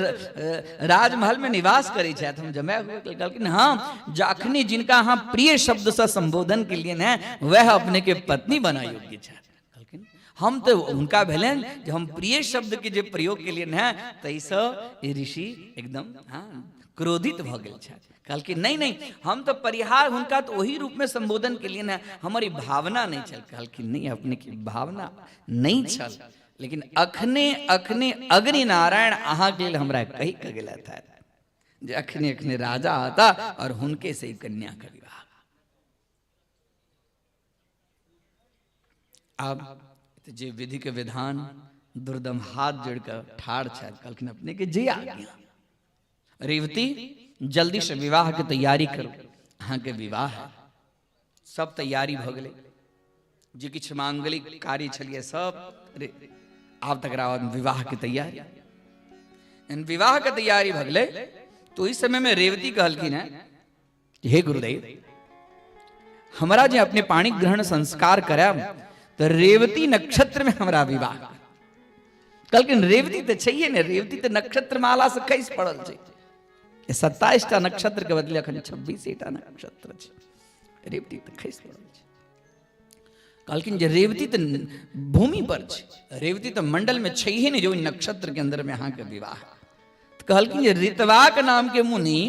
राजमहल में निवास करै छथि, हम जमाय हुअ के? कहलखिन हाँ, जखनी जिनका अहाँ प्रिय शब्दसँ संबोधन केलियनि हैं वएह अपने के पत्नी बना योग्य छथि। कहलखिन हम तऽ हुनका भेलनि जे हम प्रिय शब्द के जे प्रयोग केलियनि हैं ताहिसँ ई ऋषि एकदम हाँ क्रोधित भऽ गेल छथि। कहलखिन नहीं नहीं हम तऽ परिहार हुनका तऽ ओही रूप में संबोधन केलियनि हैं, हमर ई भावना नहीं छल। कहलखिन नहीं अपने के भावना नहीं छल, लेकिन अखने अखने अग्नि नारायण अहाँके लेल हमरा कहि कऽ गेलथि हैं जे अखने अखने राजा आता और हुनके से कन्या के विवाह। आब जे विधि के विधान दुर्दम हाथ जोड़ कऽ ठाढ़ छथि। कहलखिन अपने के जे आज्ञा। रेवती जल्दी से विवाह के तैयारी करू, अहाँके विवाह है। सब तैयारी भऽ गेलै, जे किछु मांगलिक कार्य छलियै सब। आब तकरा बाद विवाह के तैयारी, विवाह के तैयारी भऽ गेलै। तो ओहि समय में रेवती कहलखिन हैं हे गुरुदेव, हमरा जे अपने पाणी ग्रहण संस्कार करायब तो रेवती नक्षत्र में हमरा विवाह। कहलखिन रेवती तो छैहे ने, रेवती तो नक्षत्र माला से खसि पड़ल छै, 27 टा नक्षत्र के बदले अखन 26 टा नक्षत्र छै, रेवती तो खसि पड़ल छै। कहलखिन जे रेवती तो भूमि पर छै, रेवती तो मंडल में छैहे ने जो नक्षत्र के अंदर में अहाँके विवाह। तो कहलखिन जे ऋतवाक नाम के मुनि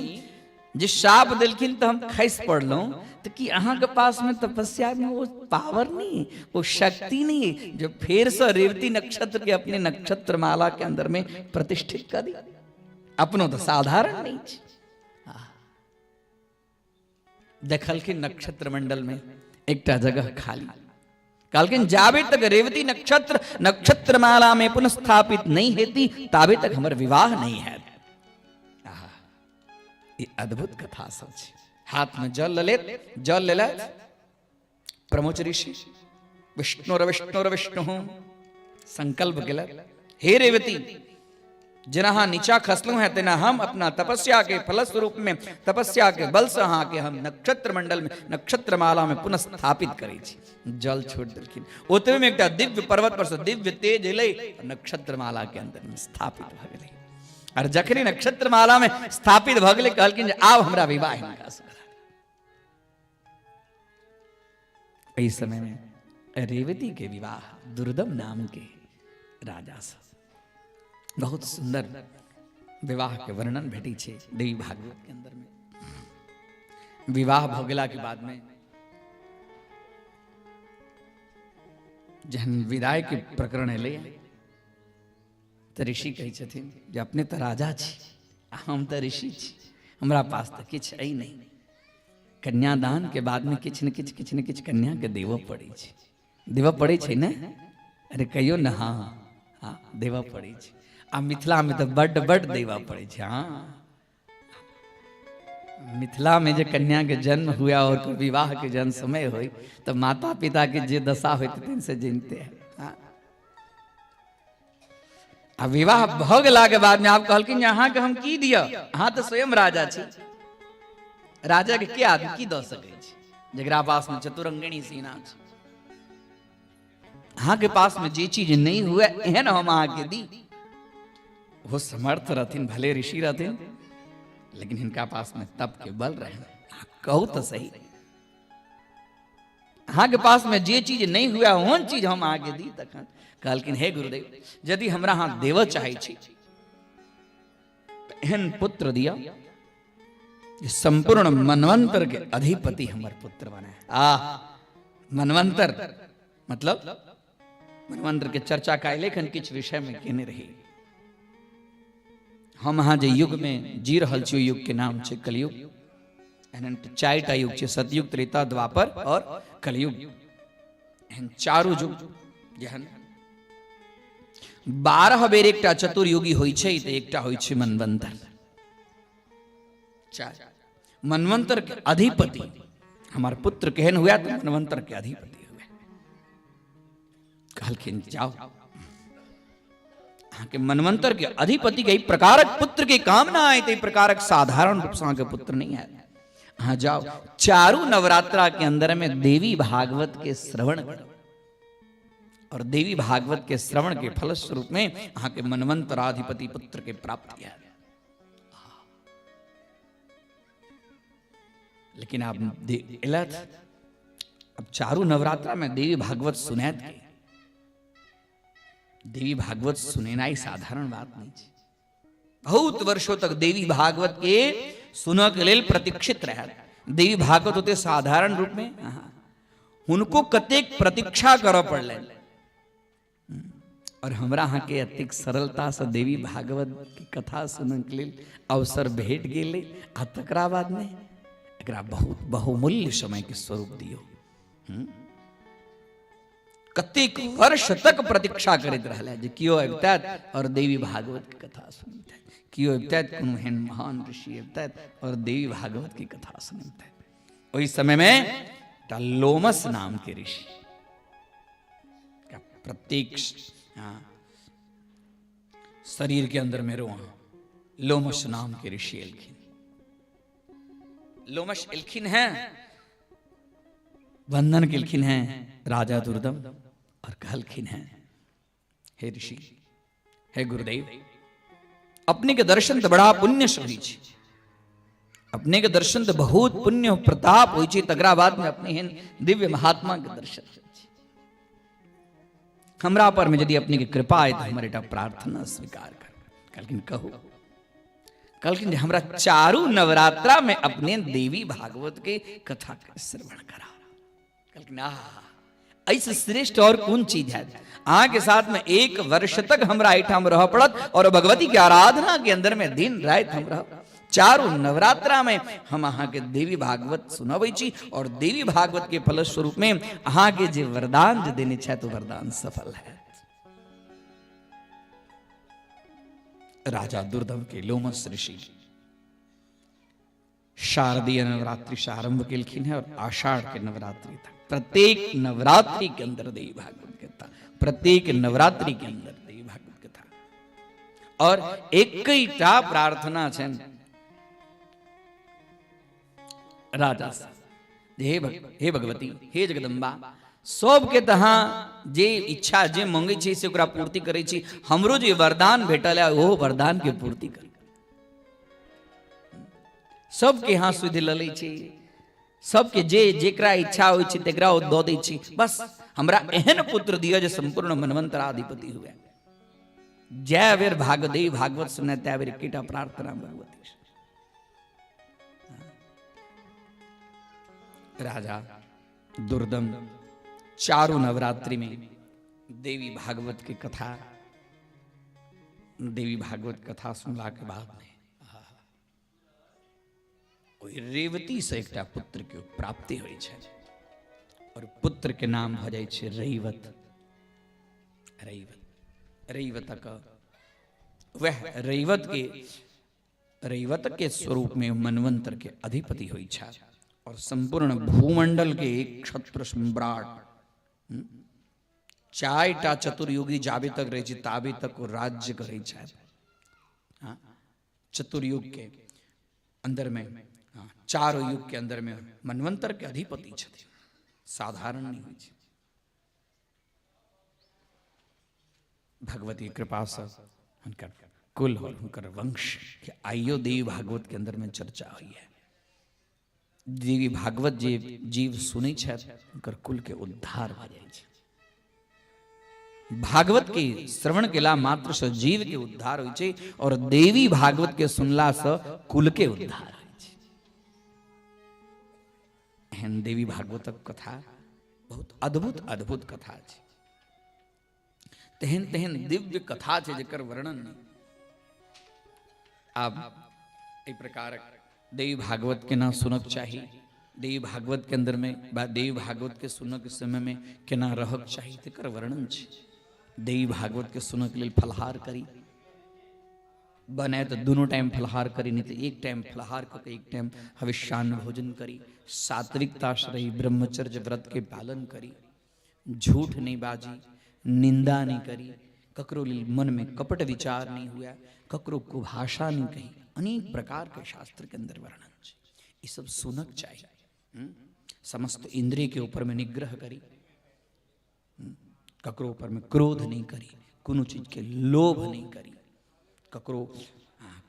जे शाप देलखिन तो हम खसि पड़लहुँ, तो कि अहाँके पास में तपस्या में वो पावर नहीं, वो शक्ति नहीं जो फेर से रेवती नक्षत्र के अपने नक्षत्र माला के अंदर में प्रतिष्ठित कर दी? अपनो तो साधारण नहीं छै। देखलखिन नक्षत्र मंडल में एकटा जगह खाली। कहलखिन जाबे तक रेवती नक्षत्र नक्षत्र माला में पुनఃस्थापित नहीं हेती ताबे तक हमर विवाह नहीं हैत। आहा, ई अद्भुत कथा सब छै। हाथ में जल लेत, जल लेलथि प्रमोच ऋषि विष्णुर विष्णुर विष्णु संकल्प केलक, हे रेवती जेना अहाँ नीचा खसलहुँ हैं तेना हम अपना तपस्या के फलस्वरूप में, तपस्या के बल से अहाँके हम नक्षत्र मंडल में, नक्षत्र माला में पुनः स्थापित करै छी। जल छोड़ि देलखिन। ओतबे में एकटा दिव्य पर्वत पर से दिव्य तेज एलै, नक्षत्र माला के अंदर में स्थापित भऽ गेलै। और जखने नक्षत्र माला में स्थापित भऽ गेलै, कहलखिन जे आब हमरा विवाह हिनका से करा। एहि समय में रेवती के विवाह दुर्दम नाम के राजा से बहुत सुंदर विवाह के वर्णन भेटै छै देवी भागवत के अंदर में। विवाह भऽ गेला के बाद में जहन विदाई के प्रकरण एलै तऽ ऋषि कहै छथिन जे अपने तऽ राजा छी आ हम तऽ ऋषि छी, हमरा पास तऽ किछु अइ नहि। कन्यादान के बाद में किछु ने किछु किछु ने किछु कन्या के देबऽ पड़ै छै, देबऽ पड़ै छै ने? अरे कहियो ने, हाँ हाँ देबऽ पड़ै छै। आ मिथिलामे तऽ बड्ड बड्ड देबऽ पड़ै छै। हाँ, मिथिलामे जे कन्याके जन्म हुए और विवाहके जहन समय होइ तऽ माता पिताके जे दशा होइत हेतनि से जनिते है। हाँ, आ विवाह भऽ गेलाके बादमे आब कहलखिन जे अहाँके हम की दिअ, अहाँ तऽ स्वयं राजा छी। राजा के के आदमी की दऽ सकै छै जकरा पासमे चतुरंगिणी सेना छै? अहाँके पासमे जे चीज नहि हुए एहन हम अहाँके दी। ओहो समर्थ रहथिन, भले ऋषि रहथिन, लेकिन हिनका पासमे तप के बल रहे। अहाँ कहू तऽ सही, अहाँके पासमे जे चीज नहि हुए ओहन चीज हम अहाँके दी। तखन कहलखिन, हे गुरुदेव, यदि हमरा अहाँ देबऽ चाहै छी तऽ एहन पुत्र दिअ जे संपूर्ण मनवंतर के अधिपति हमर पुत्र बने। आ मनवंतर मतलब मनवंतर के चर्चा काल्हि एखन किछु विषय में केने रही हम। अहाँ जे युग में जी रहल छी, युग के नाम छै कलयुग। एहन चारिटा युग छै, सतयुग, त्रेता, द्वापर और कलयुग। एहन चारू युग जेहन 12 बेर एकटा चतुर्युगी होइ छै तऽ एकटा होइ छै मनवंतर। चार मनवंतर के अधिपति हमार पुत्र केहन हुआ? तो मनवंतर के अधिपति हुआ। कहलखिन, जाओ, अहाँके मनवंतर के अधिपति के प्रकारक पुत्र के कामना आय तऽ प्रकारक साधारण रूप से अहाँके पुत्र नहीं आयत। अहाँ जाओ, चारू नवरात्रा के अंदर में देवी भागवत के श्रवण करो और देवी भागवत के श्रवण के फलस्वरूप में अहाँके मनवंतराधिपति पुत्र के प्राप्ति आयत। लेकिन आप एलथि, अब चारू नवरात्रा में देवी भागवत सुनायत के? देवी भागवत सुनेनाइ साधारण बात नहीं छै। बहुत वर्षों तक देवी भागवत के सुनऽ के लेल प्रतीक्षित रहे। देवी भागवत होते साधारण रूप में हुनको कतेक प्रतीक्षा करऽ पड़लनि। और हमरा अहाँके एतेक सरलतासँ देवी भागवत के कथा सुनऽके लेल अवसर भेट गेलै, आ तकरा बादमे एकरा बहुत बहुमूल्य समयके स्वरूप दियौ। कतेक वर्ष तक प्रतीक्षा करैत रहलै जे केओ अबितथि और देवी भागवत के कथा सुनितथि, केओ अबितथि, कोनो एहन महान ऋषि अबितथि और देवी भागवत के कथा सुनितथि। ओहि समयमे एकटा लोमस नाम के ऋषि प्रत्येक शरीर के अंदर में रोआ, लोमस नाम के ऋषि एलखिन। लोमस एलखिन हैं, वंदन केलखिन हैं राजा दुर्दम और कहलखिन हैं, हे ऋषि, हे गुरुदेव, अपने के दर्शन तो बड़ा पुण्य से होइ छै, अपने के दर्शन तो बहुत पुण्य प्रताप होइ छै, तकरा बाद में अपने एहन दिव्य महात्मा के दर्शन होइ छै। हमरा पर में यदि अपने के कृपा आए तो हमर एकटा प्रार्थना स्वीकार कर। कहलखिन, कहू। कहलखिन जे हमरा चारू नवरात्रा में अपने देवी भागवत के कथा के श्रवण करा। कहलखिन, आहा, एहिसँ श्रेष्ठ और कोन चीज है? अहाँके साथ में एक वर्ष तक हमरा एहिठाम रहऽ पड़त और भगवती के आराधना के अंदर में दिन राति हम रहब। चारू नवरात्रा में हम अहाँके देवी भागवत सुनबै छी और देवी भागवत के फलस्वरूप में अहाँके जे वरदान जे देने छथि ओ वरदान सफल है। राजा दुर्दम के लोमस ऋषि शारदीय नवरात्रि से आरंभ केलखिन है और आषाढ़ के नवरात्रि तक प्रत्येक नवरात्रि के अंदर देवी भागवत कथा, प्रत्येक नवरात्रि के अंदर देवी भागवत कथा। और एकैटा प्रार्थना छनि राजा से, हे हे भगवती, हे जगदम्बा, सबके तहाँ जे इच्छा जे मंगे छी से ओकरा पूर्ति करै छी, हमरो जे वरदान भेटल है ओहो वरदान के पूर्ति कर। सबके यहाँ सुधि लऽ लै छी, सबके जे जेकरा इच्छा होइ छै तेकरा ओ दऽ दै छी, बस हमरा एहन पुत्र दिअ जे सम्पूर्ण मनवंतराधिपति हुए। जय बेर भागदेव भागवत सुने तै बेर एकेटा प्रार्थना भगवती। राजा दुर्दम चारों नवरात्रि में देवी भागवत की कथा, देवी भागवत कथा सुनला के बाद में ओहि रेवती से एकटा पुत्र के प्राप्ति होइ छै और पुत्र के नाम भऽ जाइ छै रैवत। रैवत, रैवतक वह रैवत के रैवत के स्वरूप में मनवंतर के अधिपति होइ छै और संपूर्ण भूमंडल के एक क्षत्र सम्राट। चारिटा चतुर्युगी जाबे तक रहै छै ताबे तक ओ राज्य करै छै। हाँ, चतुर्युग के अंदर में, हाँ, चारों युग के अंदर में मनवंतर के अधिपति छथिन, साधारण नहीं होइ छै। भगवती कृपा से हुनकर कुल और हुनकर वंश के आइयो देवी भागवत के अंदर में चर्चा हुई है। देवी भागवत जे जीव सुनै छथि हुनकर कुल के उद्धार भऽ जाइ छै। भागवत के श्रवण केला मात्र से जीव के उद्धार होइ छै और देवी भागवत के सुनला से कुल के उद्धार होइ छै। एहन देवी भागवतक कथा बहुत अद्भुत अद्भुत कथा छै, तेहन तेहन दिव्य कथा छै जकर वर्णन नहि। आब एहि प्रकारक देवी भागवत केना सुनक चाही, देवी भागवत के अंदर में बा देवी भागवत के सुनक समय में केना रहक चाही तकर वर्णन छै। देवी भागवत के सुनक लेल फलहार करी, बने तो दोनों टाइम फलहार करी, नहीं तो एक टाइम फलहार करके एक टाइम हविष्यान्न भोजन करी, सात्विकता से रही, ब्रह्मचर्य व्रत के पालन करी, झूठ नहीं बाजी, निंदा नहीं करी, ककरो लेल मन में कपट विचार नहीं हुआ, ककरो कुभाषा नहीं कही। अनेक प्रकार के शास्त्र के अंदर वर्णन छै। ई सब सुनक चाही। समस्त इंद्रिय के ऊपर में निग्रह करी, ककरो ऊपर में क्रोध नहीं करी, कोनो चीज के लोभ नहीं करी, ककरो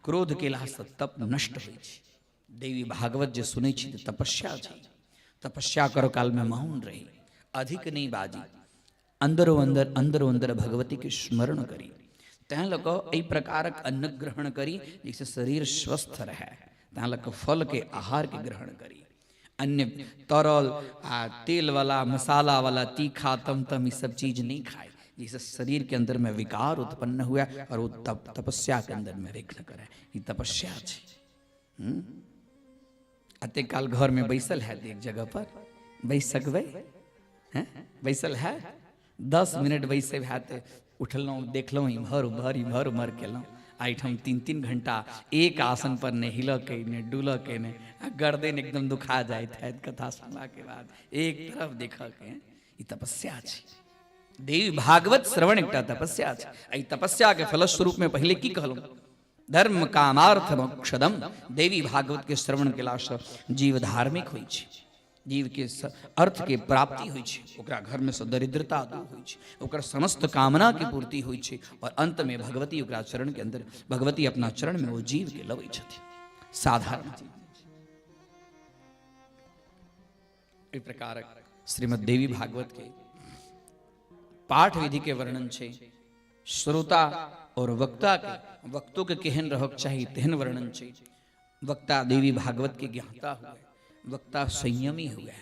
क्रोध केला से तप नष्ट होइ छै। देवी भागवत जे सुनै छी तऽ तपस्या छै, तपस्या करो काल में मौन रही, अधिक नहीं बाजी, अंदरो अंदर अंदरो अंदर भगवती के स्मरण करी। तैं लऽ कऽ एहि प्रकारक अन्न ग्रहण करी जाहिसँ शरीर स्वस्थ रहै, तैं लऽ कऽ फल के आहार के ग्रहण करी। अन्य तरल आ तेल वाला मसाला वाला तीखा तम तम ई सब चीज नहीं खाए, जिससे शरीर के अंदर में विकार उत्पन्न हुआ और वो तपस्या के अंदर में विघ्न करे। ई तपस्या छै। अते काल घर में बैसल है एक जगह पर बैस सकबै हैं? बैसल है 10 मिनट बैसे हैत, उठलहुँ देखलहुँ इम्हर उम्हर इम्हर उम्हर केलहुँ। एहिठाम 3-3 घंटा एक आसन पर नहि हिलऽ के नहि डुलऽ के नहि, आ गर्दन एकदम दुखा जाइत हैत कथा सुनला के बाद, एक तरफ देखऽ के। ई तपस्या छै। देवी भागवत श्रवण एकटा तपस्या छै। एहि तपस्या के फलस्वरूप में पहिले की कहलहुँ, धर्म कामार्थ मोक्षदम। देवी भागवत के श्रवण केलासँ जीव धार्मिक होइ छै, जीव के अर्थ के प्राप्ति होइ छै, ओकरा घर में से दरिद्रता दूर होइ छै, ओकर समस्त कामना के पूर्ति होइ छै और अंत में भगवती ओकरा चरण के अंदर, भगवती अपना चरण में ओ जीव के लबै छथिन। साधारण चीज। एहि प्रकारक श्रीमद् देवी भागवत के पाठ विधि के वर्णन छै। श्रोता और वक्ता के, वक्तो के केहन रहक चाही तेहन वर्णन छै। वक्ता देवी भागवत के ज्ञाता हुए, वक्ता संयमी हुए,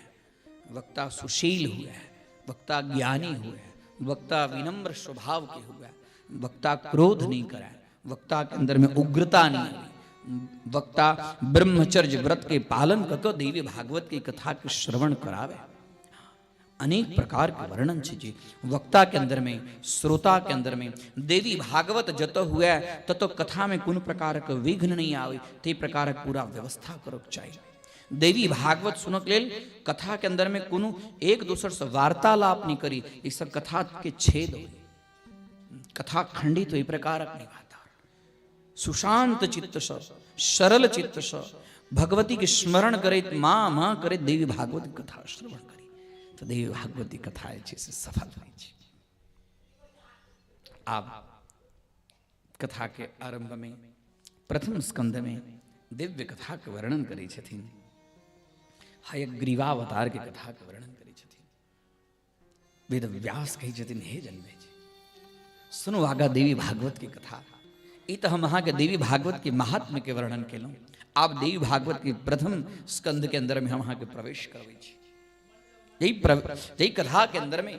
वक्ता सुशील हुए, वक्ता ज्ञानी हुए, वक्ता विनम्र स्वभाव के हुए, वक्ता क्रोध नहीं करे, वक्ता के अंदर में उग्रता नहीं हुई, वक्ता ब्रह्मचर्य व्रत के पालन करके देवी भागवत की कथा के श्रवण करावे। अनेक प्रकार के वर्णन छै जी वक्ता के अंदर में, श्रोता के अंदर में। देवी भागवत जत हुए तत कथा में कोनो प्रकार के विघ्न नहीं आवे, ते प्रकार के पूरा व्यवस्था करक चाही। देवी भागवत सुनक लेल कथा के अंदर में कोनो एक दोसर से वार्तालाप नहीं करी, ई सब कथा के छेद हो, कथा खंडित हो, प्रकारक नहीं वातावरण। सुशांत चित्तसँ, सरल चित्तसँ भगवतीके स्मरण करैत, माँ माँ करैत देवी भागवत कथा श्रवण करी तऽ देवी भागवती कथा जे छै से सफल होइ छै। आब कथा के आरंभ में प्रथम स्कंद में दिव्य कथा के वर्णन करै छथिन, हयग्रीवावतार के कथा के वर्णन करै छथिन। वेद व्यास कहै छथिन, हे जन्मे जी, सुनू आगा देवी भागवत के कथा। ई तऽ हम अहाँके देवी भागवत के महात्म्य के वर्णन केलहुँ। आब देवी भागवत के प्रथम स्कंद के अंदर में हम अहाँके प्रवेश करबै छी। यही कथा के अंदर में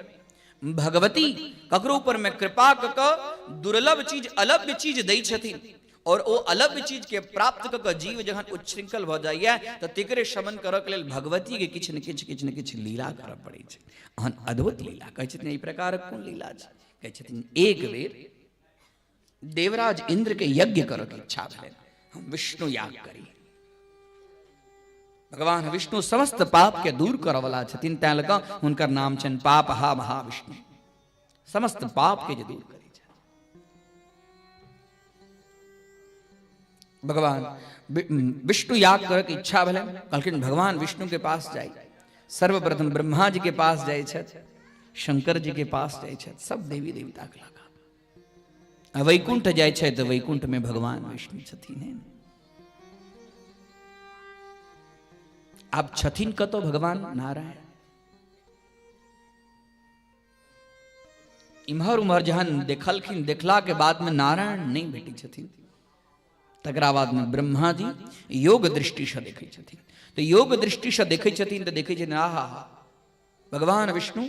भगवती ककरो ऊपर में कृपा क कऽ दुर्लभ चीज, अलभ्य चीज दै छथिन, और ओ अलभ्य चीज के प्राप्त क कऽ जीव जखन उच्छृंखल भऽ जाइए तऽ तेकरे शमन करऽ के लेल भगवती के किछु ने किछु, किछु ने किछु लीला करऽ पड़ै छै। एहन अद्भुत लीला कहै छथिन, एहि प्रकारक कोन लीला छै? कहै छथिन, एक बेर देवराज इंद्र के यज्ञ करऽ के इच्छा भेलनि, हम विष्णु याग करी। भगवान विष्णु समस्त पाप के दूर करऽ वाला छथिन, तैं लऽ कऽ हुनकर नाम छनि पाप हा महाविष्णु, समस्त पाप के जे दूर करै छथि। भगवान विष्णु याग करऽ के इच्छा भेलनि, कहलखिन भगवान विष्णु के पास जाइ। सर्वप्रथम ब्रह्मा जी के पास जाइ छथि, शंकर जी के पास जाइ छथि, सब देवी देवता के लगा आ वैकुंठ जाइ छै तऽ वैकुंठ में भगवान विष्णु छथिन। है आब छथिन कतौ भगवान नारायण? इम्हर उम्हर जहन देखलखिन, देखला के बाद में नारायण नहीं भेटै छथिन। तकरा बाद में ब्रह्मा जी योग दृष्टि से देखै छथिन, तऽ योग दृष्टि से देखै छथिन तऽ देखै छथिन, आहा हा, भगवान विष्णु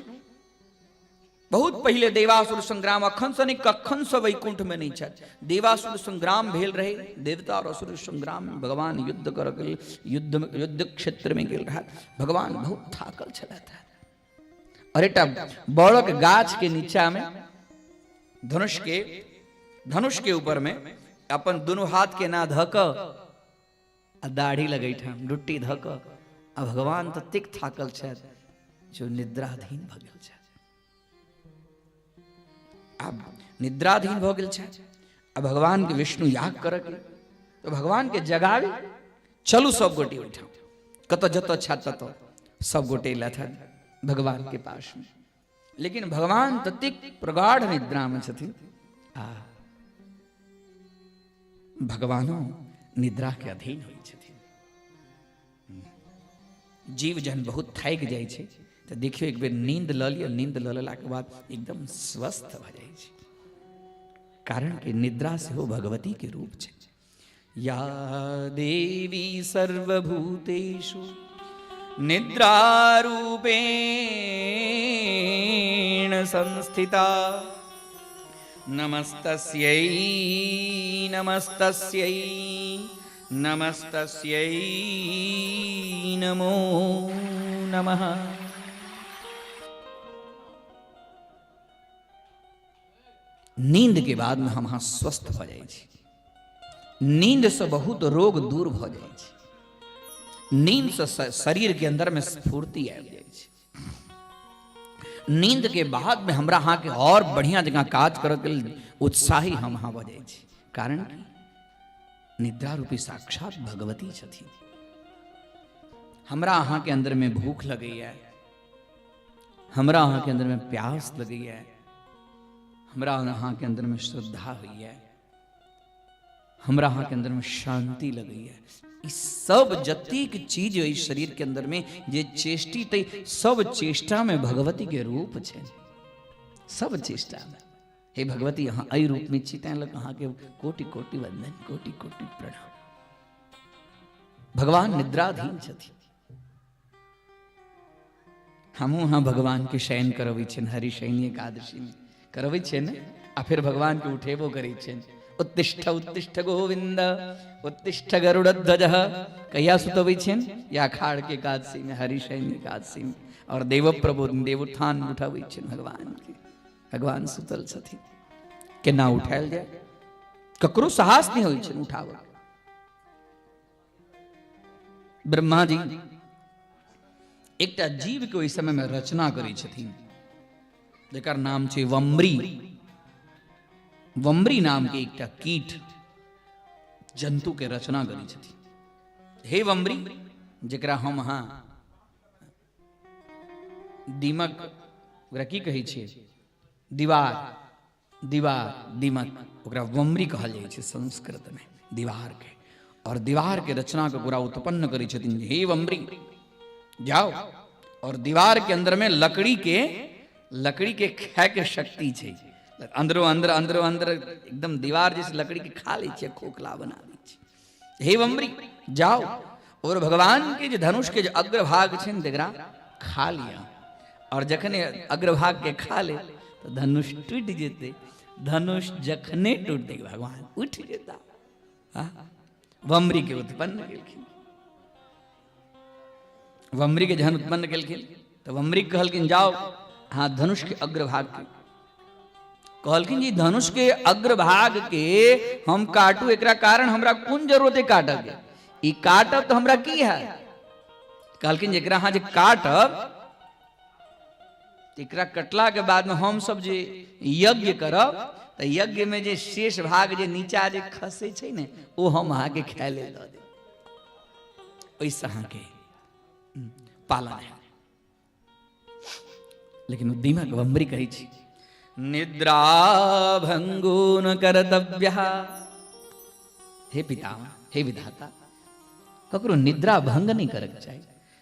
बहुत पहिले देवासुर संग्राम, अखन से नहीं कखन से वैकुंठ में नहीं छथि। देवासुर संग्राम भेल रहे, देवता और असुर संग्राम में भगवान युद्ध कर के युद्ध क्षेत्र में गेल रहा। भगवान बहुत थाकल छलथि। और एकटा बड़क गाछ के नीचा में धनुष के ऊपर में अपन दोनों हाथ के ना धऽ कऽ आ दाढ़ी लगैठाम डुट्टी धऽ कऽ आ भगवान ततेक थाकल छथि जो निद्राधीन भऽ गेल छथि। आब निद्राधीन भऽ गेल छथि आ भगवान के विष्णु याग करऽ के तऽ भगवान के जगावे चलू सब गोटे ओहिठाम, कतऽ जतऽ छथि ततऽ सब गोटे अयलथि भगवान के पास में। लेकिन भगवान ततेक प्रगाढ़ निद्रा में छथिन आ भगवानो निद्रा के अधीन होइ छथिन। जीव जहन बहुत थाकि जाइ छै तऽ देखियौ एक बेर नींद लऽ लिअ, नींद लऽ लेलाके बाद एकदम स्वस्थ भऽ जाइ छै, कारण कि निद्रा सेहो भगवती के रूप छै। या देवी सर्वभूतेषु निद्रारूपेण संस्थिता नमस्तस्यै नमस्तस्यै नमस्तस्यै नमो नमः। नींद के बाद में हम अहाँ स्वस्थ भऽ जाइ छी। नींद से बहुत रोग दूर भऽ जाइ छै। नींद से शरीर के अंदर में स्फूर्ति आबि जाइ छै। नींद के बाद में हमरा अहाँके और बढ़िया जगह काज करऽ के लेल उत्साही हम अहाँ भऽ जाइ छी, कारण कि निद्रा रूपी साक्षात भगवती छथिन। हमरा अहाँके अंदर में भूख लगैया, हमरा अहाँके अंदर में प्यास लगैया, हमरा अहाँके अंदर में श्रद्धा होइए, हमरा अहाँके अंदर में शांति लगैए, ई सब जतेक चीज एहि शरीर के अंदर में जे चेष्टित अइ, सब चेष्टा में भगवती के रूप छै। सब चेष्टा में हे भगवती अहाँ एहि रूप में छी, तैं लग अहाँके कोटि कोटि वंदन, कोटि कोटि प्रणाम। भगवान निद्राधीन छथिन। हमहूँ अहाँ भगवान के शयन करबै छियनि, हरिशयनी एकादशी में करबै छियै ने, आ फिर भगवान के उठेबो करै छियनि। उत्तिष्ठ उत्तिष्ठ गोविंद उत्तिष्ठ गरुड़ध्वज, कहिया सुतबै छियनि? या अखाड़ के एकादशी में, हरिशयनी एकादशी में। और देव प्रबोधन देवोत्थान उठाबै छियनि भगवान के। भगवान सुतल छथिन, केना उठायल जाय? ककरो साहस नहि होइ छनि उठाबऽ। ब्रह्मा जी एकटा जीव के ओहि समय में रचना करै छथिन जकर नाम छै वम्री। वम्री नाम के एकटा कीट जंतु के रचना करै छथिन। हे बमरी, जकरा हम अहाँ दीमक, ओकरा की कहै छियै? दीवार, दीवार, दीमक, ओकरा बमरी कहल जाइ छै संस्कृतमे दीवार के। और दीवार के रचना के ओकरा उत्पन्न करै छथिन, हे बमरी जाओ। और दीवार के अंदर में लकड़ी के, लकड़ी के खाय के शक्ति छै। अंदरो अंदर, अंदरो अंदर एकदम दीवार जैसे लकड़ी के खा लै छै, खोखला बना दै छै। हे बमरी जाओ और भगवान के जे धनुष के जे अग्रभाग छै ने तकरा खा लिया। और जखने अग्रभाग के खा ले तो धनुष टूटि जेतै। धनुष जखने टूटतै भगवान उठि जेता। बमरी के उत्पन्न केलखिन। बमरी के जहन उत्पन्न केलखिन तो बमरी कहलखिन जाओ हाँ धनुष के अग्रभाग के। कहलखिन जी धनुष के अग्रभाग के हम काटू, एकरा कारण हमरा कोन जरूरत है काटब के? ई काटब तो हमरा की है? कहलखिन एकरा अहाँ जे काटब, एकरा कटला के बाद में हम सब जे यज्ञ करब तो यज्ञ में जे शेष भाग जे नीचा जे खसे छै ने ओ हम अहाँके खाय लेल दऽ देब, ओहिसँ अहाँके पालन है। लेकिन ओ दीमक बम्बरी कहै छी निद्रा भंगो न कर्तव्य। हे पिता, हे विधाता, ककरो निद्रा भंग नहीं करक चाही।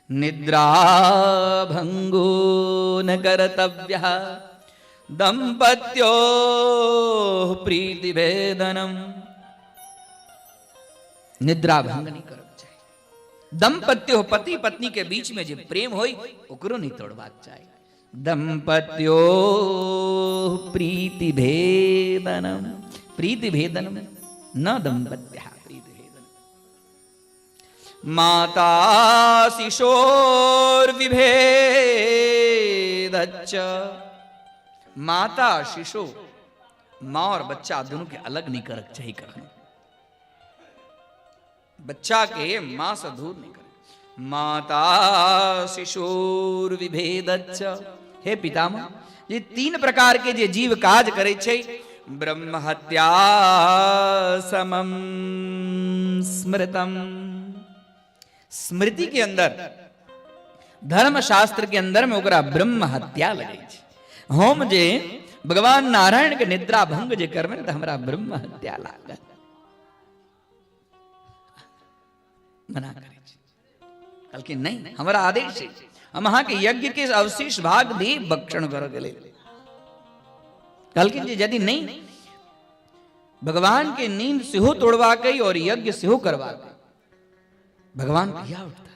निद्रा भंगो न कर्तव्य दंपत्यो प्रीतिभेदनम। निद्रा भंग नहीं करक चाही। दंपत्यो पति पत्नी के बीच में जे प्रेम होई ओकरो नहीं तोड़बाक चाही। दंपत्यो प्रीतिभेदनम, प्रीतिभेदनम न दंपत्या प्रीतिभेदनम। माता शिशोर्विभेदच्च। माता शिशु, माँ और बच्चा दोनों के अलग नहीं करक चाही कखनो। बच्चा के माँ से दूर नहीं करे। माता शिशुर्विभेदच्च। हे पितामह, ये तीन प्रकार के जे जीव काज करे छै, ब्रह्म हत्या समम स्मृतम। स्मृति के अंदर, धर्म शास्त्र के अंदर में ओकरा ब्रह्म हत्या लगे छै। हम जे भगवान नारायण के निद्रा भंग जे करबै तऽ हमरा ब्रह्म हत्या लागत। मना करै छै। कहलखिन नहीं, हमरा आदेश है, हम अहाँके यज्ञ के अवशेष भाग दी भक्षण करऽ के लेल। कहलखिन जे यदि नहीं, भगवान के नींद सेहो तोड़बाक अइ और यज्ञ सेहो करबाक अइ। भगवान कहिया उठता?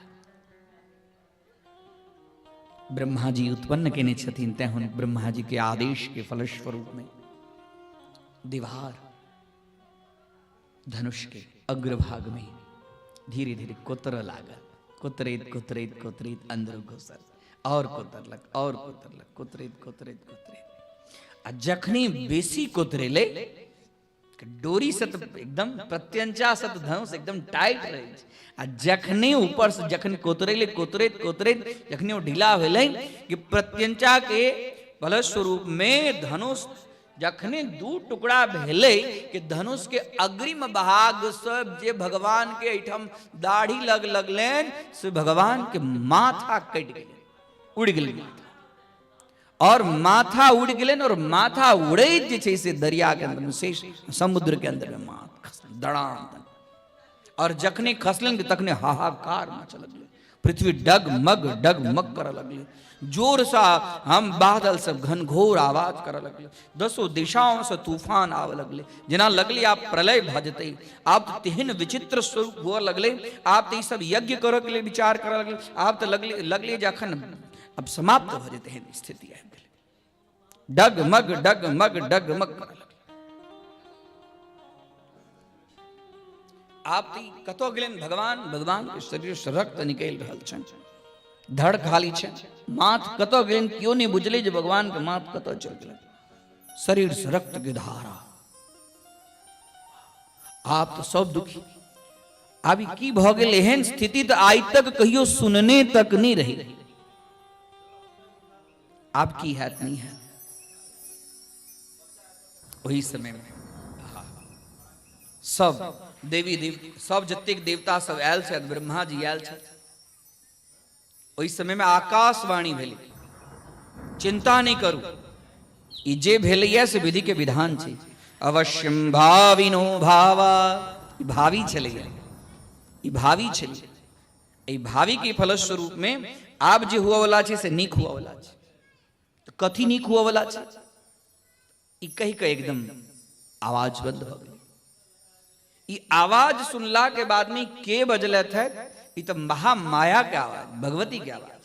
ब्रह्मा जी उत्पन्न केने छथिन, तैं हुन ब्रह्मा जी के आदेश के फलस्वरूप में दीवार धनुष के अग्रभाग में धीरे धीरे कोतर लागल। कोतरैत कोतरैत कोतरैत अंदर घुसल और कोतरलक और कोतरलक, कोतरैत कोतरैत कोतरैत। आ जखनी बेसी कोतरेले, डोरी से तऽ एकदम प्रत्यंचा से तऽ धनुष एकदम टाइट रहै छै। आ जखने ऊपर से जखन कोतरेले, कोतरैत कोतरैत जखने ओ ढीला भेलै कि प्रत्यंचा के फलस्वरूप में धनुष जखने दू टुकड़ा भेलै कि धनुष के अग्रिम भाग सब जे भगवान के एहिठाम दाढ़ी लग लगलनि से भगवान के माथा कटि गेलै, उड़ि गेलै माथा। और माथा उड़ि गेलनि और माथा उड़ैत जे छै से दरिया के अंदर में, शेष समुद्र के अंदर में माथ खसलनि दड़ाम। और जखने खसलनि तखने हाहाकार मच लगलै, पृथ्वी डगमग डगमग करऽ लगलै, जोर सा हम बादल सब घनघोर आवाज करऽ लगलै, दसो दिशाओं से तूफान आबऽ लगलै, जेना लगलै आब प्रलय भऽ जेतै। आब तऽ तेहन विचित्र स्वरूप हुअ लगलै, आब तऽ ई सब यज्ञ करऽ के लेल विचार करऽ लगलै, आब तऽ लगलै लगलै जे अखन अब समाप्त भऽ जेतै, एहन स्थिति आबि गेलै। डगमग डगमग डगमग करऽ लगलै। आब तऽ ई कतऽ गेलनि भगवान? भगवान के शरीर से रक्त निकलि रहल छनि, धड़ खाली छै, माथ कतऽ गेलनि केओ नहि बुझलै जे भगवान के माथ कतऽ चलि गेलनि। शरीर से रक्त के धारा। आब तऽ सब दुखी। आब ई की भऽ गेल? एहन स्थिति तऽ आइ तक कहियो सुनने तक नहि रही। आब की हैत नहि हैत? ओहि समय में सब देवी देव सब जतेक देवता सब आयल छथि, ब्रह्मा जी आयल छथि। ओहि समय में आकाशवाणी भेलै, चिंता नहीं करू, ई जे भेलैया से विधि के विधान छै। अवश्यम भाविनो भावा, ई भावी छलैया, ई भावी छलै। एहि भावी के फलस्वरूप में आब जे हुअ वाला छै से नीक हुअ वाला छै। तऽ कथी नीक हुअ वाला छै? ई कहि कऽ एकदम आवाज बंद भऽ गेलै। ई आवाज सुनला के बाद में के बजलथि है? ई तऽ महामाया के आवाज, भगवती के आवाज।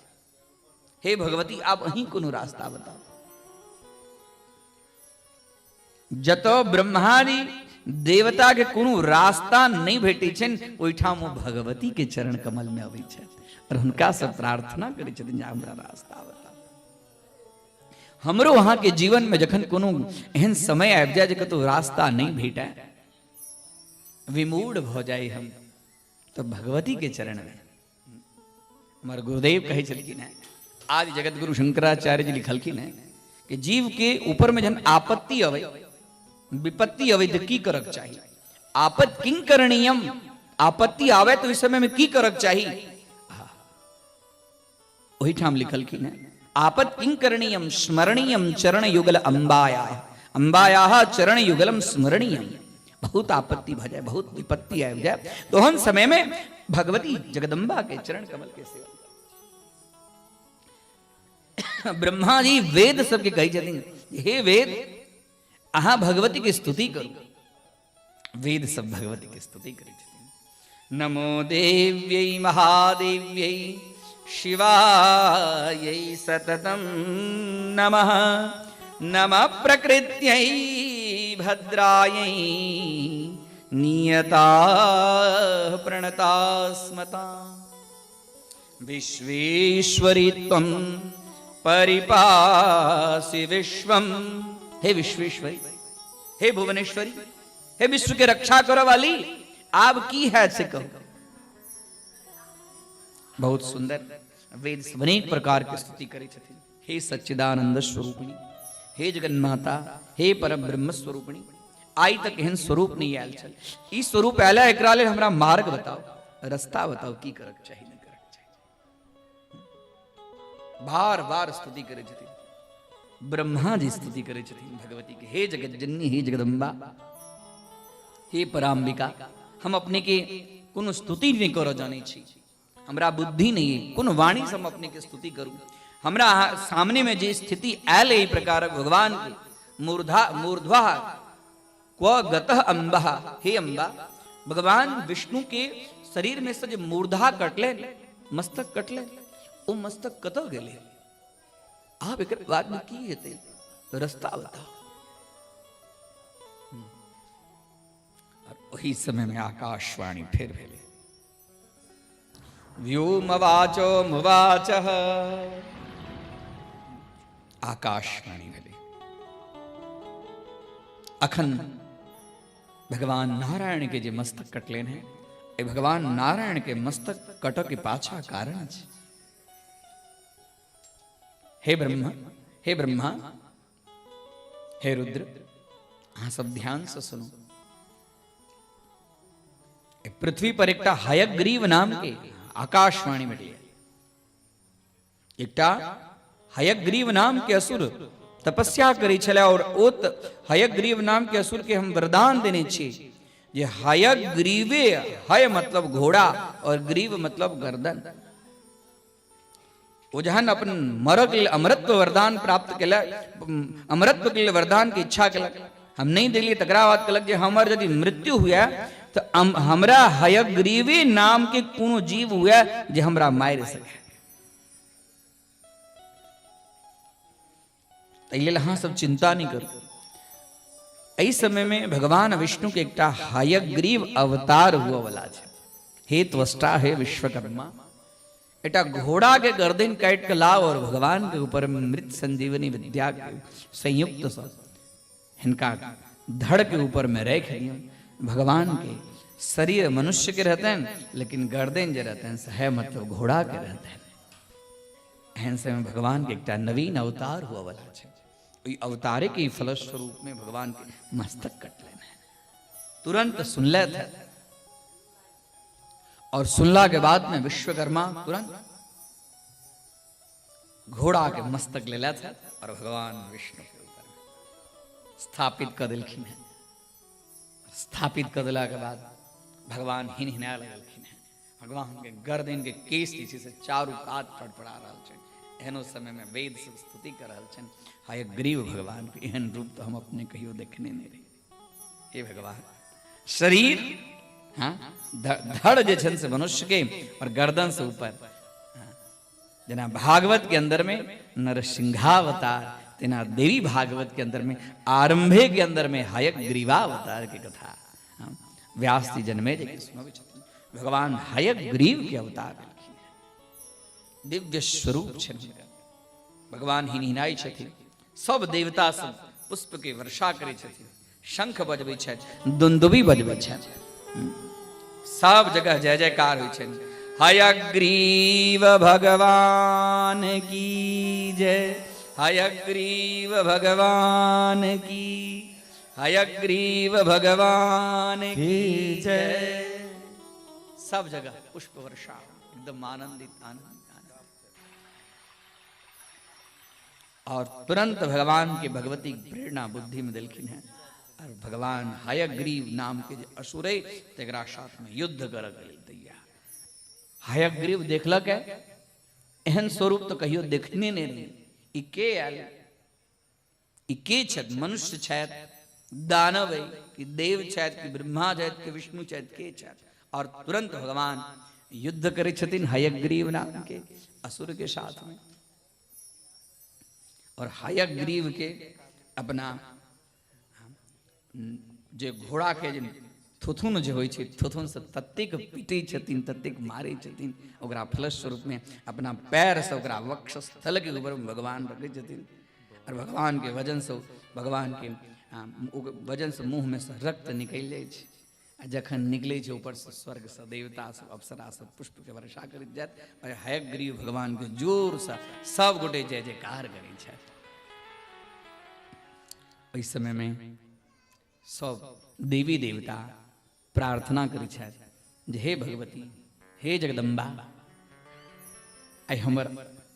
हे भगवती, आब अहीं कोनो रास्ता बताओ। जतऽ ब्रह्मादि देवता के कोनो रास्ता नहीं भेटै छनि, ओहिठाम ओ भगवती के चरण कमल में अबै छथि और हुनका से प्रार्थना करै छथिन जे हमरा रास्ता बताओ। हमरो अहाँ के जीवन में जखन कोनो एहन समय आबि जाय जे कतौ रास्ता नहीं भेटै, विमूढ़ भऽ जाय हम, तऽ भगवती के चरण में। हमारे गुरुदेव कहै छलखिन हेँ, आज जगत गुरु शंकराचार्य जी लिखलखिन हेँ कि जीव के ऊपर में जहन आपत्ति अबै, विपत्ति अबै, तऽ की करक चाही? आपत किंग करणीयम, आपत्ति आवे तो इस समय में की करक चाही? ओहिठाम लिखलखिन हेँ, आपत किंग करणीयम स्मरणीयम चरण युगल अंबाया, अंबाया चरण युगलम स्मरणीयम। बहुत आपत्ति भऽ जाए, बहुत विपत्ति आबि जाए, तोहन समय में भगवती जगदम्बा के चरण कमल के सेवा। ब्रह्मा जी वेद सबके कहै छथिन, हे वेद, अहाँ भगवती के स्तुति करू। वेद सब भगवती के स्तुति करै छथिन। नमो देव्यै महादेव्यै शिवायै सततं नमः, नमः प्रकृत्यै भद्रायै नियता प्रणता स्मता। विश्वेश्वरी त्वं परिपासि विश्वम। हे विश्वेश्वरी, हे भुवनेश्वरी, हे विश्व के रक्षा करो वाली, आब की है से कहो। बहुत सुंदर वेद अनेक प्रकार के स्तुति करे छथिन। हे सच्चिदानंद स्वरूपिणी, हे जगन्माता, हे पर ब्रह्म स्वरूपिणी, आइ तक एहन स्वरूप नहीं आयल छल। ई स्वरूप आयल है, एकरा लेल हमरा मार्ग बताओ, रास्ता बताओ, की करक चाही, नहीं करक चाही। बार बार स्तुति करे छथिन ब्रह्मा जी, स्तुति करे छथिन भगवती के। हे जगज्जननी, हे जगदम्बा, हे पराम्बिका, हम अपने के कोनो स्तुति नहीं करऽ जानै छी, हमरा बुद्धि नहीं है, कोनो वाणी से हम अपने के स्तुति करू। हमरा सामने में जे स्थिति आयल एहि प्रकारक, भगवान के मूर्धा मूर्ध्वा क्व गतः अम्बा, हे अम्बा, भगवान विष्णु के शरीर में से जे मूर्धा कटले, मस्तक कटले, ओ मस्तक कतऽ गेलै? आब एकर बाद में की हेतै? रास्ता बताओ। और ओही समय में आकाशवाणी फेर भेलै, व्योमवाचो मुवाच। आकाशवाणी भेलै, अखन भगवान नारायण के जे मस्तक कटलेन है, ए भगवान नारायण के मस्तक कटऽ के पाछा कारण छै। हे ब्रह्मा, हे ब्रह्मा, हे रुद्र, अहाँ सब ध्यान से सुनू। पृथ्वी पर एकटा हयग्रीव नाम के आकाशवाणी भेटलै। एकटा हयग्रीव नाम के असुर तपस्या करै छलै और ओ हयग्रीव नाम के असुर के हम वरदान देने छी जे हयग्रीवे, हय मतलब घोड़ा और ग्रीव मतलब गर्दन, ओ जहन अपन मरक लेल अमरत्व वरदान प्राप्त केलक, अमरत्व के लेल वरदान के इच्छा केलक, हम नहीं देलियै, तकरा बाद कहलक जे हमर यदि मृत्यु हुए तऽ हमरा हयग्रीवे नाम के कोनो जीव हुए जे हमरा मारि सके। ताहि लेल अहाँ सब चिंता नहीं करू। एहि समय में भगवान विष्णु के एकटा हयग्रीव अवतार हुआ वाला छै। हे त्वष्टा, हे विश्वकर्मा, एकटा घोड़ा के गर्दन काटि के लाओ और भगवान के ऊपर मृत संजीवनी विद्या के संयुक्त से हिनका धड़ के ऊपर में रख दियौ। भगवान के शरीर मनुष्य के रहते हैं लेकिन गर्दन जे रहते हैं से है मतलब घोड़ा के रहते हैं। एहन समय भगवान के एकटा नवीन अवतार हुआ वाला छै। ओहि अवतारे के फलस्वरूप में भगवान के मस्तक कटलनि है। तुरंत सुनलथि है और सुनला के बाद में विश्वकर्मा तुरंत घोड़ा के मस्तक लेलथि है और भगवान विष्णु के ऊपर स्थापित कर दिलखिन है। स्थापित कर दिला के बाद भगवान हिन हिना लगलखिन है। भगवान के गर्दन के केस जे छै से चारू कात फड़फड़ा रहल छनि। एहनो समय में वेद सब स्तुति कर रहल छनि, हयग्रीव भगवान के एहन रूप तो हम अपने कहियो देखने नहीं रही। हे भगवान, शरीर हाँ धड़ जे छनि से मनुष्य के और गर्दन से ऊपर, जेना भागवत के अंदर में नरसिंहावतार, तेना देवी भागवत के अंदर में आरंभे के अंदर में हयग्रीवावतार के कथा। हाँ, व्यास जी जन्मे जे सुनबै छथिन, भगवान हयग्रीव के अवतार भेलखिन, दिव्य स्वरूप छनि हुनकर। भगवान हिनहिनाइ छथिन, सब देवता सब पुष्प के वर्षा करै छथिन, शंख बजबै छथि, दुंदुबी बजबै छथि, सब जगह जय जयकार होइ छनि। हयग्रीव भगवान की जय, हयग्रीव भगवान की, हयग्रीव भगवान की जय। सब जगह पुष्प वर्षा, एकदम आनंदित आनंदित आनंदित। और तुरंत भगवान के भगवती प्रेरणा बुद्धि में दिलखिन है और भगवान हयग्रीव नाम के जे असुर है तकरा साथ में युद्ध करऽ के लेल तैयार। हयग्रीव देखलक है एहन स्वरूप तो कहियो देखने नहीं रही, ई के आयल, ई के छथि, मनुष्य छथि, दानव है कि देव छथि कि ब्रह्मा छथि कि विष्णु छथि, के छथि। और तुरंत भगवान युद्ध करै छथिन हयग्रीव नाम के असुर के साथ में। और हयग्रीव के अपना जे घोड़ा के जे थुथुन जे होइ छै, थुथुन से ततेक पीटै छथिन, ततेक मारै छथिन, ओकरा फलस्वरूप में अपना पैर से ओकरा वक्षस्थल के ऊपर भगवान रखै छथिन। और भगवान के वजन से भगवान के वजन से मुँह में से रक्त निकलि जाइ छै। आ जखन निकलै छै ऊपर से स्वर्ग से देवता सब अप्सरा सब पुष्प के वर्षा करैत जायत और हयग्रीव भगवान के जोर से सब गोटे जय जयकार करै छथि। ओहि समय में सब देवी देवता प्रार्थना करै छथि जे हे भगवती, हे जगदम्बा, आइ हमर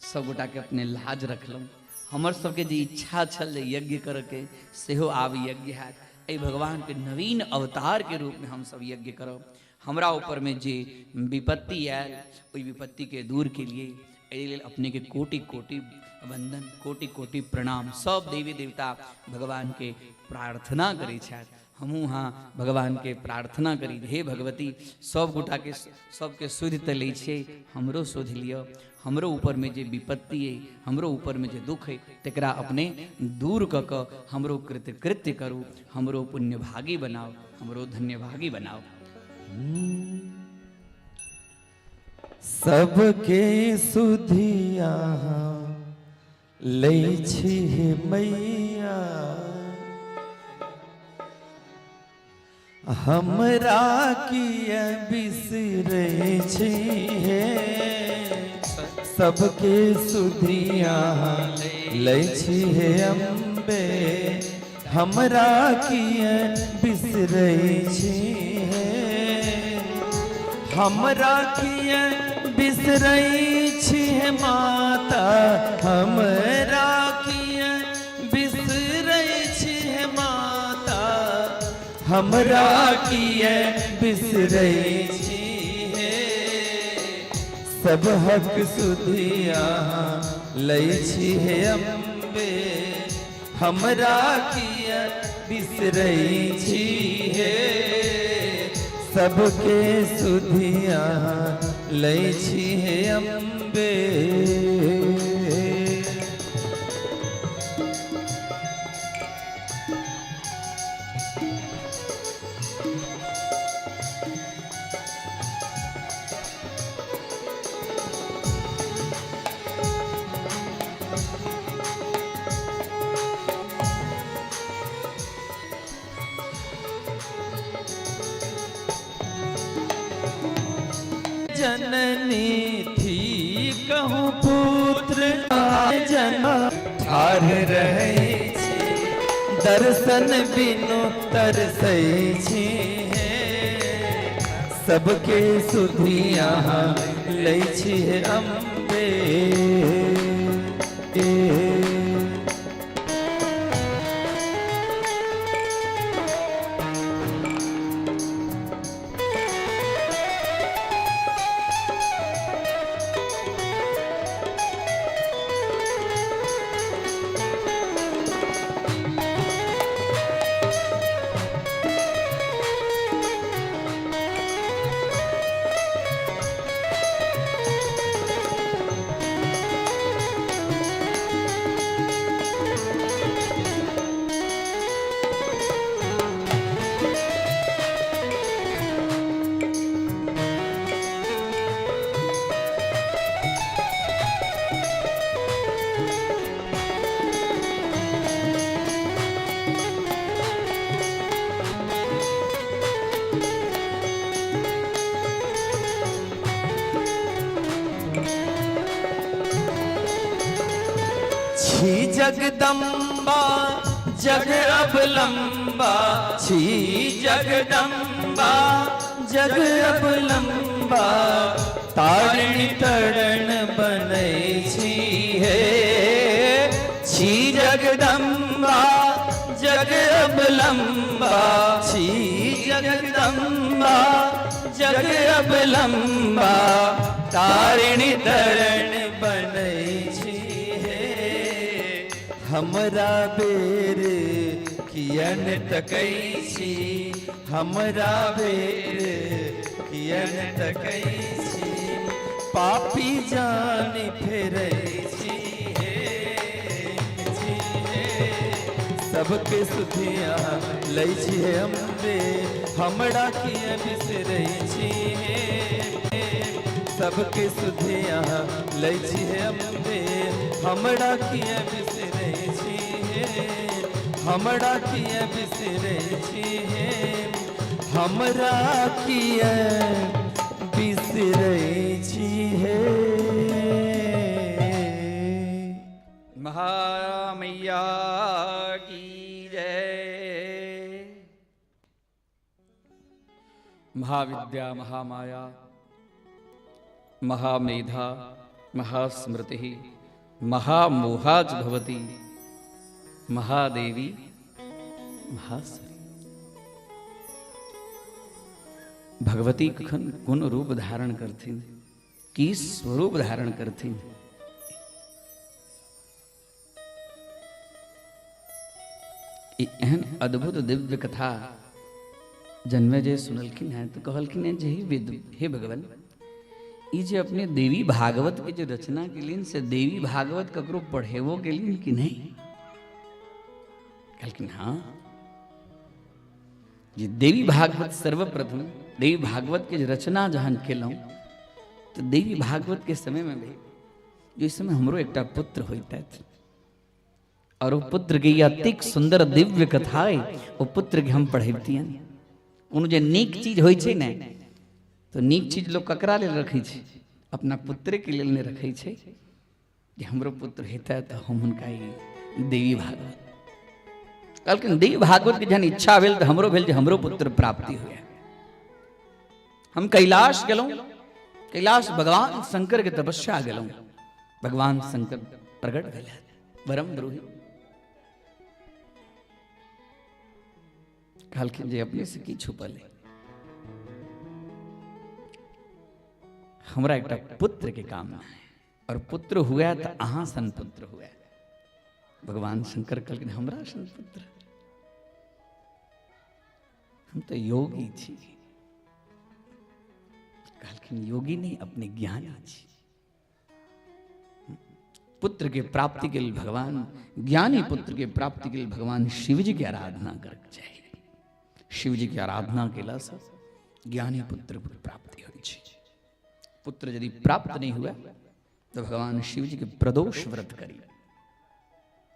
सब गोटा के अपने लाज रखलहुँ, हमर सबके जे इच्छा छल जे यज्ञ करऽके सेहो आब यज्ञ हैत। एहि भगवान के नवीन अवतार के रूप में हम सब यज्ञ करब। हमरा ऊपर में जे विपत्ति आयल ओहि विपत्ति के दूर के लिए एहि लेल अपने के कोटि कोटि वंदन, कोटि कोटि प्रणाम। सब देवी देवता भगवान के प्रार्थना करै छथि। हमहूँ हाँ भगवान के प्रार्थना करी, हे भगवती सब गोटा के सबके सुधि तऽ लै छियै, हमरो सुधि लिअ, हमरो ऊपर में जे विपत्ति अइ, हमरो ऊपर में जे दुख अइ तकरा अपने दूर कऽ कऽ हमरो कृतकृत्य करू, हमरो पुण्यभागी बनाउ, हमरो धन्यभागी बनाउ। सबके सुधिया लै छी हे मैया, हमरा किया बिसरै छी हे। सबके सुधिया लै छी हे अम्बे, हमरा किया बिसरै छी हे। हमरा किया बिसरै छी हे माता, हमरा किया बिसरै छी हे माता, हमरा किया बिसरै छी हे। सबहक सुधिया लै छी हे अम्बे, हमरा किया बिसरै छी हे। सबके सुधिया लै छी हे अम्बे। जननी थी कहूँ पुत्र जन्म ठाढ़ रहै छी दर्शन बिनु तरसै छी हे। सबके सुधि अहाँ लै छी हे अम्बे। छी जगदम्बा जग अवलंबा, छी जगदम्बा जग अवलंबा, तारिणी तरण बनै छी हे। छी जगदम्बा जग अवलंबा, छी जगदम्बा जग अवलंबा, तारिणी तरण बनै छी हे। हमरा बेर किया ने तकै छी, हमरा बेर किया ने तकै छी, पापी जानि फेरै छी हे, छी हे। सबके सुधिया लै छी हे अम्बे, हमरा किया बिसरै छी हे। सबके सुधिया लै छी हे अम्बे, हमरा किया बिसरै छी हे, हमरा किया बिसरै छी हे, हमरा किया बिसरै छी हे। महामैया की जय। महाविद्या महामाया महामेधा महास्मृति महामोहाज भवती महादेवी महासरी। भगवती कखन कोन रूप धारण करथिन, की स्वरूप धारण करथिन, ई एहन अद्भुत दिव्य कथा जन्मेजय सुनलखिन हैं तो कहलखिन हैं जे हे वेद, हे भगवान, ई जे अपने देवी भागवत के जे रचना केलिन से देवी भागवत ककरो पढ़ेबो केलिन कि नहीं? कहलखिन हाँ जे देवी भागवत सर्वप्रथम देवी भागवत के जे रचना जहन केलहुँ तो देवी भागवत के समय में भी जो इस समय हमरो एकटा पुत्र होइतथि और वो पुत्र के अतिक सुंदर दिव्य कथा है, वो पुत्र के हम पढ़ैतियन। कोनो जे नीक चीज होइ छै ने तो नीक चीज लोग ककरा लेल रखै छै? अपना पुत्र के लेल नहि रखै छै जे हमरो पुत्र हेतै तऽ हम हुनका ई देवी भागवत। कहलखिन देवी भागवत के जहन इच्छा भेल तऽ हमरो भेल जे हमरो पुत्र प्राप्ति हुए। हम कैलाश गेलहुँ, कैलाश भगवान शंकर के तपस्या गेलहुँ, भगवान शंकर प्रकट भेल वरम ब्रूहि। कहलखिन जे अपने से की छुपल है, हमरा एकटा पुत्र के कामना है और पुत्र हुआ तो अहाँ सन पुत्र हुआ। भगवान शंकर कहलखिन हमरा सन पुत्र, हम तो योगी छी। कहलखिन योगी नहीं, अपने ज्ञानी छी। पुत्र के प्राप्ति के लिए भगवान, ज्ञानी पुत्र के प्राप्ति के लिए भगवान शिव जी के आराधना करके चाहिए। शिव जी के आराधना केला से ज्ञानी पुत्र के प्राप्ति होइ छै। पुत्र यदि प्राप्त नहीं हुआ तो भगवान शिव जी के प्रदोष व्रत करी,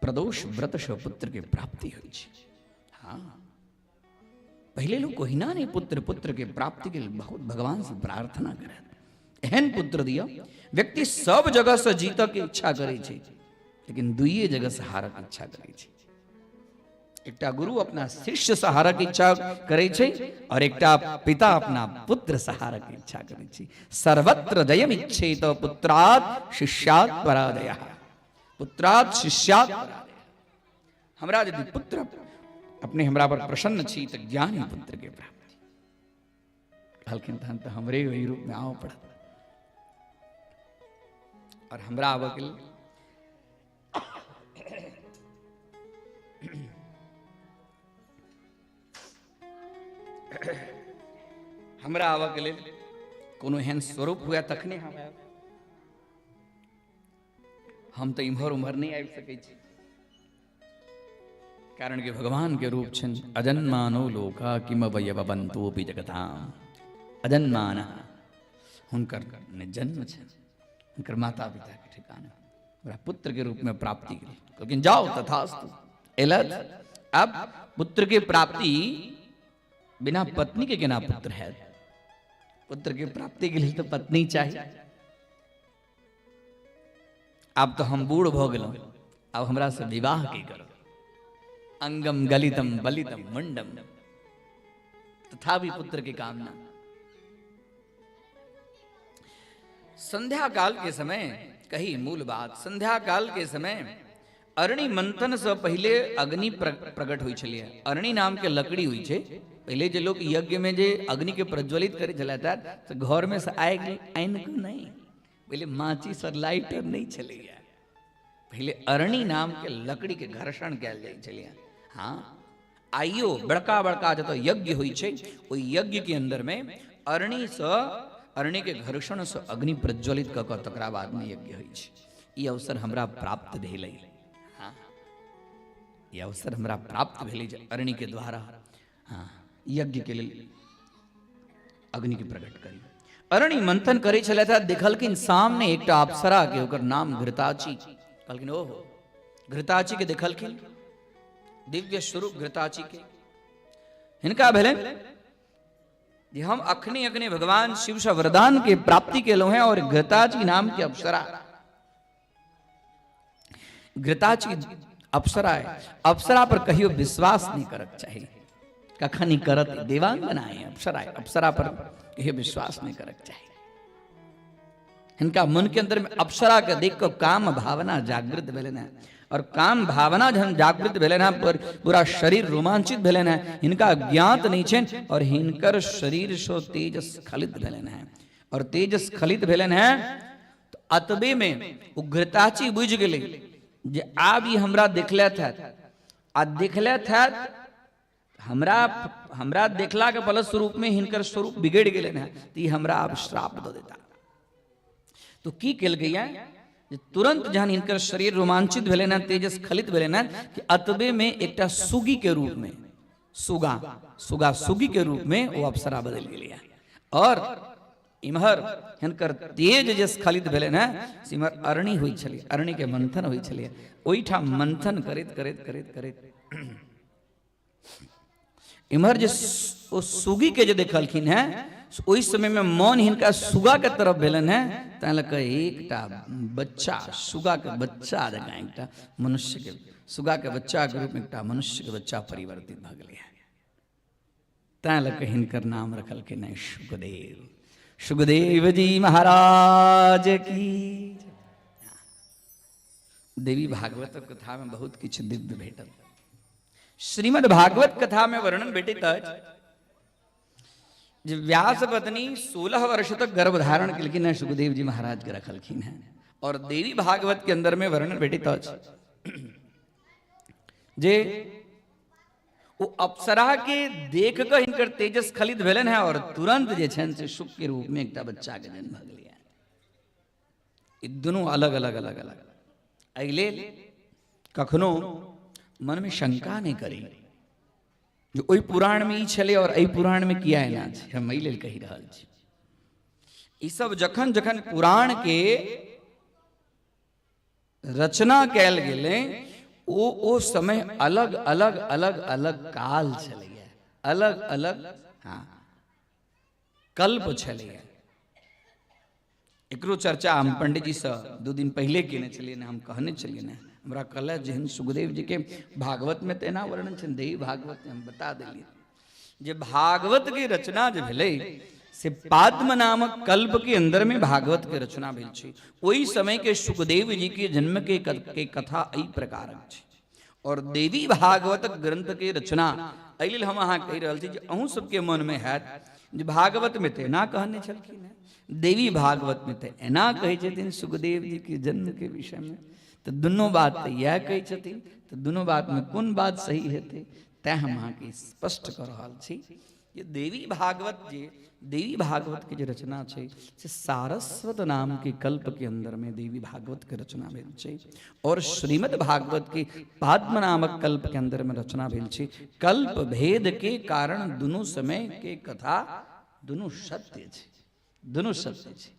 प्रदोष व्रत से पुत्र के प्राप्ति होइ छै। हाँ, पहले लोग कोहिना नहीं पुत्र पुत्र के प्राप्ति के लिए बहुत भगवान से प्रार्थना करे, एहन पुत्र दिया। व्यक्ति सब जगह से जीत के इच्छा करे छै, लेकिन दुइये जगह से हारक इच्छा करे छै। एकटा गुरु अपना शिष्य से हारक इच्छा करै छै और एकटा पिता अपना पुत्र से हारक इच्छा करै छै। सर्वत्र जयम इच्छेत पुत्रात् शिष्यात् पराजयः, पुत्रात् शिष्यात् पराजयः। हमरा यदि पुत्र अपने हमरा पर प्रसन्न छी तऽ ज्ञानी पुत्र के प्राप्ति। कहलखिन तहन तऽ हमरे ओहि रूप में आबऽ पड़त और हमरा आबऽ के लेल हमरा आबऽ के लेल कोनो एहन स्वरूप हुए तखने हम आयब। हम तऽ इम्हर उम्हर नहि आबि सकै छी, कारण कि भगवान के रूप छनि अजन्मानो लोका किम अवयववन्तोऽपि जगताम। अजन्मान हुनकर ने जन्म छनि, हुनकर माता पिता के ठिकाना ओकरा पुत्र के रूप में प्राप्ति गेल। कहलखिन जाओ तथास्तु। एलथि। अब पुत्र के प्राप्ति बिना पत्नी के केना पुत्र है? पुत्र के प्राप्ति के लिए तो पत्नी चाहिए। आब तो हम बूढ़ भ गेलहुँ, आब हमरा से विवाह की करब? अंगम गलितम बलितम मुंडम, तथापि पुत्र के कामना। संध्या काल के समय कही मूल बात, संध्या काल के समय अरणि मंथन से पहले अग्नि प्रकट हुई छलिए। अरणि नाम के लकड़ी हुई छे। पहले जे लोग यज्ञ में जे अग्नि के प्रज्वलित करे छला तो घर में से आगि आनि के नहीं, पहले माचिस और लाइटर नहीं छलैया। पहले अरणि नाम के लकड़ी के घर्षण कयल जाइ छलैया। हाँ, आइयो बड़का बड़का जतऽ यज्ञ होइ छै ओहि यज्ञ के अंदर में अरणि से, अरणि के घर्षण से अग्नि प्रज्वलित कऽ कऽ तकरा बाद में यज्ञ होइ छै। ई अवसर हमरा प्राप्त भेलै। हाँ, ई अवसर हमरा प्राप्त भेलै जे अरणि के द्वारा हाँ यज्ञ के लेल अग्नि के प्रकट करी। अरणि मंथन करै छलथि, देखलखिन सामने एकटा अप्सरा के, ओकर नाम घृताची। कहलखिन ओहो, घृताची के देखलखिन, दिव्य स्वरूप घृताची के। हिनका भेलनि जे हम अखनी अखनी भगवान शिव से वरदान के प्राप्ति केलहुं हैं और घृताची नाम के अप्सरा, घृताची अप्सरा है। अप्सरा पर कहियो विश्वास नहीं करक चाही, कखन ही करत देवांगना है अप्सरा है, अप्सरा पर कहियो विश्वास नहीं करक चाही। हिनका मन के अंदर में अप्सरा के देख कऽ काम भावना जागृत भेलनि हैं और काम भावना जहन जागृत भेलनि हैं पर पूरा शरीर रोमांचित भेलनि हैं। हिनका ज्ञात नहीं छनि और हिनकर शरीर से तेज स्खलित भेलनि हैं और तेज स्खलित भेलनि हैं तो अतबे में ओ घृताची बुझि गेलै जे आब ई हमरा देखलथि हैत आ देखलथि हैत हमरा हमरा देखला के फलस्वरूप में हिनकर स्वरूप बिगड़ गेलनि हैं तो ई हमरा आब श्राप दऽ देता। तो की केलकै जे तुरंत जहन हिनकर शरीर रोमांचित भेलनि हैं, तेजस खलित भेलनि हैं कि अतबे में एकटा सुगी के रूप में, सुगा सुगा सुगी के रूप में ओ अप्सरा बदलि गेलै और इम्हर हिनकर तेज जे स्खलित भेलनि हैं से इम्हर अरणि होइ छलै, अरणि के मंथन होइ छलै। ओहिठाम मंथन करैत करैत करैत करैत इम्हर जे ओ सुगी के जे देखलखिन हैं ओहि समय में मन हिनका सुगा के तरफ भेलनि हैं, तैं लऽ कऽ एकटा बच्चा, सुगा के बच्चा जकाँ एकटा मनुष्य के, सुगा के बच्चा के रूप में एकटा मनुष्य के बच्चा परिवर्तित भऽ गेलै हैं। तैं लऽ कऽ हिनकर नाम रखलखिन हैं सुखदेव। सुखदेव जी महाराज की। देवी भागवत कथा में बहुत किछु दिव्य भेटल। श्रीमद् भागवत कथा में वर्णन भेटैत अछि जे व्यास पत्नी 16 वर्ष तक गर्भ धारण केलखिन हैं, सुखदेव जी महाराज के रखलखिन हैं। और देवी भागवत के अंदर में वर्णन भेटैत अछि जे ओ अप्सरा के देख कऽ हिनकर तेजस खलित भेलनि हैं और तुरंत जे छनि से सुख के रूप में एकटा बच्चा के जन्म भऽ गेलै। ई दुनू अलग अलग अलग अलग। एहि लेल कखनो मन में शंका नहीं करी जे ओहि पुराण में ई छलै और एहि पुराण में किया एना छै। हम एहि लेल कहि रहल छी ई सब जखन जखन पुराण के रचना कयल गेलै ओ समय अलग अलग अलग अलग काल छलैया, अलग अलग हाँ कल्प छलैया। एकरो चर्चा हम पंडित जी से 2 दिन पहले केने छलियै ने, हम कहने छलियै ने, हमरा कहलथि जेहन सुखदेव जी के भागवत में तेना वर्णन छनि, देवी भागवत में हम बता देलियै जे भागवत के रचना जे भेलै से पाद्म नामक कल्प के अंदर में भागवत के रचना भेल छै। ओहि समय के सुखदेव जी के जन्म के कथा एहि प्रकारक छै। और देवी भागवत ग्रंथ के रचना एहि लेल हम अहाँ कहि रहल छी जे अहूँ सबके मनमे हैत जे भागवत में तऽ एना कहने छलखिन हेँ, देवी भागवत में तऽ एना कहै छथिन सुखदेव जी के जन्म के विषय में, तऽ दुनू बात तऽ इएह कहै छथिन, तऽ दुनू बात में कोन बात सही हेतै? तैं हम अहाँके स्पष्ट कऽ रहल छी जे देवी भागवत जे देवी भागवत के जे रचना छै से सारस्वत नाम के कल्प के अंदर में देवी भागवत के रचना भेल छै और श्रीमद् भागवत के पाद्म नामक कल्प के अंदर में रचना भेल छै। कल्प भेद के कारण दुनू समय के कथा दुनू सत्य छै, दुनू सत्य छै,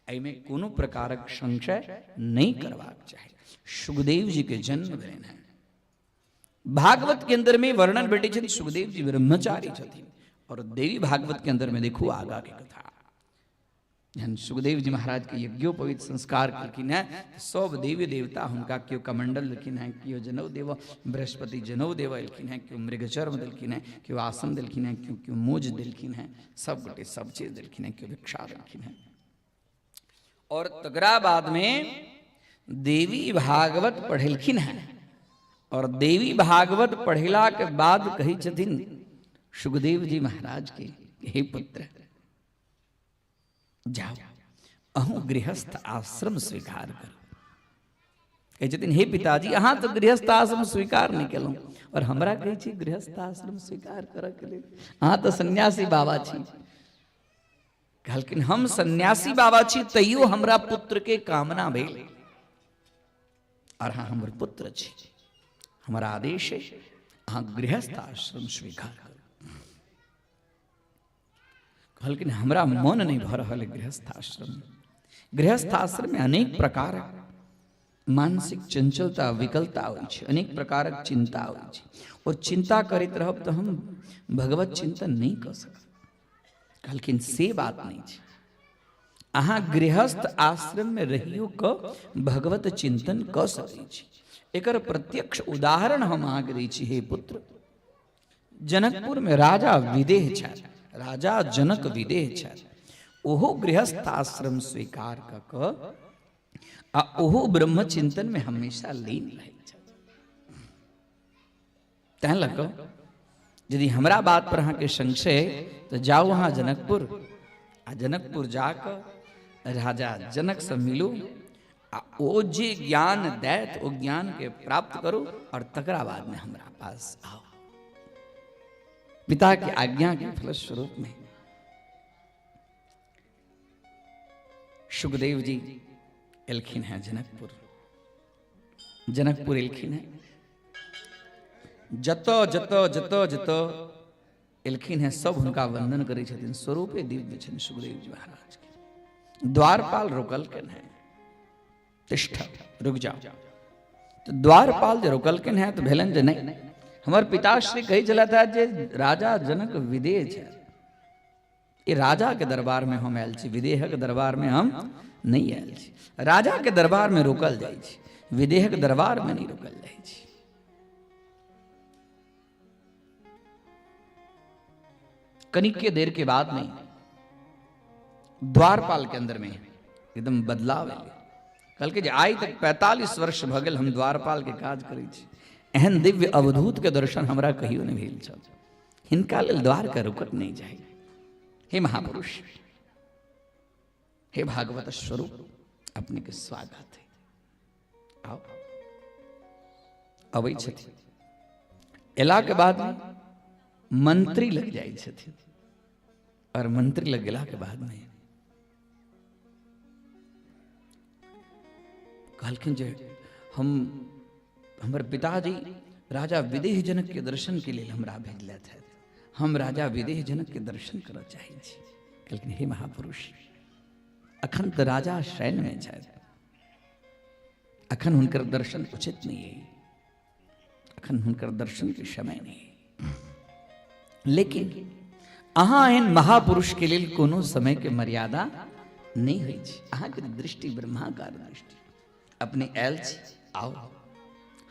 एहिमे कोनो प्रकारक संशय नहि करबाक चाही। सुखदेव जी के जन्म भेलनि हेँ, भागवत के अंदर में वर्णन भेटै छनि सुखदेव जी ब्रह्मचारी छथिन, और देवी भागवत के अंदर में देखू आगा के कथा, जहन सुखदेव जी महाराज के यज्ञोपवीत संस्कार केलखिन हैं सब देवी देवता हुनका केओ कमंडल देलखिन हैं, केओ जनउ देव बृहस्पति जनउ देव एलखिन हैं, केओ मृगचर्म देलखिन हैं, केओ आसन देलखिन हैं, केओ केओ मोज देलखिन हैं, सब गोटे सब चीज देलखिन हैं, केओ भिक्षा देलखिन हैं। और तकरा बाद में देवी भागवत पढ़ेलखिन हैं और देवी भागवत पढ़ेला के बाद कहै छथिन सुखदेव जी महाराज के, हे पुत्र जाओ अहूँ गृहस्थ आश्रम स्वीकार करू। कहै छथिन हे पिताजी अहाँ तऽ गृहस्थ आश्रम स्वीकार नहि केलहुँ और हमरा कहै छी गृहस्थ आश्रम स्वीकार करऽ के लेल, अहाँ तऽ सन्यासी बाबा छी। कहलखिन हम सन्यासी बाबा छी तैयो हमरा पुत्र के कामना भेल और अहाँ हमर पुत्र छी, हमर आदेश है अहाँ गृहस्थ आश्रम स्वीकार करू। कहलखिन हमरा मन नहीं भऽ रहल है गृहस्थ आश्रम। गृहस्थ आश्रम में अनेक प्रकारक मानसिक चंचलता विकलता होइ छै, अनेक प्रकारक चिंता होइ छै, और चिंता करैत रहब तऽ हम भगवत चिंतन नहीं कऽ सकब। कहलखिन से बात नहीं छै, अहाँ गृहस्थ आश्रम में रहियो कऽ भगवत चिंतन कऽ सकै छी। एकर प्रत्यक्ष उदाहरण हम अहाँके दै छी, हे पुत्र जनकपुर में राजा विदेह छथि, राजा जनक विदेह छथि, ओहो गृहस्थ आश्रम स्वीकार कऽ कऽ आ ओहो ब्रह्म चिंतन में हमेशा लीन रहै छथि। तैं लऽ कऽ यदि हमरा बात पर अहाँके संशय तऽ जाउ अहाँ जनकपुर, आ जनकपुर जाकऽ राजा जनकसँ मिलू आ ओ जे ज्ञान दैत ओ ज्ञानके प्राप्त करू और तकरा बादमे हमरा पास आउ। पिता के आज्ञा के फलस्वरूप में सुखदेव जी एलखिन हैं जनकपुर। जनकपुर एलखिन हैं, जत जत जत जत एलखिन हैं सब हुनका वंदन करै छथिन, स्वरूपे दिव्य छनि सुखदेव जी महाराज के। द्वारपाल रोकलखिन हैं, तिष्ठ रुक जाओ। तो द्वारपाल जे रोकलखिन हैं तो भेलनि जे नहीं, हमर पिताश्री कहै छलथि हैं जे राजा जनक विदेह छथि, ई राजा के दरबार में हम आयल छी, विदेहक दरबार में हम नहीं आयल छी। राजा के दरबार में रोकल जाइ छै, विदेहक दरबार में नहीं रोकल जाइ छै। कनिके देर के बाद में द्वारपाल के अंदर में एकदम बदलाव एलै। कहलकै जे आइ तक 45 वर्ष भऽ गेल हम द्वारपाल के काज करै छी, एहन दिव्य अवधूत के दर्शन हमरा कहियो नहि भेल छल, हिनका लेल द्वार के रुकत नहीं जाय। हे महापुरुष, हे भागवत स्वरूप, अपने के स्वागत है, आओ। अबै छथिन, एला के बाद मंत्री लग जाइ छथिन और मंत्री लग गेला के बाद में कहलखिन जे हम हमर पिताजी राजा विदेह जनक के दर्शन के लेल हमरा भेजलथि हँ, हम राजा विदेह जनक के दर्शन करऽ चाहै छी। कहलखिन हे महापुरुष, अखन तऽ राजा शयन में छथि, अखन हुनकर दर्शन उचित नहीं है, अखन हुनकर दर्शन के समय नहीं है, लेकिन अहाँ एहन महापुरुष के लेल कोनो समय के मर्यादा नहीं होइ छै। अहाँके दृष्टि ब्रह्माकार दृष्टि, अपने आयल छी, आओ।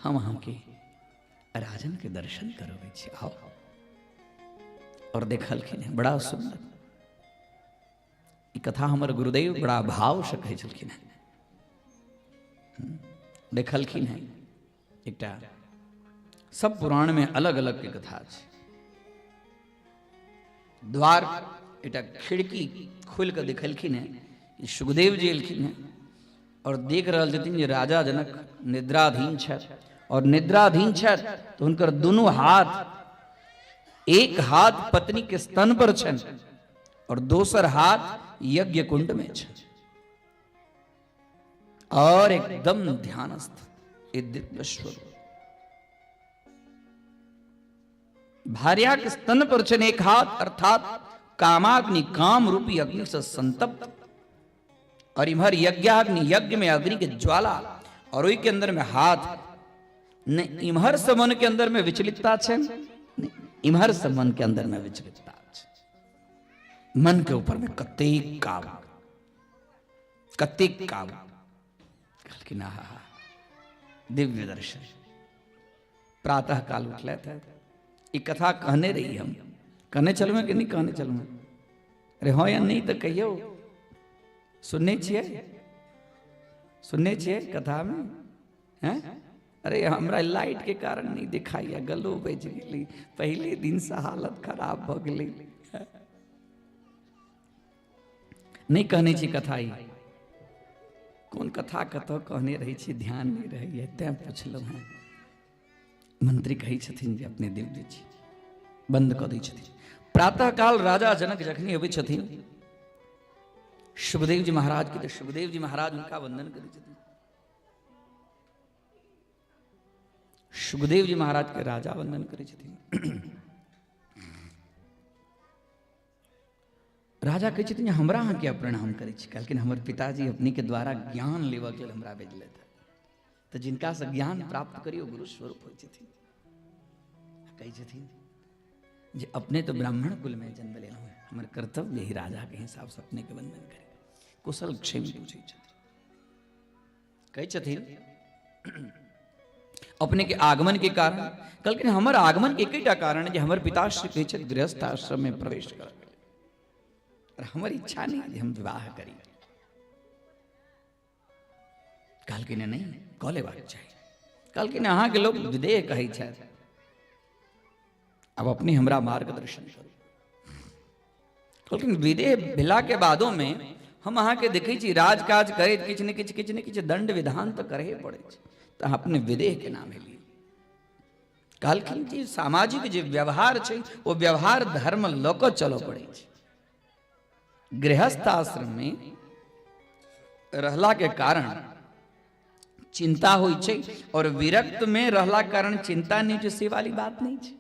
हम अहाँके राजन के दर्शन करबै छी, आओ। और देखलखिन हेँ बड़ा सुन्दर। ई कथा हमर गुरुदेव बड़ा भावसँ कहै छलखिन हेँ। देखलखिन हेँ एकटा, सब पुराणमे अलग अलग के कथा छै। द्वार एकटा खिड़की खोलि कऽ देखलखिन हेँ, सुखदेव जी एलखिन हेँ और देख रहल छथिन जे राजा जनक निद्राधीन छथि, और निद्राधीन छथि तऽ हुनकर दुनू हाथ, एक हाथ पत्नी के स्तन पर छनि और दोसर हाथ यज्ञ कुंड में छनि, और एकदम ध्यानस्थ दिव्य स्वरूप। भार्या के स्तन पर छनि एक हाथ, अर्थात कामाग्नि काम रूपी अग्नि से संतप्त, और इम्हर यज्ञाग्नि यज्ञ में अग्नि के ज्वाला, और ओहि के अंदर में हाथ ने इम्हर से मन के अंदर में विचलितता छै, इम्हर से मन के अंदर में विचलितता छै। मन के ऊपर में कतेक काम, कतेक काम। कहलखिन आहा दिव्य दर्शन। प्रातः काल उठले थे, ई कथा कहने रही हम, कहने चलूँ कि नहीं कहने चलूँ? अरे हाँ या नहीं तो कहियो। सुनने छियै, सुनने छियै कथा में हैं? अरे हमरा लाइट के कारण नहीं दिखाइया, गलो बचि गेली, पहले दिन से हालत खराब भ गेली। नहीं कहने छी कथा ई, कोन कथा कतऽ कहने रहै छी ध्यान नहीं रहैए, तैं पुछलहुँ हेँ। मंत्री कहै छथिन जे अपने दिव्य छी, बंद कऽ दै छथिन। प्रातः काल राजा जनक जखनी अबै छथिन सुखदेव जी महाराज के, तऽ सुखदेव जी महाराज हुनका वंदन करै छथिन। सुखदेव जी महाराज के राजा वंदन करै छथिन। राजा कहै छथिन हमरा अहाँ किया प्रणाम करै छी? कहलखिन हमर पिताजी अपने के द्वारा ज्ञान लेबऽ के लेल हमरा भेजलथि, तऽ जिनकासँ ज्ञान प्राप्त करी ओ गुरु स्वरूप होइ छथिन। कहै छथिन जे अपने तऽ ब्राह्मण कुलमे जन्म लेलहुँ हेँ, हमर कर्तव्य ही राजाके हिसाबसँ अपनेके वंदन करी। कुशल क्षेम पूछै छथिन, कहै छथिन अपने के आगमन के कारण। कहलखिन हमर आगमन के एकेटा कारण जे हमर पिताश्री कहै छथि गृहस्थ आश्रम में प्रवेश कर, और हमर इच्छा नहीं जे हम विवाह करी। कहलखिन नहीं कऽ लेबाक चाही। कहलखिन अहाँके लोक विदेह कहै छथि, आब अपने हमरा मार्गदर्शन करू। कहलखिन विदेह भेला के बादो में हम अहाँके देखै छी राजकाज करैत किछु ने किछु किछु ने किछु दंड विधान तऽ करहे पड़ै छै, तऽ अहाँ अपने विदेह केना भेलियै? कहलखिन कि सामाजिक जे व्यवहार छै ओ व्यवहार धर्म लऽ कऽ चलऽ पड़ै छै। गृहस्थ आश्रम में रहला के कारण चिंता होइ छै, और विरक्त में रहला के कारण चिंता नहि छै, से वाली बात नहि छै।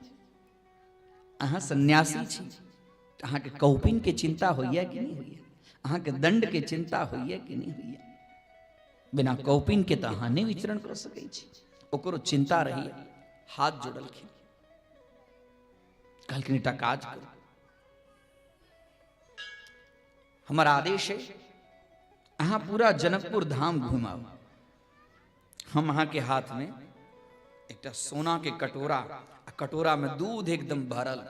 अहाँ सन्यासी छी, अहाँके कौपिन के चिंता होइए कि नहि होइए? अहाँके दंड के चिंता होइए कि नहि होइए? बिना कौपिन के तऽ अहाँ नहि विचरण कऽ सकै छी, ओकरो चिंता रहैए। हाथ जोड़लखिन, कहलखिन एकटा काज करू, हमर आदेश है अहाँ पूरा जनकपुर धाम घुमाउ, हम अहाँके हाथमे एकटा सोना के कटोरा आ कटोरा में दूध एकदम भरल,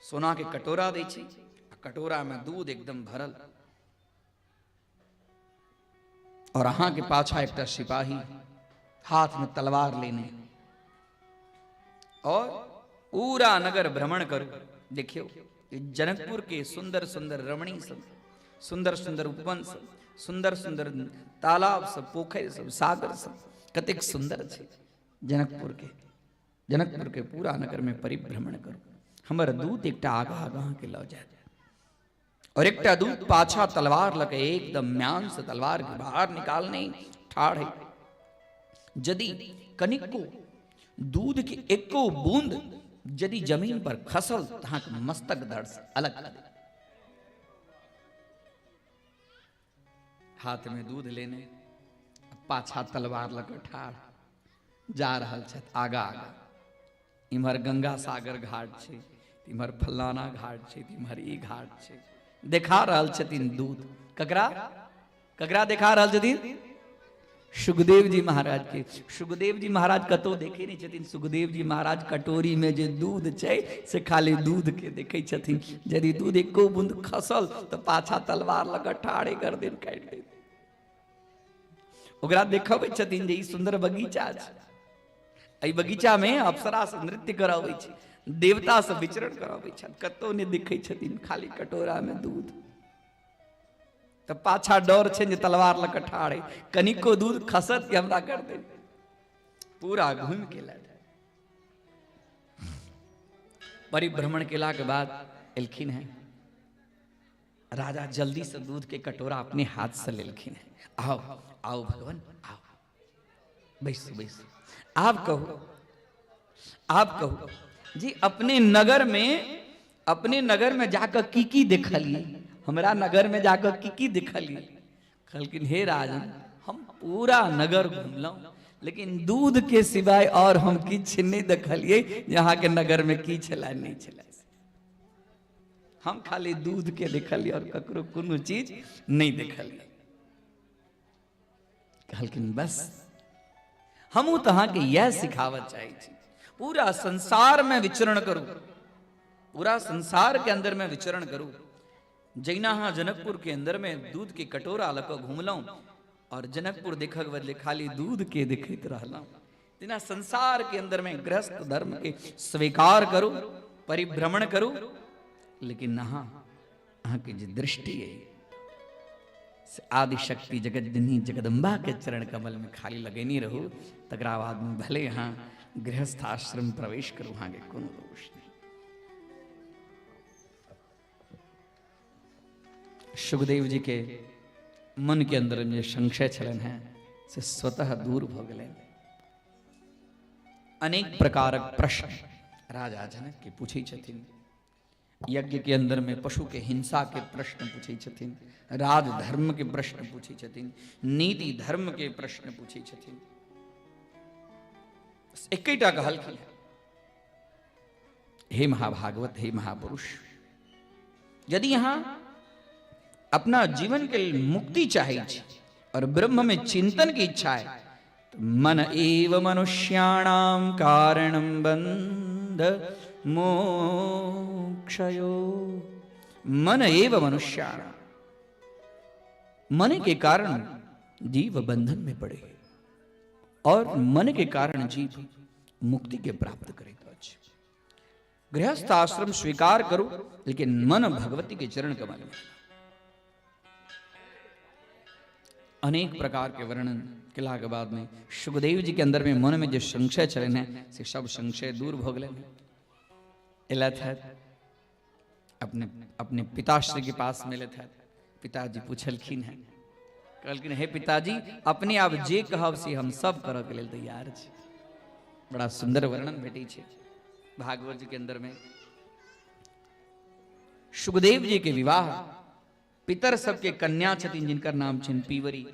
सोना के कटोरा दै छी आ कटोरा में दूध एकदम भरल, और अहाँ के पाछा एकटा सिपाही हाथ में तलवार लेने, और पूरा नगर भ्रमण करू। देखियो जनकपुर के सुंदर सुंदर रमणी सब, सुंदर सुंदर उपवन सब, सुंदर सुंदर तालाब सब, पोखरि सब, सागर सब, कतेक सुंदर छै जनकपुर के। जनकपुर के पूरा नगर में परिभ्रमण करू, हमर दूत एकटा आगा आगा के लऽ जायत, और एकटा दूत पाछा तलवार लऽ के एकदम म्यान से तलवार के बाहर निकालने ठाढ़ है। यदि कनिको दूध के एको बूंद यदि जमीन पर खसल तऽ अहाँके मस्तक धड़ से अलग कर देत। हाथ में दूध लेने पाछा तलवार लऽ कऽ ठाढ़ जा रहल छथि आगा आगा। इम्हर गंगा सागर घाट छै, इम्हर फलाना घाट छै, इम्हर ई घाट छै। देखा रहल छथिन दूध, ककरा ककरा देखा रहल छथिन? सुखदेव जी महाराज के। सुखदेव जी महाराज कतौ देखे नहीं छथिन। सुखदेव जी महाराज कटोरी में जे दूध छै से खाली दूध के देखे छथिन। यदि दूध एको बूंद खसल तो पाछा तलवार लग ठाड़े गर्दन काटि देत। ओकरा देखबै छथिन जे ई सुंदर बगीचा छै, एहि बगीचा में अप्सरा सब नृत्य कराबै छै, देवता सब विचरण कराबै छथि, कतौ नहि देखै छथिन, खाली कटोरा में दूध। तऽ पाछा डर छै जे तलवार लऽ कऽ ठाढ़ है, कनिको दूध खसत कि हमरा कर दे। पूरा घूमि के लए परिभ्रमण केला के बाद एलखिन हैं राजा, जल्दी से दूध के कटोरा अपने हाथ से लेलखिन हैं। आओ आओ भगवान आओ, बैसू बैसू, आप कहू, आप कहू जी, अपने नगर में, अपने नगर में जाकर की की देखलिए, हमरा नगर में जाकर की की देखलिए? कहलखिन हे राजन, हम पूरा नगर घुमलहुँ, लेकिन दूध के सिवाय और हम किछु नहीं देखलिए जे अहाँके नगर में की छलै नहीं छलै। हम खाली दूध के देखलिए और ककरो कोनो चीज नहीं देखलिए। कहलखिन बस हमहूँ तऽ अहाँके इएह सिखाबऽ चाहै छी, पूरा संसार में विचरण करू, पूरा संसार के अंदर में विचरण करू। जहिना अहाँ जनकपुर के अंदर में दूध के कटोरा लऽ कऽ घुमलहुँ और जनकपुर देखक बदले खाली दूध के देखैत रहलहुँ, तेना संसार के अंदर में गृहस्थ धर्म के स्वीकार करू, परिभ्रमण करू, लेकिन अहाँ अहाँके जे दृष्टि अइ से आदिशक्ति जगत जननी जगदम्बा के चरण कमल में खाली लगेने रहू, तकरा बाद में भले अहाँ गृहस्थ आश्रम प्रवेश करू, अहाँके कोनो दोष नहीं। सुखदेव जी के मन के अंदर में जे संशय छलनि हैं से स्वतः दूर भऽ गेलनि। अनेक प्रकारक प्रश्न राजा जनक के पूछै छथिन। यज्ञ के अंदर में पशु के हिंसा के प्रश्न पूछै छथिन, राज धर्म के प्रश्न पूछै छथिन, नीति धर्म के प्रश्न पूछै छथिन। एकेटा कहलखिन, हे महाभागवत, हे महापुरुष, यदि अहाँ अपना जीवन के मुक्ति चाहै छी और ब्रह्म में चिंतन की इच्छा है तो मन एव मनुष्याणाम कारणम बंध मोक्षयो। मन एव मनुष्याणाम, मन के कारण जीव बंधन में पड़े और मन के कारण जीव मुक्ति के प्राप्त करैत अछि। गृहस्थ आश्रम स्वीकार करू, लेकिन मन भगवती के चरण कमल में। अनेक प्रकार के वर्णन केला के बाद में सुखदेव जी के अंदर में मन में जो संशय चलन है से सब संशय दूर भ गेलनि। एलथि है अपने अपने पिताश्री के पास में एलथि है। पिताजी पूछलखिन है, कहलखिन हे पिताजी, अपने आप जे कहब से हम सब करऽ के लेल तैयार छी। बड़ा सुंदर वर्णन भेटै छै भागवत जी के अंदर में। सुखदेव जी के विवाह पितर सबके कन्या छथिन जिनकर नाम छनि पीवरी।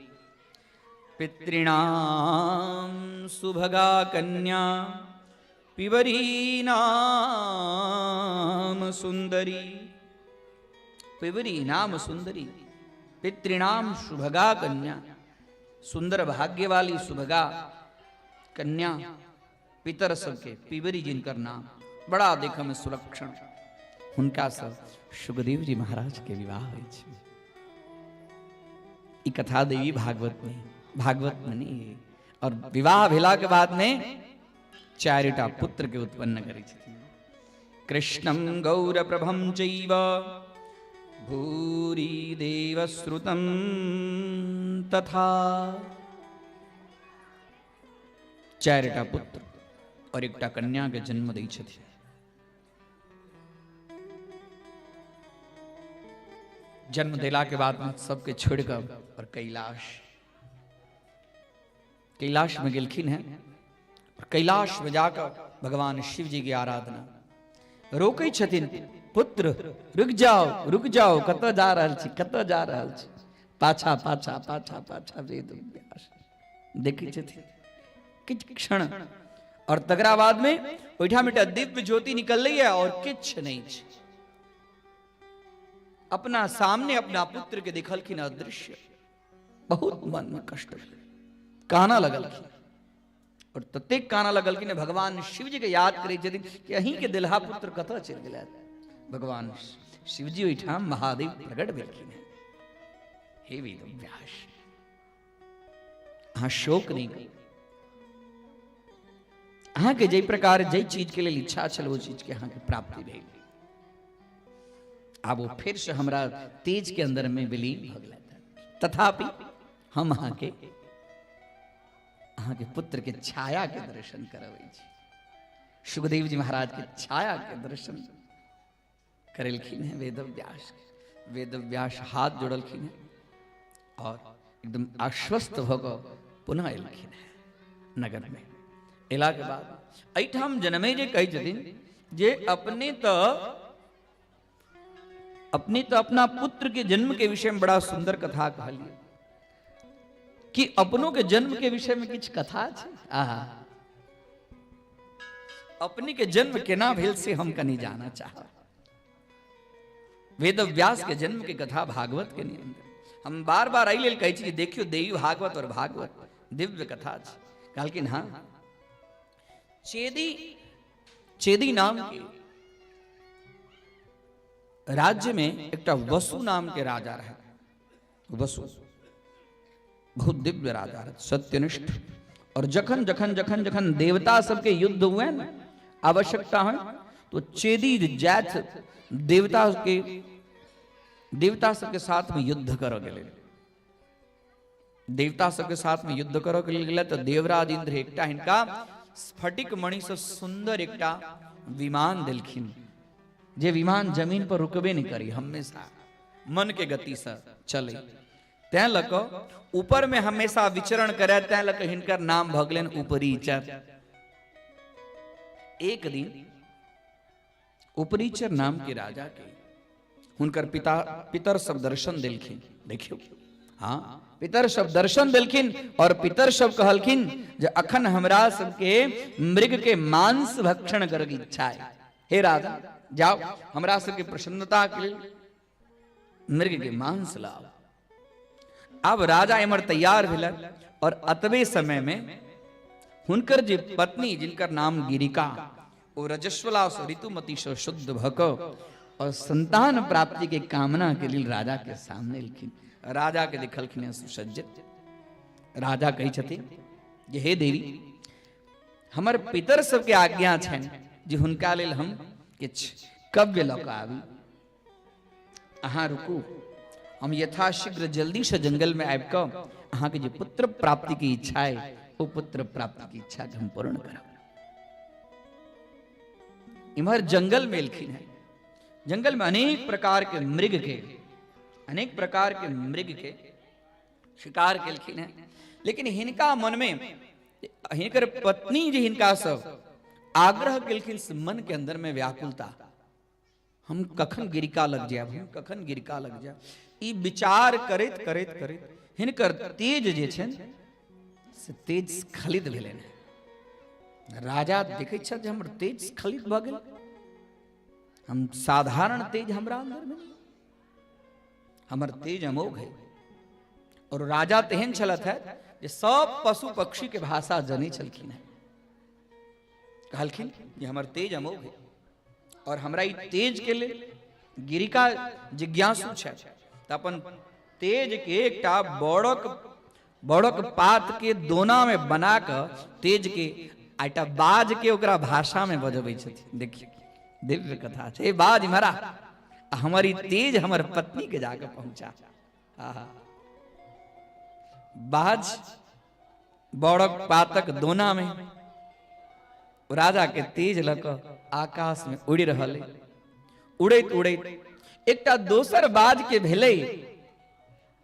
पितृणाम सुभगा कन्या पिवरी नाम सुंदरी, पिवरी नाम सुंदरी, पितृणाम सुभगा कन्या, सुंदर भाग्य वाली सुभगा कन्या पितर सबके पिवरी जिनकर नाम, बड़ा देख में सुलक्षण, हुनका सब सुखदेव जी महाराज के विवाह होइ छै। ई कथा देवी भागवत में, भागवत में नहीं है। और विवाह भेला के बाद में चारिटा पुत्र के उत्पन्न करै छथिन। कृष्णं गौरप्रभं चैव भूरि देवश्रुतं तथा। चारिटा पुत्र और एकटा कन्या के जन्म दै छथिन। जन्म देला के बाद में सबके छोड़ कऽ और कैलाश, कैलाश में गेलखिन हैं और कैलाश में जाकर भगवान शिव जी की आराधना रोकै छथिन, पुत्र रुक जाओ, रुक जाओ, कतऽ जा रहल छी, कतऽ जा रहल छी? पाछा पाछा पाछा पाछा वेद व्यास देखै छथिन किछु क्षण और तकरा बाद में ओहिठाम एकटा दिव्य ज्योति निकललै और किछु नहि छै। अपना सामने अपना पुत्र के देखलखिन अदृश्य, बहुत मन में कष्ट भेल। काना लगलखिन और ततेक काना लगलखिन भगवान शिवजी के याद करै छथिन कि अहीं के दिलहा पुत्र कतऽ चलि गेलथि। भगवान शिवजी ओहिठाम महादेव प्रकट भेलखिन। हे वेदव्यास, अहाँ शोक नहीं करू। अहाँके जाहि प्रकार जाहि चीज के लेल इच्छा छल ओ चीज के अहाँके प्राप्ति भेल। आब ओ फेर से हमरा तेज के अंदर में विलीन भऽ गेल। तथापि हम अहाँके अहाँके पुत्र के छाया के दर्शन करबै छी। सुखदेव जी महाराज के छाया के दर्शन करेलखिन हैं वेदव्यास। वेदव्यास हाथ जोड़लखिन हैं और एकदम आश्वस्त भऽ कऽ पुनः एलखिन हैं नगर में। एला के बाद एहिठाम जनमे जे कहै छथिन जे अपने तो अपना पुत्र के जन्म के विषय में बड़ा सुंदर कथा कहलिए कि अपनों के जन्म के विषय में किछु कथा छै। आहा, अपने के जन्म केना भेल से हम कनी जाना चाहब। वेद व्यास के जन्म के कथा भागवत के अंदर हम बार बार एहि लेल कहै छी देखियो देवी भागवत और भागवत दिव्य कथा छै। कहलखिन हाँ, चेदी चेदी नाम के राज्य में एकटा वसु नाम के राजा रहे। वसु बहुत दिव्य राजा रहे, सत्यनिष्ठ। और जखन जखन जखन जखन देवता सबके युद्ध हुए न, आवश्यकता है तो चेदी जात देवता सबके साथ में युद्ध करऽ गेलै। देवता सबके साथ में युद्ध करऽ के लेल गेलै तऽ देवराज इंद्र एकटा हिनका स्फटिक मणि से सुंदर एकटा विमान देलखिन, जे विमान जमीन पर रुकबे नहीं करी, हमेशा मन के गति से चले। तैं लऽ कऽ ऊपर में हमेशा विचरण करे, तैं लऽ कऽ हिनकर नाम भऽ गेलनि उपरीचर। एक दिन उपरीचर नाम के राजा के हुनकर पिता पितर सब दर्शन देलखिन। देखियौ, हाँ, पितर सब दर्शन देलखिन और पितर सब कहलखिन जे अखन हमरा सबके मृग के मांस भक्षण करे के इच्छा है। हे राजा, जाओ हमरा सबके प्रसन्नता के लेल मृग के मांस लाओ। अब राजा एमर तैयार भेल और अतबे समय में हुनकर जे पत्नी जिनकर नाम गिरिका, ओ रजस्वला से ऋतुमती से शुद्ध भक और संतान प्राप्ति के कामना के लिए राजा के सामने एलखिन। राजा के देखलखिन सुसज्जित। राजा कहै छथिन जे हे देवी, हमर पितर सबके आज्ञा छनि जे हुनका लेल हम किछु कव्य लऽ कऽ आबी। अहाँ रुकू, हम यथाशीघ्र जल्दी से जंगल में आबि कऽ अहाँके जे पुत्र प्राप्ति के इच्छा है ओ पुत्र प्राप्ति के इच्छा के हम पूर्ण करब। इम्हर जंगल में एलखिन है। जंगल में अनेक प्रकार के मृग के, अनेक प्रकार के मृग के शिकार केलखिन है। लेकिन हिनका मन में हिनकर पत्नी जे हिनका सब आग्रह केलखिन से मन के अंदर में व्याकुलता, हम कखन गिरिका लग जायब, हम कखन गिरिका लग जायब, ई विचार करैत करैत करैत हिनकर तेज जे छनि से तेज स्खलित भेलनि। राजा देखै छथि जे हमर तेज स्खलित भऽ गेल, हम साधारण तेज हमरा अंदर में, हमर तेज अमोघ है। और राजा तेहन छलथि है जे सब पशु पक्षी के भाषा जनै छलखिन है। कहलखिन जे हमर तेज अमोघ है और हमरा ई तेज के लेल गिरिका जिज्ञासु छै तऽ अपन तेज के एकटा बड़क बड़क पात के दोना में बना कऽ तेज के आ एकटा बाज के ओकरा भाषा में बजबै छथिन। देखियौ दिव्य कथा छै। बाज मरा आ हमर ई तेज हमर पत्नी के जाके पहुंचा। आहा, बाज बड़क पातक दोना में राजा के तेज लऽ कऽ आकाश में उड़ि रहल। उड़ैत उड़ैत एकटा दोसर बाज के भेलै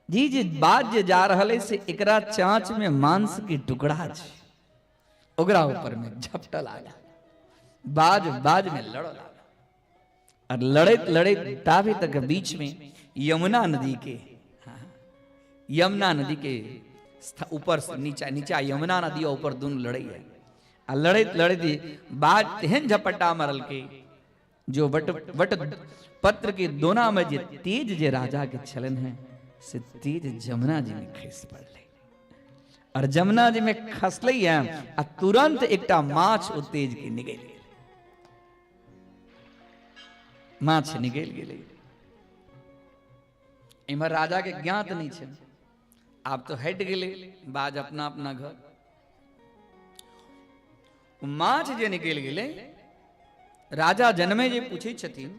जी जे बाज जे जा रहल है से एकरा चाँच में मांस के टुकड़ा छै, ओकरा ऊपर में झपटल आगा बाज बाज में लड़ लागल और लड़ैत लड़ैत ताबे तक बीच में यमुना नदी के, हाँ, यमुना नदी के ऊपर से नीचा नीचा यमुना नदी और ऊपर दोनों लड़ई है। आ लड़ैत लड़ैत बाज तेहन झपट्टा मारलकै जो वट वट पत्र के दोना में जे तेज जे राजा के छलन है से तेज जमुना जी में खसि पड़लै। और जमुना जी में खसलै है आ तुरंत एकटा माछ ओ तेज के निगलि गेलै। माछ निगलि गेलै। इम्हर राजा के ज्ञात नहीं छै, आब तो हटि गेलै बाज अपना अपना घर। माछ जे निकलि गेलै, राजा जनमे जे पूछै छथिन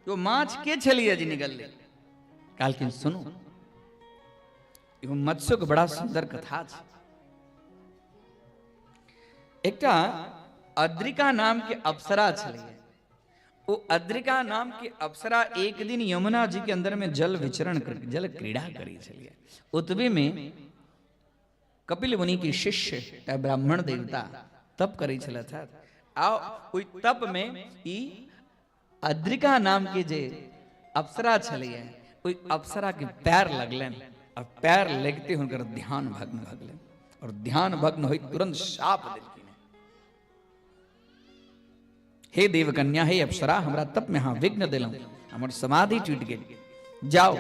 ओ माछ के छलियै जे निकललै? कहलखिन सुनू, एगो मत्स्यक बड़ा सुंदर कथा छै। एकटा अद्रिका नाम के अप्सरा छलियै। ओ अद्रिका नाम के अप्सरा एक दिन यमुना जी के अंदर में जल विचरण कर जल क्रीड़ा करी छलियै। ओतबे में कपिल मुनि के शिष्य एकटा ब्राह्मण देवता तप करै छलथि। आ ओहि तप में ई अद्रिका नाम के जे अप्सरा छलैया ओहि अप्सरा के पैर लगलनि और पैर लगते हुनकर ध्यान भग्न भऽ गेलनि और ध्यान भग्न होइत तुरंत शाप देलखिन, हे देवकन्या, हे अप्सरा, हमरा तप में अहाँ विघ्न देलहुँ, हमर समाधि टूटि गेल। जाओ,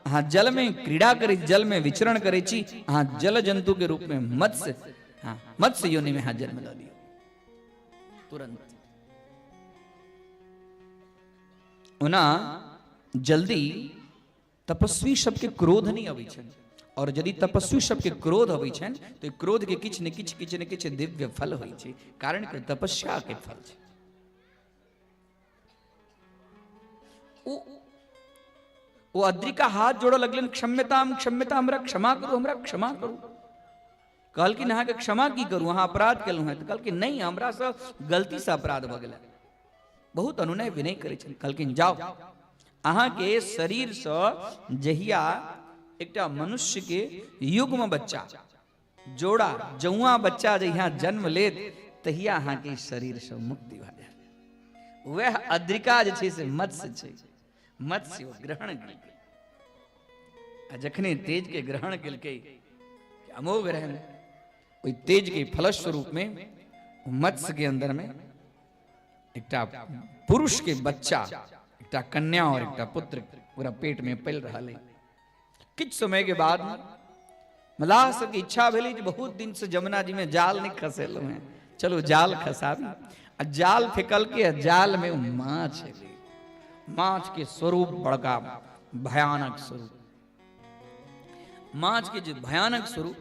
अहाँ जल में क्रीड़ा करै, जल में विचरण करै छी, अहाँ जल जंतु के रूप में मत्स्य, हाँ, मत्स्य योनि में अहाँ जन्म लऽ लियौ तुरंत। ओना जल्दी तपस्वी सबके क्रोध नहीं अबै छनि, और यदि तपस्वी सबके क्रोध अबै छनि तो क्रोध के किछु ने किछु किछु ने किछु दिव्य फल होइ छै, कारण कि तपस्या के फल छै। ओ अद्रिका हाथ जोड़ऽ लगलनि, क्षम्यताम क्षम्यताम, हमरा क्षमा करू, हमरा क्षमा करू। कहलखिन अहाँके क्षमा की करू, अहाँ अपराध केलहुँ हेँ। तऽ कहलखिन नहि, हमरासँ गलतीसँ अपराध भऽ गेलै। बहुत अनुनय विनय करै छनि। कहलखिन जाओ, अहाँके शरीरसँ जहिया एकटा मनुष्य के युग्म बच्चा जोड़ा जौआ बच्चा जहिया जन्म लेत तहिया अहाँके शरीरसँ मुक्ति भऽ जायत। वएह अद्रिका जे छै से मत्स्य छै, मत्स्य ग्रहण केलकै आ जखने तेज के ग्रहण केलकै अमोघ रहन, ओहि तेज के फलस्वरूप में मत्स्य के अंदर में एकटा पुरुष के बच्चा, एकटा कन्या और एकटा पुत्र पूरा पेट में पल रहा है। किछु समय के बाद मलाह सबके इच्छा भेलै जे बहुत दिन से जमुना जी में जाल नहीं खसेलहुँ हैं, चलो जाल खसाबी। आ जाल फेकलकै आ जाल में माछ एलै। माछ के स्वरूप बड़का भयानक स्वरूप, माछ के जे भयानक स्वरूप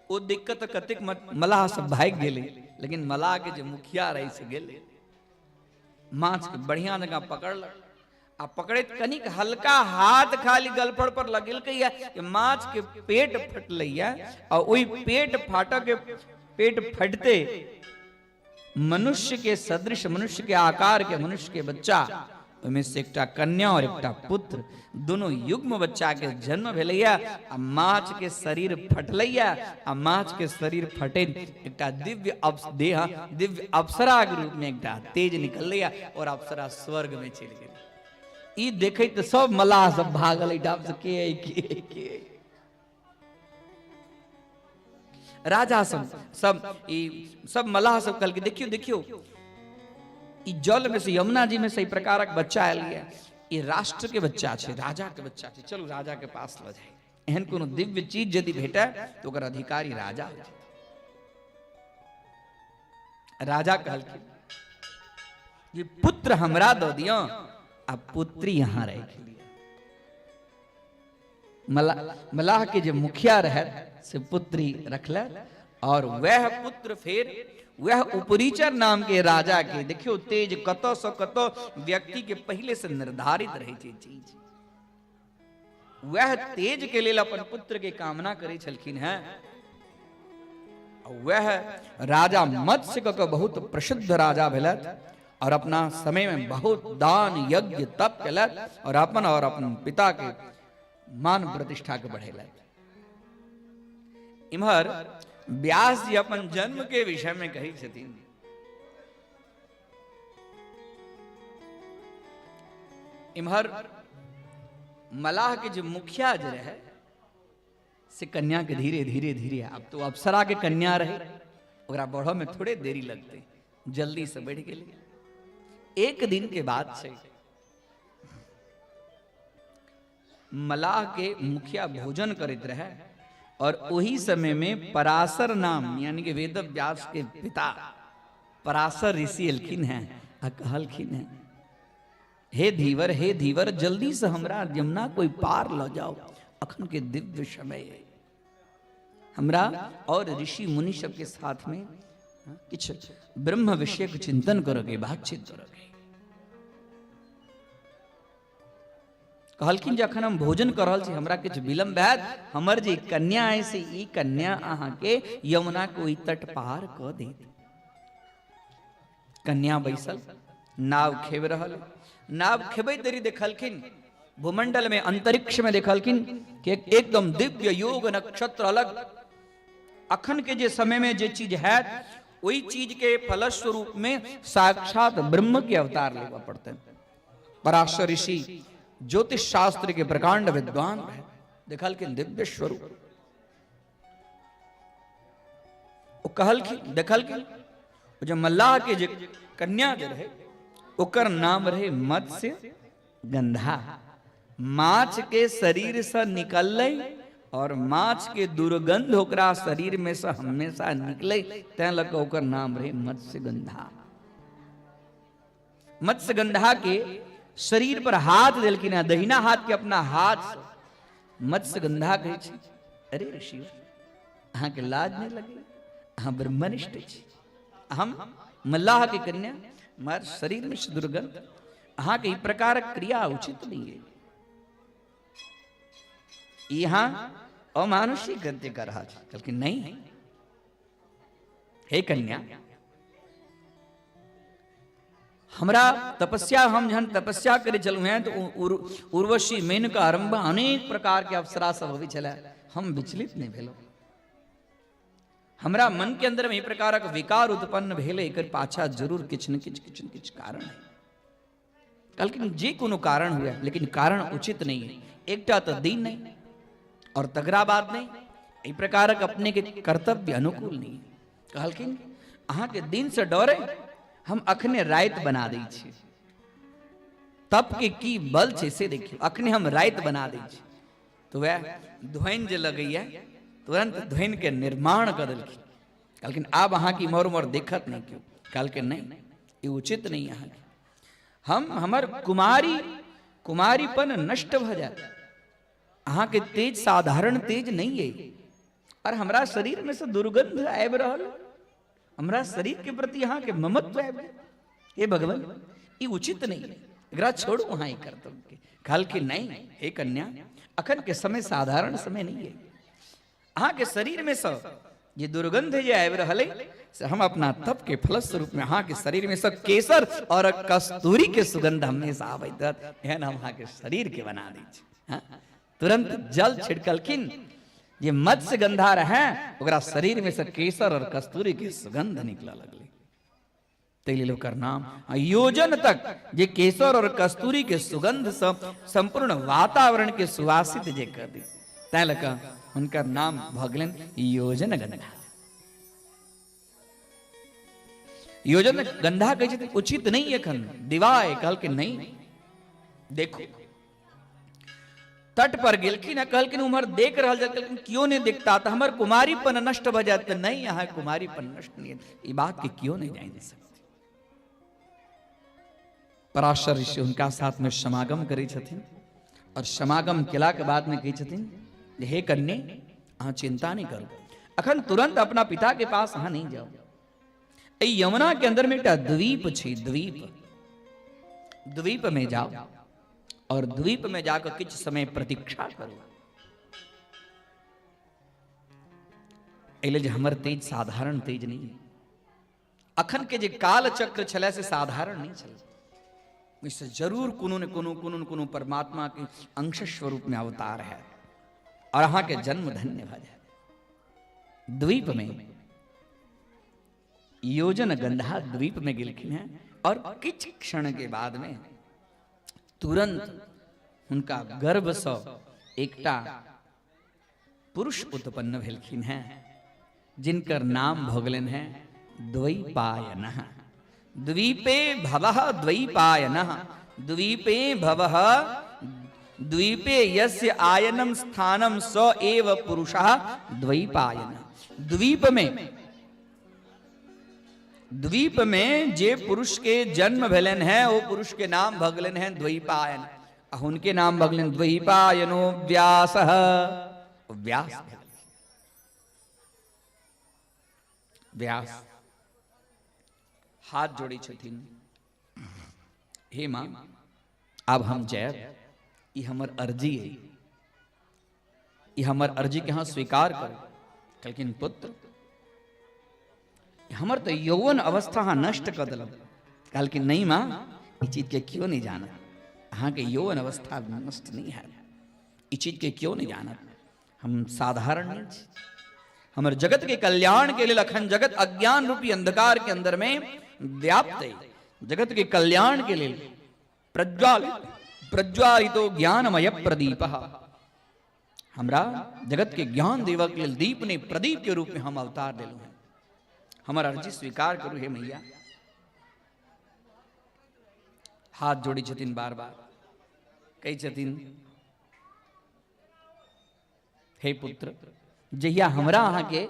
ओ दिक्कत कतेक मलाह सब भागि गेलै, लेकिन मलाह के जे मुखिया रहै से गेलै, माछ के बढ़िया जकाँ पकड़लक आ पकड़ैत कनिक हल्का हाथ खाली गलफड़ पर लगेलकै कि माछ के पेट फटलैया आ ओहि पेट फाटऽ के पेट फटते मनुष्य के सदृश, मनुष्य के आकार के मनुष्य के बच्चा, ओहिमे से एकटा कन्या और एकटा पुत्र, दोनों युग्म बच्चा के जन्म भेलैया आ माछ के शरीर फटलैया आ माछ के शरीर फटे एकटा दिव्य देह, दिव्य अप्सरा के रूप में एकटा तेज निकलैया और अप्सरा स्वर्ग में चलि गेलै। ई देखैत सब मलाह सब भागल एहिठाम से, के अइ, के अइ, के अइ। राजा सब सब ई सब मलाह सब कहलकै देखियौ देखियौ, ई जल में से यमुना जी में से ई प्रकारक बच्चा आयल ये, ई राष्ट्र के बच्चा छै, राजा के बच्चा छै, चलू राजा के पास लऽ जाय। एहन कोनो दिव्य चीज यदि भेटै तऽ ओकर अधिकारी राजा हो जेतै। राजा कहलखिन जे पुत्र हमरा दऽ दिअ आ पुत्री यहाँ राखि लिअ। मलाह के जे मुखिया रहे से पुत्री रखल और वह पुत्र फिर वह उपरिचर नाम के राजा के, देखियो तेज कत से कत व्यक्ति के पहले से निर्धारित रहे छै चीज, वह तेज के लेल अपन पुत्र के कामना करे छलखिन हैं। वह राजा मत्स्य के बहुत प्रसिद्ध राजा भेलथि और अपना समय में बहुत दान यज्ञ तप केलथि और अपन पिता के मान प्रतिष्ठा के बढ़ेलथि। इम्हर व्यास जी अपन जन्म के विषय में कहै छथिन, इम्हर मलाह के जे मुखिया जे रहे से कन्या के धीरे धीरे धीरे, अब तो अप्सरा के कन्या रहे ओकरा बढ़ऽ में थोड़े देरी लगते, जल्दी से बढ़ि गेलै। एक दिन के बाद छै मलाह के मुखिया भोजन करैत रहे और ओही समय में पराशर नाम यानी कि वेद व्यास के पिता पराशर ऋषि एलखिन हैं आ कहलखिन हैं, हे धीवर, हे धीवर, जल्दी से हमरा यमुना कोई पार ल जाओ, अखन के दिव्य समय है, हमरा और ऋषि मुनि सबके साथ में किछु ब्रह्म विषयक चिंतन करके, बातचीत करके। कहलखिन जे अखन हम भोजन कर रहल छी, हमरा किछु विलम्ब हैत, हमर जे कन्या है से ई कन्या अहाँके यमुना के ओहि तट पार कऽ देत। कन्या बैसल नाव खेब रहल, नाव खेबैत देरी देखलखिन भूमंडल में, अंतरिक्ष में देखलखिन कि एकदम दिव्य योग नक्षत्र अलग अखन के जे समय में जे चीज हैत ओहि चीज के फलस्वरूप में साक्षात ब्रह्म के अवतार लेबऽ पड़तनि। पराशर ऋषि ज्योतिष शास्त्र के प्रकांड विद्वान रहे, देखलखिन दिव्य स्वरूप। ओ कहलखिन, देखलखिन ओ जे मल्लाह के जे कन्या जे रहे ओकर नाम रहे मत्स्य गंधा। माछ के शरीर से निकललै और माछ के दुर्गंध ओकरा शरीर में से हमेशा निकले, तैं लऽ कऽ ओकर नाम रहे मत्स्य गंधा। मत्स्य गंधा के शरीर पर हाथ देलखिन है, दहिना हाथ के अपना हाथ से मत्स्य गंधा कहै छै, अरे ऋषि अहाँके लाज नहि लगे, अहाँ ब्रह्मनिष्ठ छी, हम मल्लाह के कन्या, हमार शरीर में से दुर्गंध, अहाँके ई प्रकारक क्रिया उचित नहीं है, यहाँ अमानुषिक गद्य कर रहा था। कहलखिन नहीं हे कन्या, हमरा तपस्या, हम जहन तपस्या करे चलू हैं तो उर्वशी मेनका आरंभ अनेक प्रकार के अप्सरा सब अबै छलै, हम विचलित नहीं भेलहुँ, हमरा मन के अंदर में एहि प्रकारक विकार उत्पन्न भेलै, एकर पाछा जरूर किछु ने किछु किछु ने किछु कारण है। कहलखिन जे कोनो कारण हुए लेकिन कारण उचित नहीं है, एकटा तो दिन नहीं और तगड़ा बात नहीं, एहि प्रकारक अपने के कर्तव्य अनुकूल नहीं है। कहलखिन अहाँके दिन से डरे हम अखने राति बना दै छी, तप के की बल छै से देखियौ, अखने हम राति बना दै छी। तो वएह ध्वनि जे लगैया तुरंत ध्वनि के निर्माण कऽ देलखिन। कहलखिन आब अहाँके इम्हर उम्हर देखत नहीं केओ। कहलखिन नहीं, ई उचित नहीं अहाँके, हम हमर कुमारी कुमारीपन नष्ट भऽ जायत, अहाँके तेज साधारण तेज नहीं अइ और हमरा शरीर में से दुर्गंध आबि रहल, हमरा शरीर के प्रति अहाँके ममत्व आबि गेल, हे भगवान ई उचित नहीं है, एकरा छोड़ू अहाँ ई कर्तव्य के। कहलखिन नहीं हे कन्या, अखन के समय साधारण समय नहीं है, अहाँके शरीर में से जे दुर्गंध जे आबि रहल है से हम अपना तप के फलस्वरूप में अहाँके शरीर में से केसर और कस्तूरी के सुगंध हमेशा आबैत रहत, एहन हम अहाँके शरीर के बना दै छी। हाँ? तुरंत जल छिड़कलखिन, जे मत्स्य गंधा रहे ओकरा शरीर में से केसर और कस्तूरी के सुगंध निकल लगलै, ताहि लेल ओकर नाम योजन तक जे केसर और कस्तूरी के सुगंध से संपूर्ण वातावरण के सुवासित जे कर दी, तैं लऽ कऽ हुनकर नाम भऽ गेलनि योजन गंधा। योजन गंधा कहै छथिन उचित नहीं एखन दिवाय, कहलखिन नहीं देखो। तट पर गेलखिन आ कहलखिन उम्हर देख रहल जात, कहलखिन क्यों नहीं देखता तऽ हमर कुमारीपन नष्ट भऽ जायत, तऽ नहीं अहाँ कुमारीपन नष्ट नहीं, ई बात के क्यों नहीं जानि सकते। पराशर ऋषि हुनका साथ में समागम करै छथिन और समागम केला के बाद में कहै छथिन जे हे कन्या अहाँ चिंता नहीं करू, अखन तुरंत अपना पिता के पास अहाँ नहीं जाओ, एहि यमुना के अंदर में एकटा द्वीप छै, द्वीप, द्वीप में जाओ और द्वीप में जाकर किछु समय प्रतीक्षा करू। एहि लेल जे हमर तेज साधारण तेज नहीं है, अखन के जे काल चक्र छलै से साधारण नहीं छलै, ओहिसँ जरूर कोनो ने कोनो कोनो ने कोनो परमात्मा के अंश स्वरूप में अवतार है और अहाँके जन्म धन्य भऽ जायत। द्वीप में योजन गंधा द्वीप में गेलखिन हैं और किछु क्षण के बाद में तुरंत हुनका गर्भ से एकटा पुरुष उत्पन्न भेलखिन हैं, जिनकर नाम भऽ गेलनि हैं द्वैपायन। द्वीपे भवः द्वैपायनः, द्वीपे भवः द्वीपे यस्य आयनम स्थानम स एव पुरुषः द्वैपायन। द्वीप में, द्वीप में जे पुरुष के जन्म भेलन है वो पुरुष के नाम भगलन है द्वैपायन। आ हुनके नाम भगलन द्वैपायनो व्यास। व्यास व्यास हाथ जोड़ी छथिन, हे माँ आब हम जायब, ई हमर अर्जी है, ई हमर अर्जी के अहाँ स्वीकार करू। कहलखिन पुत्र हमर तो यौवन अवस्था अहाँ नष्ट कऽ देलक। कहलखिन नहीं माँ, ई चीज के क्यों नहीं जानत, अहाँके यौवन अवस्था नष्ट नहीं है, ई चीज के क्यों नहीं जानत, हम साधारण नहीं छी, हमर जगत के कल्याण के लिए अखन जगत अज्ञान रूपी अंधकार के अंदर में व्याप्त है, जगत के कल्याण के लिए प्रज्वालितो ज्ञानमय प्रदीप, हमरा जगत के ज्ञान देवक के लिए दीप ने प्रदीप के रूप में हम अवतार लेलहुँ हैं, हमर अर्जी स्वीकार करू हे मैया। हाथ जोड़ी छथिन बार बार, कहै छथिन हे पुत्र जहिया हमरा अहाँके,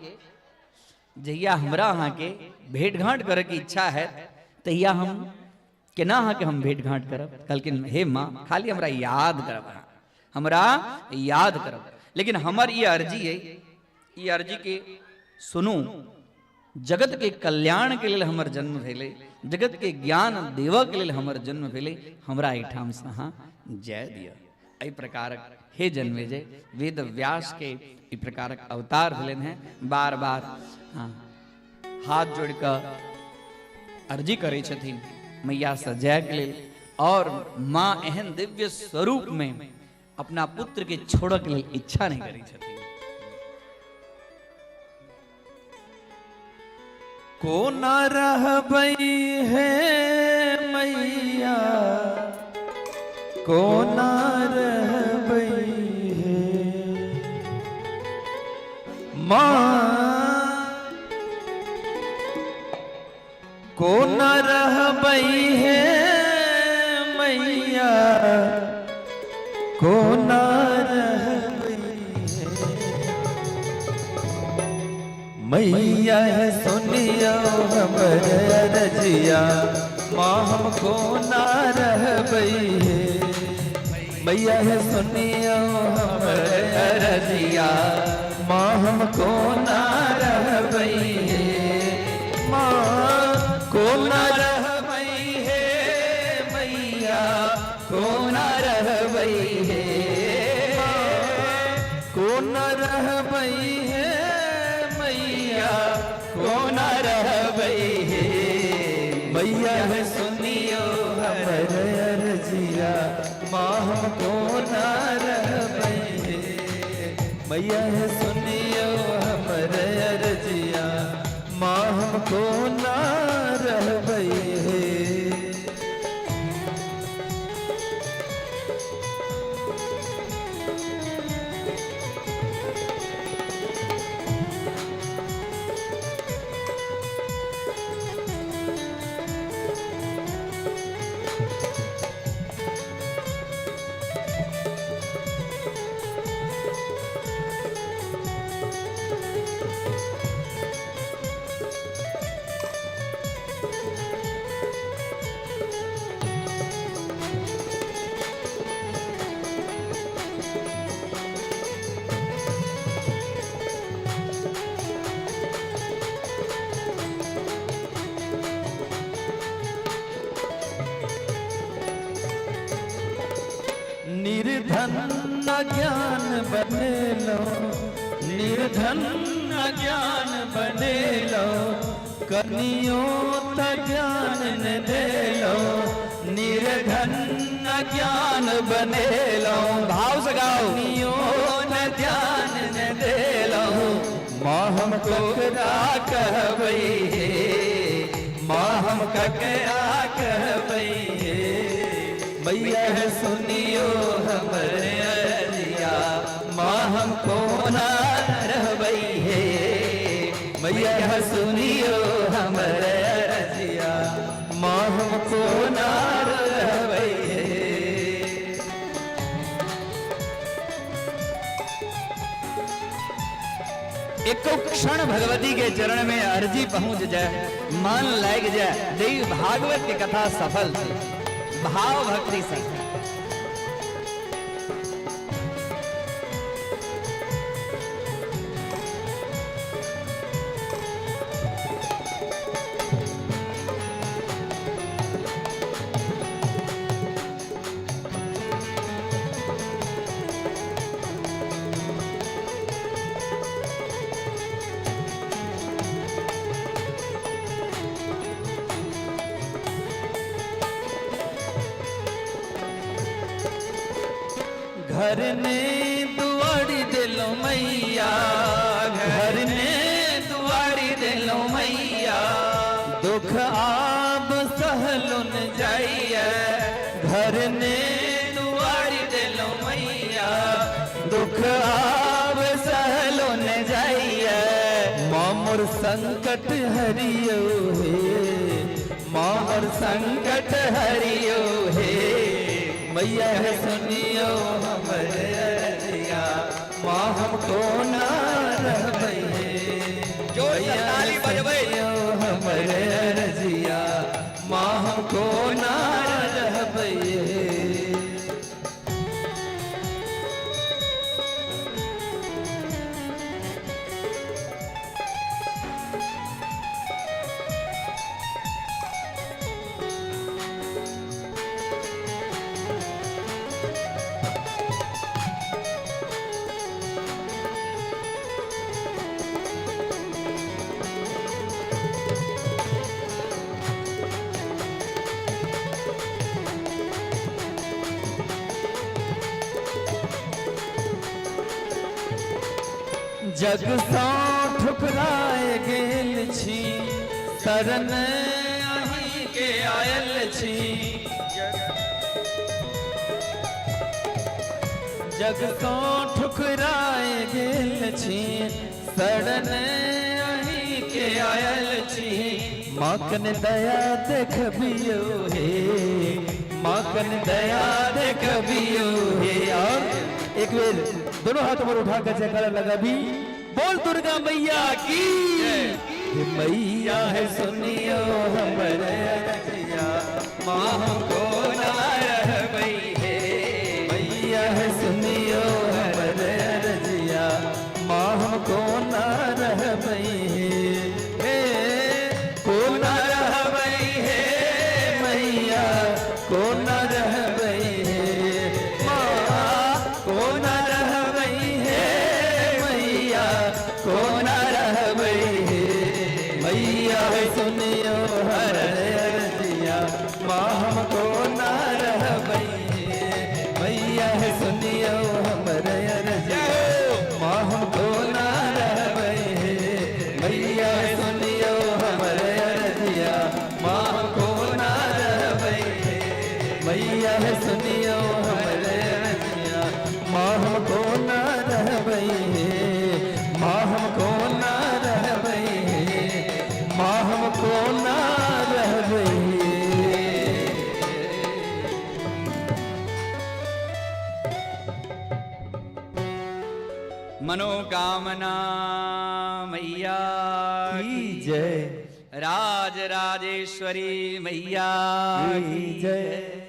जहिया हमरा अहाँके भेंट घाट करे के इच्छा है तहिया हम केना अहाँके हम भेंट घाट करब। कहलखिन हे माँ खाली हमरा याद करब, अहाँ हमरा याद करब, लेकिन हमर ई अर्जी है, ई अर्जी के सुनू, जगत के कल्याण के लिए हमर जन्म भेलै, जगत के ज्ञान देवऽ के लेल हमर जन्म भेलै, हमरा एहिठाम से अहाँ जाय दिअ। एहि प्रकारक हे जन्मेजय वेद व्यास के ई प्रकारक अवतार भेलनि हैं। बार बार हाँ हाथ जोड़ कऽ अर्जी करै छथिन मैया से जाय के लेल, और माँ एहन दिव्य स्वरूप में अपना पुत्र के छोड़ऽ के लेल इच्छा नहीं करै छथिन। कोना रहबै हे मैया, कोना रहबै हे माँ, कोना रहबै हे मैया, कोना रहबै हे मैया है सुनियो हमर अरजिया, माँ हम कोना रहबै हे मैया है सुनियो हमर अरजिया, माँ हम कोना रहबै हे, माँ कोना रहबै हे मैया, कोना रहबै हे, कोना रहबै हे मैया, कोना रहबै हे मैया है सुनियो हमर अरजिया, माँ हम कोना रहबै हे मैया है सुनियो हमर अरजिया, माँ हम कोना रहबै हे। निर्धन अज्ञान बनेलो, निर्धन अज्ञान बनेलो, कनियो त ज्ञान न देलो, निर्धन अज्ञान बनेलो, भाव से गाओ, कनियो न ज्ञान न देलो, माँ हम ककरा कहबै हे, माँ हम ककरा कहबै हे मैया है सुनियो हमर अरजिया, माँ हम कोना रहबै हे मैया है सुनियो हमर अरजिया, माँ हम कोना रहबै हे। एको क्षण भगवती के चरण में अर्जी पहुंच जाए, मन लाग जाए, देवी भागवत के कथा सफल छै भाव भक्ति से। घर ने दुआरी दिलो मैया, घर ने दुआरी दिलो मैया, दुख आब सहलो न जाइए। घर ने दुआरी दिलो मैया, दुख आब सहलो न जाइए। माँ मोर संकट हरियो हे, माँ मोर संकट हरियो हे, मैया है सुनियो हमर अर्जिया, माँ हमको ना रहबै हे। जोर से ताली बजबै। सुनियो हमर अर्जिया, माँ हमको ना रहबै हे। जग सँ ठुकराए गेल छी, शरण अहीं के आयल छी। जग सँ ठुकराए गेल छी, शरण अहीं के आयल छी। माँ कन दया देखबियो हे, माँ कन दया देखबियो हे। और एक बेर दोनों हाथ ऊपर उठा कर जयकारा लगा भी, बोल दुर्गा मैया की। मैया है सुनियो हमर अर्जिया, माँ हमको ना रहबै हे। मैया है सुनियो हमर अर्जिया, माँ हमको ना रहबै हे। को ना रहबै हे मैया, को ना रहबै हे माँ, को ना रहबै हे मैया, को ना रहबै हे। मैया है सुनियो हर अर्जिया, माँ हमको ना रहबै हे। मैया है सुनियो हमर अर्जिया, माँ हमको ना रहबै हे। मैया है सुनियो हमर अर्जिया, माँ हमको ना रहबै हे। मैया है सुनियो हमर अर्जिया, माँ हमको ना रहबै हे। माँ हमको ना रहबै हे, माँ हमको ना रहबै हे। मनोकामना मैया की जय, राज राजेश्वरी मैया की जय।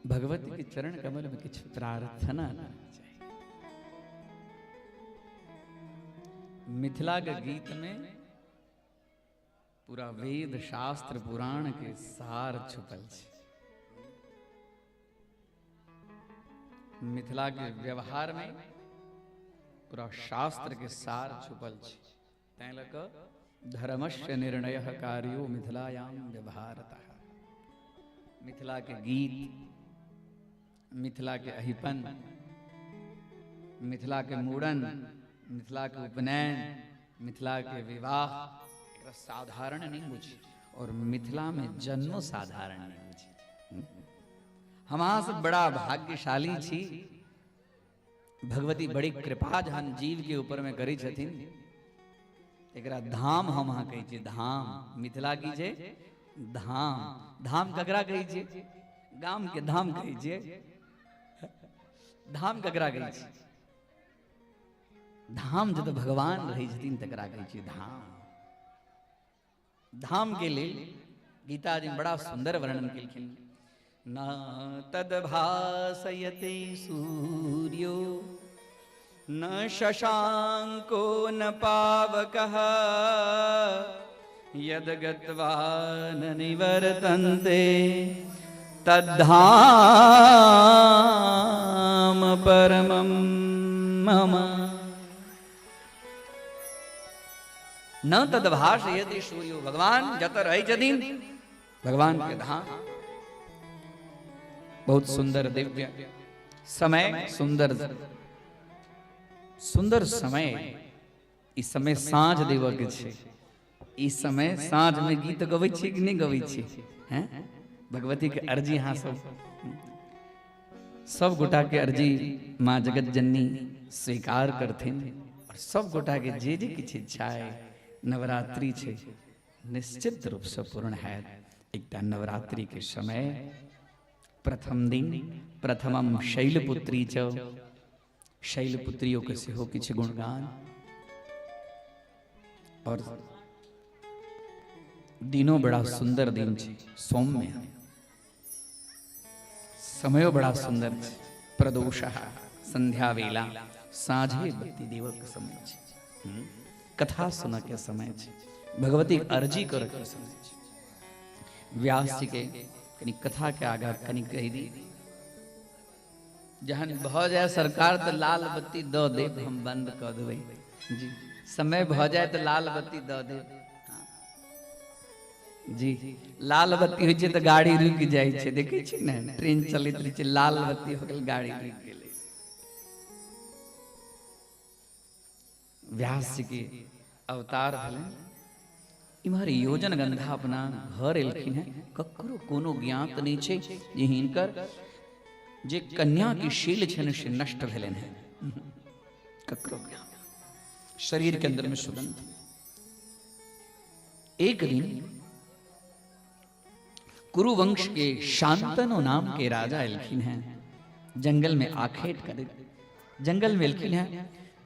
भगवती के चरण कमल में किछु प्रार्थना चाहिए। मिथिला के गीत में पूरा वेद शास्त्र पुराण के सार छुपल छै। मिथिला के व्यवहार में पूरा शास्त्र के सार छुपल छै। तैं लऽ कऽ धर्मस्य निर्णय कार्यो मिथिलायाम व्यवहारतः। मिथिला के गीत, मिथिला के अहिपन, मिथिला के मूड़न, मिथिला के उपनयन, मिथिला के विवाह एकरा साधारण नहीं बुझी, और मिथिला में जन्मो साधारण नहीं बुझी। हम अहाँ सब बड़ा भाग्यशाली छी। भगवती बड़ी कृपा जहन जीव के ऊपर में करै छथिन, एकरा धाम हम अहाँ कहै छियै। धाम मिथिला की छै धाम। धाम ककरा कहै छियै? गाम के धाम कहै छियै। धाम ककरा कहै छै? धाम जतऽ भगवान रहै छथिन तकरा कहै छै धाम। धाम के लेल गीता जी बड़ा सुंदर वर्णन केलखिन। न तद्भासयते सूर्यो न शशांको न पावकः यद गत्वा न निवर्तन्ते तद्धाम परमं मम। न तद्भासयति सूर्यो, भगवान जत रहै छथिन भगवान के धाम। बहुत सुंदर दिव्य समय, सुंदर सुंदर समय। ई समय साँझ देबऽ के छै। ई समय साँझ में गीत गबै छी कि नहि गबै छी? हैं, भगवती के अर्जी अहाँ सब सब गोटा के अर्जी माँ जगत जननी स्वीकार करथिन और सब गोटा के जे जे किछु इच्छा है नवरात्रि छै निश्चित रूप से पूर्ण हैत। एकटा नवरात्रि के समय प्रथम दिन प्रथमम शैलपुत्री च, शैलपुत्रियों के सेहो किछु गुणगान और दिनो बड़ा सुंदर दिन छै सौम्य, समयो बड़ा सुंदर छै प्रदोष, संध्या वेला, साँझे बत्ती देवक समय छै, कथा सुनऽ के समय छै, भगवती के अर्जी करऽ के समय छै। व्यास जी के कनि कथा के आगा कनि कहि दी, जहन भऽ जाय सरकार तऽ लाल बत्ती दऽ देब, हम बंद कऽ देबै जी। समय भऽ जाय तऽ लाल बत्ती दऽ देब जी। लाल बत्ती होइ छै तऽ गाड़ी रुकि जाइ छै, देखै छी ने ट्रेन चलैत रहै छै, लाल बत्ती हो गेल गाड़ी रुकि गेलै। व्यास जी के अवतार भेलनि, इम्हर योजन गंधा अपना घर एलखिन हैं, ककरो कोनो ज्ञात नहीं छै जे हिनकर जे कन्या के शील छनि से नष्ट भेलनि हैं, ककरो ज्ञात। शरीर के अंदर में सुगंध। एक दिन कुरुवंश के शांतनु नाम के राजा एलखिन हैं, जंगल में आखेट करे जंगल में एलखिन हैं,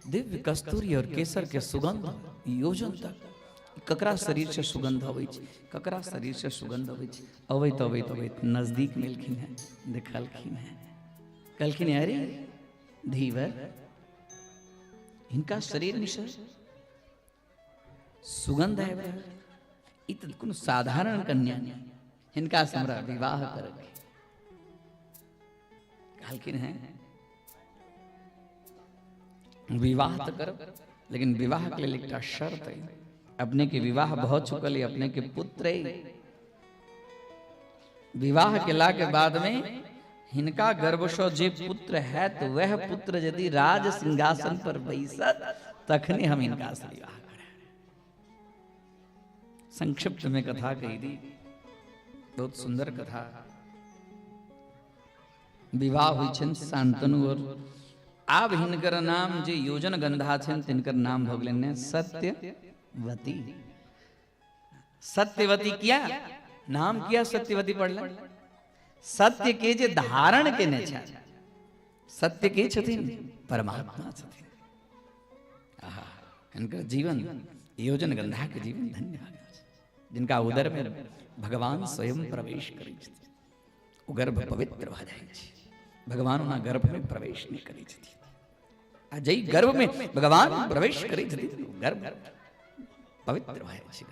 दिव्य कस्तूरी और केसर के सुगंध योजन तक। ककरा शरीर से सुगंध अबै छै, ककरा शरीर से सुगंध अबै छै? अबैत अबैत अबैत नजदीक में एलखिन हैं, देखलखिन हैं, कहलखिन अरे धीवर, हिनका शरीर में से सुगंध आबि रहल, ई तऽ कोनो साधारण कन्या नहि, हिनका से हमरा विवाह करके। कहलखिन हैं विवाह तऽ करब, लेकिन विवाह के लेल एकटा शर्त है, अपने के विवाह भऽ चुकल है, अपने के पुत्र है, विवाह केला के बाद में हिनका गर्भ से जे पुत्र हैत वह पुत्र यदि राज सिंहासन पर बैसत तखने हम हिनका से विवाह करब। संक्षिप्त में कथा कही दी, बहुत सुंदर कथा। विवाह होइ छनि शांतनु और आब हिनकर नाम जे योजन गंधा छनि तिनकर नाम भऽ गेलनि सत्यवती। सत्यवती किया नाम किया सत्यवती पड़ल? सत्य के जे धारण केने छथि, सत्य के छथिन परमात्मा छथिन। आहा, हिनकर जीवन योजन गंधा के जीवन धन्य भऽ गेल छै, जिनका उदर में भगवान स्वयं प्रवेश करै छथिन, ओ गर्भ पवित्र भऽ जाइ छै। भगवान ओना गर्भ में प्रवेश नहि करै छथिन, आ जै गर्भ में भगवान प्रवेश करै छथिन ओ गर्भ पवित्र भऽ जाइ छै,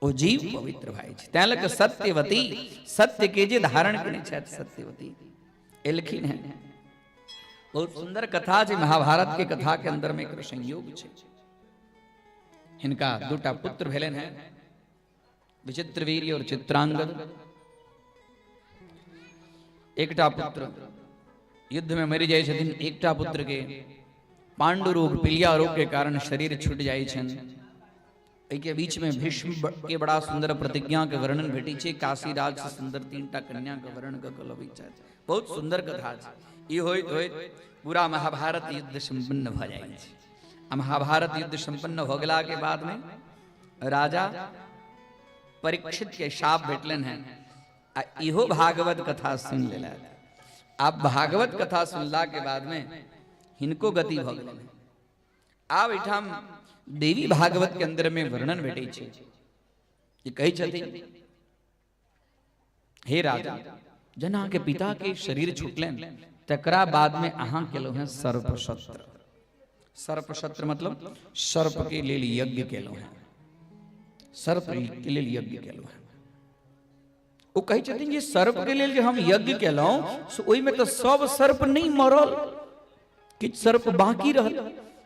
ओ जीव पवित्र भऽ जाइ छै। तैं लऽ कऽ सत्यवती सत्य के जे धारण केने छथि सत्यवती एलखिन हैं। बहुत सुंदर कथा छै महाभारत के कथा के अंदर में एकर संयोग छै। हिनका दूटा पुत्र भेलनि हैं, विचित्रवीर्य और चित्रांगद। एकटा पुत्र युद्ध में मरि जाइ छथिन, एकटा पुत्र के पांडु रोग पीलिया रोग के कारण शरीर छूट जाइ छनि। एहिके बीच में भीष्म के बड़ा सुंदर प्रतिज्ञा के वर्णन भेटै छै, काशीराज से सुंदर तीनटा कन्या के वर्णन कऽ कऽ लबै छथि। बहुत सुंदर कथा छै। ई होइत होइत पूरा महाभारत युद्ध संपन्न भऽ जाइ छै। आ महाभारत युद्ध संपन्न भऽ गेला के बाद में राजा परीक्षित के शाप भेटलनि हैं, आ इहो भागवत कथा सुनि लेलथि। आब भागवत कथा सुनला के बाद में हिनको गति भऽ गेलनि। आब एहिठाम देवी भागवत के अंदर में वर्णन भेटै छै जे कहै छथिन, हे राजा, जहन अहाँके पिता के शरीर छुटलनि तकरा बाद में अहाँ केलहुँ हेँ सर्पसत्र। सर्पसत्र मतलब सर्प के लेल यज्ञ केलहुँ हेँ, सर्प के लेल यज्ञ केलहुँ हेँ। ओ कहै छथिन जे सर्प के लेल जे हम यज्ञ केलहुँ से ओहिमे तऽ सब सर्प नहि मरल, किछु सर्प बाकी रहल।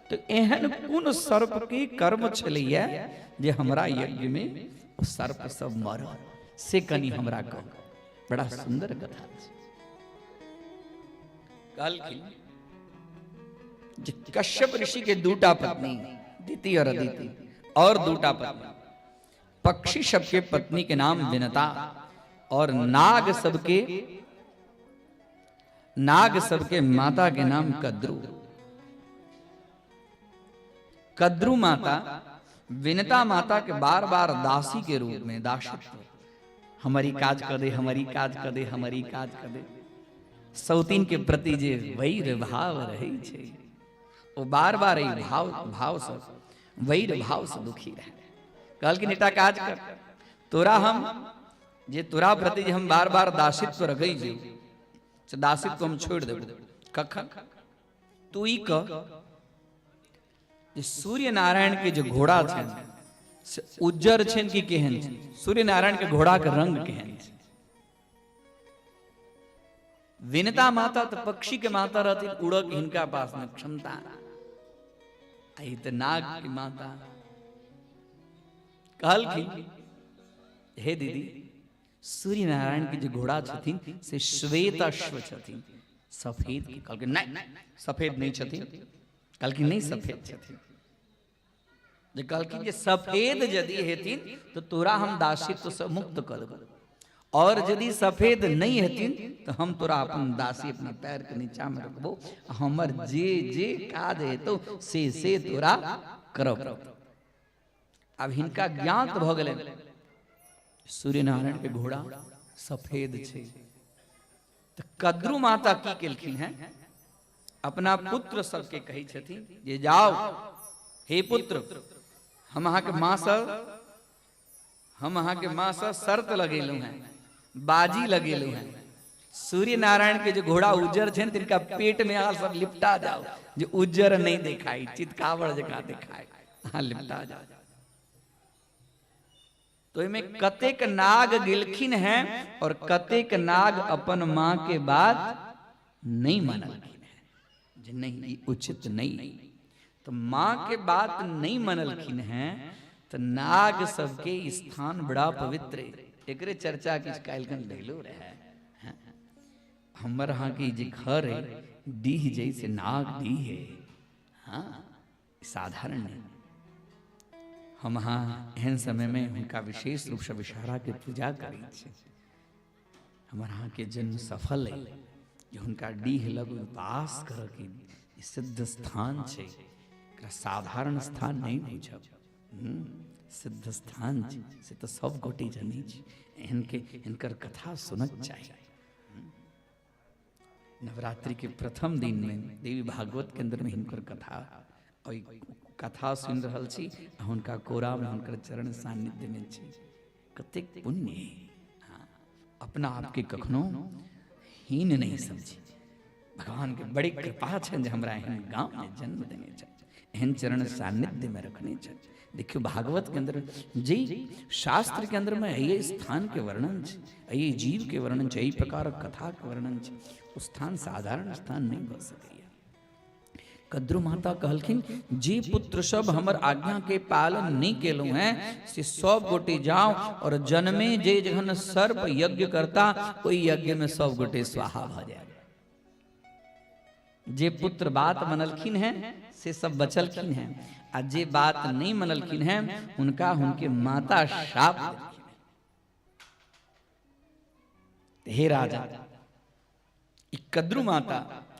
तऽ एहन कोन सर्प के कर्म छलैया जे हमरा यज्ञ में ओ सर्प सब मरल, से कनि हमरा कहू। बड़ा सुंदर कथा छै। कहलखिन जे कश्यप ऋषि के दूटा पत्नी दिति और अदिति, और दूटा पत्नी पक्षी सबके पत्नी के नाम विनता, और नाग सबके माता के नाम कद्रू। कद्रू माता विनता माता के बार बार दासी के रूप में दासित्व, हमारी काज कर दे, हमारी काज कर दे, हमारी काज कर दे। सौतीन के प्रति जे वैर भाव रहे छे, ओ बार बार एहि भाव भाव से, वैर भाव से दुखी रहे। कहलखिन एकटा काज कर, तोरा हम जे तोरा प्रति जे हम बार बार दासित्व रखै छी से दासित्व हम छोड़ि देबो। कखन? तू ई कह जे सूर्य नारायण के जे घोड़ा छनि से उज्जर छनि कि केहन छनि? सूर्य नारायण के घोड़ा के रंग केहन छै? विनता माता तो पक्षी के माता रहती, उड़क हिनका पास में क्षमता, आई तो नाग की माता। कहलखिन हे दीदी, सूर्य नारायण के जे घोड़ा छथिन से श्वेत अश्व छथिन, सफेद। कहलखिन नहीं, सफेद नहीं छथिन। कहलखिन नहीं, सफेद छथिन। जे कहलखिन जे सफेद यदि हेथिन तो तोरा हम दासित्व से मुक्त कर देबो, और यदि सफेद नहीं हेथिन तो हम तोरा अपन दासी अपना पैर के नीचा में रखबो, हमर जे जे काज हेतौ से तोरा करब। अब हिनका ज्ञात भऽ गेलनि सूर्य नारायण के घोड़ा सफेद छै। तऽ कद्रू माता की केलखिन हैं, अपना पुत्र सबके कहै छथिन जे जाओ हे पुत्र, हम अहाँके माँ से, हम अहाँके माँ से शर्त लगेलहुँ हैं, बाजी लगेलहुँ हैं, सूर्य नारायण के जो घोड़ा उज्जर छनि तिनका पेट में अहाँ सब लिपटा जाओ, जे उज्जर नहीं देखाई, चितकावड़ जकाँ देखाई, अहाँ लिपटा जाओ। तो ओहिमे कतेक नाग गेलखिन हैं और कतेक नाग अपन माँ के बात नहीं मानलखिन हैं जे नहीं ई उचित नहीं। तो माँ के बात नहीं मनलखिन हैं तो नाग सबके स्थान बड़ा पवित्र है। एकरे चर्चा किछु काल्हिखन भेलो रहे। हमर अहाँके जे घर है डीह जैसे नाग डीह है, हाँ साधारण नहीं। हम अहाँ एहन समय में हुनका विशेष रूप से विषहरा के पूजा करै छी। हमर अहाँके जन्म सफल है जे हुनका डीह लग वास करऽ के ई सिद्ध स्थान छै, एकरा साधारण स्थान नहीं बुझब, सिद्ध स्थान छै से तऽ सब गोटे जनै छी। एहन के हिनकर कथा सुनक चाही। नवरात्रि के प्रथम दिन में देवी भागवत के अंदर में हिनकर कथा, और कथा सुनि रहल छी आ हुनका कोरा में हुनकर चरण सान्निध्य में छी, कतेक पुण्य है। हाँ, अपना आप के कखनो हीन नहीं समझी। भगवान के बड़ी कृपा छनि जे हमरा एहन गांव में जन्म देने छथि, एहन चरण सान्निध्य में रखने छथि। देखियो भागवत के अंदर जे शास्त्र के अंदर में एहि स्थान के वर्णन छै, एहि जीव के वर्णन छै, एहि प्रकार कथा के वर्णन छै, ओ स्थान साधारण स्थान नहीं भऽ सकैया। कद्रू माता कहलखिन जे पुत्र सब हमर आज्ञा के पालन नहीं केलहुँ हैं से सब गोटे जाओ और जन्मे जे जखन सर्प यज्ञ करता ओहि यज्ञ में सब गोटे स्वाहा भऽ जाए। जे पुत्र बात मनलखिन हैं से सब बचलखिन हैं, आ जे बात नहीं मनलखिन हैं उनका उनके माता शाप देलखिन हैं। हे राजा, ई कद्रू माता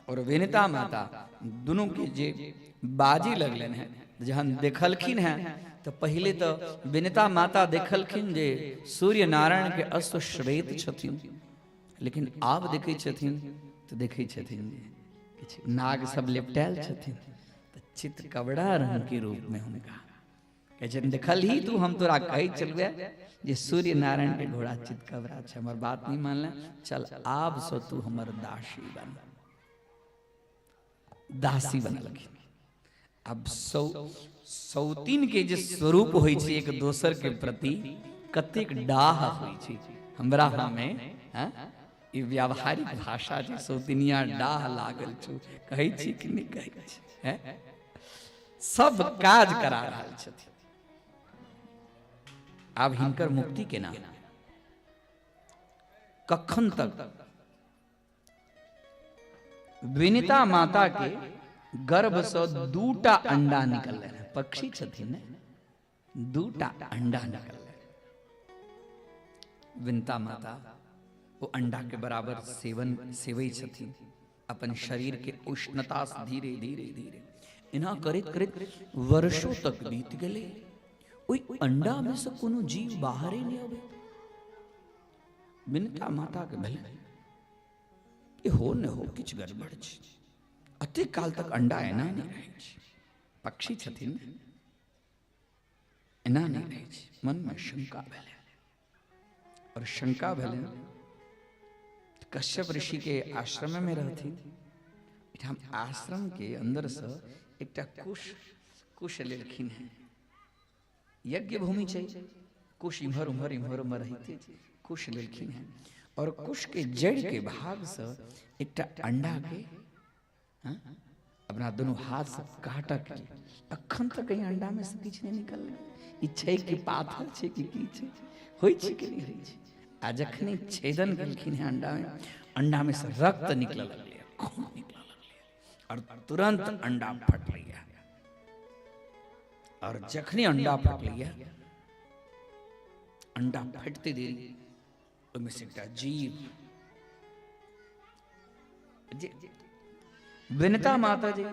और विनिता माता दोनों के जे बाजी लगलन हैं, जहन देखलखिन हैं तो पहले तो विनिता माता देखलखिन जे सूर्य नारायण के अश्व श्वेत छथिन, लेकिन आब देखै छथिन तऽ देखै छथिन जे किछु नाग सब लेपटायल छथिन, तऽ चितकबरा रंग के रूप में हुनका कहै छथिन, देखलही तू, हम तोरा कहै छलुए जे सूर्य नारायण के घोड़ा चितकबरा छै, हमर बात नहीं मानले, चल आब से तू हमर दासी बन। दासी बनलखिन। आब सौतीन के जे स्वरूप होइ छै एक दोसर के प्रति कतेक डाह होइ छै, हमरा हमें ई व्यावहारिक भाषा जे सौतिनिया डाह लागल छौ कहै छी कि नहि कहै छी, सब काज करा रहल छथिन। आब हिनकर मुक्ति केना, कखन तक विनिता माता के गर्भ से दूटा अंडा निकललै, पक्षी छथिन ने, दूटा अंडा निकललै। विनता माता ओ अंडा के बराबर सेवन सेवै छथिन, अपन शरीर के उष्णता से धीरे धीरे धीरे एना करैत करैत वर्षों तक बीत गेलै, ओहि अंडा में से कोनो जीव बाहरे नहि अबै। विनता माता के भेलै कि हो न हो किछु गड़बड़ छै, अतेक काल तक अंडा एना नहि रहै छै, पक्षी छथिन ने, एना नहि रहै छै। मन में शंका भेलै, और शंका भेलै कश्यप ऋषि के आश्रम में रहथिन, एहिठाम आश्रम के अंदर से एकटा कुश कुश लेलखिन हैं, यज्ञ भूमि छै, कुश इम्हर उम्हर इम्हर उम्हर रहिते छै, कुश लेलखिन हैं और कुश के जड़ के भाग से एकटा अंडा के अपना दोनों हाथ से काटक, अखन तक कहीं अंडा में से किछु नहीं निकललै, ई छै कि पाथर छै कि की छै, होइ छै कि नहि होइ छै। आ जखने छेदन केलखिन हैं अंडा में, अंडा में से रक्त निकलऽ लगलै, खून निकलऽ लगलै और तुरंत अंडा फटलै। और जखने अंडा फटलै, अंडा फटते देरी ओहिमे से एकटा जीव जे विनता माता जी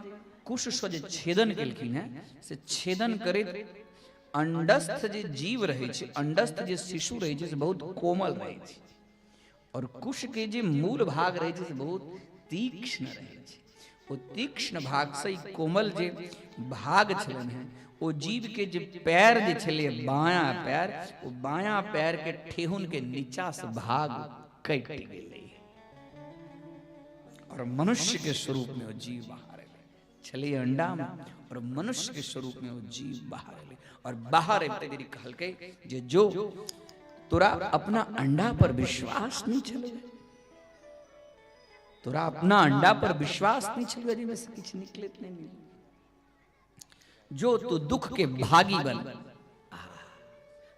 कुश से जे छेदन केलखिन हैं, से छेदन करैत अंडस्थ जे जीव रहै छै, अंडस्थ जे शिशु रहै छै, से बहुत कोमल रहै छै, और कुश के जे मूल भाग रहै छै से बहुत तीक्ष्ण रहै छै। ओ तीक्ष्ण भाग से ई कोमल जे भाग छलनि हैं, ओ जीव के जे पैर जे छलै बायां पैर, ओ बायां पैर के ठेहुन के नीचा से भाग कटि गेलै और मनुष्य के स्वरूप में ओ जीव बाहर एलै। छलै अंडा में और मनुष्य के स्वरूप में ओ जीव बाहर एलै, और बाहर अबिते देरी कहलकै जे जो तोरा अपना अंडा पर विश्वास नहीं छलै, तोरा अपना अंडा पर विश्वास नहीं छलै, जाहिमे से किछु निकलैत नहीं, जो तू दुख के भागी बन,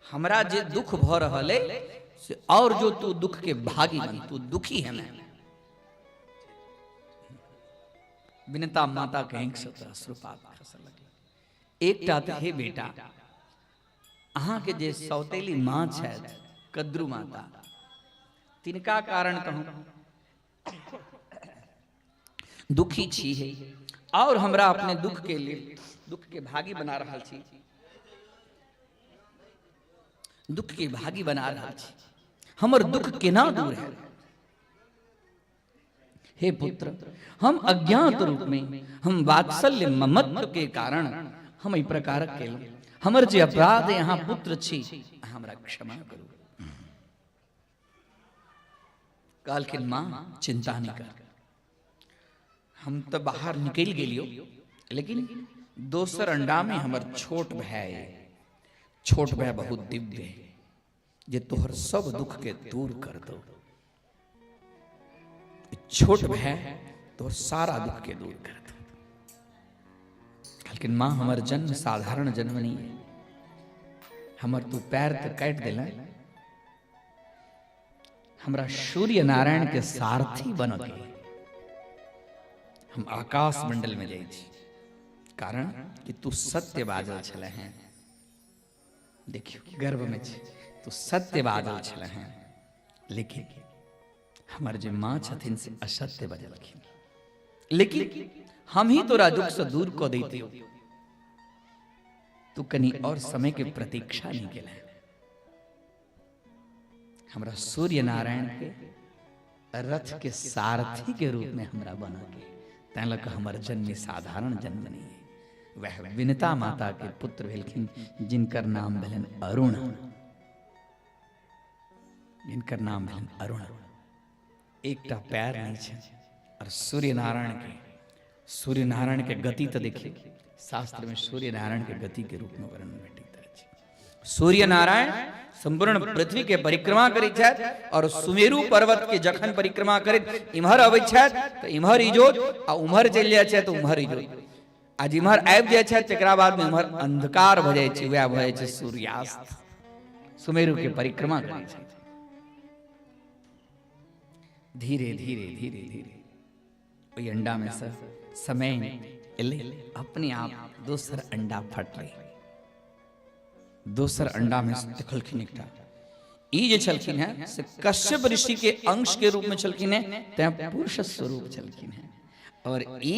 हमरा जे दुख भ रहल है से, और जो तू दुख के भागी बन, तू दुखी है। मैं विनता माता के आँखि से तऽ अश्रुपात खसऽ लगलै। एकटा तऽ हे बेटा, अहाँके जे सौतेली माँ छथि कद्रू माता, तिनका कारण तऽ हम दुखी छी हे, और हमरा अपने दुख के लिए दुख के भागी बना रहल छी, दुख के भागी बना रहल छी, हमर दुख केना दूर है? हे पुत्र, हम अज्ञात रूप में, हम वात्सल्य ममत्व के कारण हम एहि प्रकारक केलहुँ, हमर जे अपराध यहाँ पुत्र छी, हमरा क्षमा करू। कहलखिन माँ चिंता नहीं कर, हम तो बाहर निकल गेलियो, लेकिन दोसर अंडा में हमर छोट भाई, छोट भाई बहुत दिव्य है, जे तोहर सब दुख के दूर कर दो, छोट भाई तोहर सारा दुख के दूर कर दो। कहलखिन माँ हमर जन्म साधारण जन्म नहीं है, हमर तू पैर तो काटि देला, हमरा सूर्य नारायण के सारथी बन के हम आकाश मंडल में जाइ छी, कारण कि तू सत्य बाजल छले हैं, देखियो गर्भ में छी, तू सत्य बाजल छले हैं, लेकिन हमर जे माँ छथिन से असत्य बजलखिन, लेकिन हम ही तोरा दुख से दूर कऽ दैतियौ, तू कनी और समय के प्रतीक्षा नहीं केले। हमरा सूर्य नारायण के रथ के सारथी के रूप में हमरा बना के, तैं लऽ कऽ हमर जन्म साधारण जन्म नहीं है। वह विनता माता के पुत्र भेलखिन जिनकर नाम भेलनि अरुण, जिनकर नाम भेलनि अरुण। एकटा पैर नहीं छै और सूर्य नारायण के गति तो देखिए, शास्त्र में सूर्य नारायण के गति के रूप में वर्णन भेटैत अछि। सूर्य नारायण संपूर्ण पृथ्वी के परिक्रमा करैत छथि और सुमेरु पर्वत के जखन परिक्रमा करैत इम्हर अबैत छथि तऽ इम्हर इजोत आ उम्हर चलि जाइ छथि तऽ उम्हर इजोत, आ जिम्हर आबि जाइ छथि तकरा बाद में उम्हर अंधकार भऽ जाइ छै, वएह भऽ जाइ छै सूर्यास्त। सुमेरु के परिक्रमा करै छथि धीरे धीरे धीरे धीरे। ओहि अंडा में से समय एलै, अपने आप दोसर अंडा फटलै। दोसर अंडा में देखलखिन एकटा ई जे छलखिन हैं से कश्यप ऋषि के अंश के रूप में छलखिन हैं, तैं पुरुष स्वरूप छलखिन हैं, और ई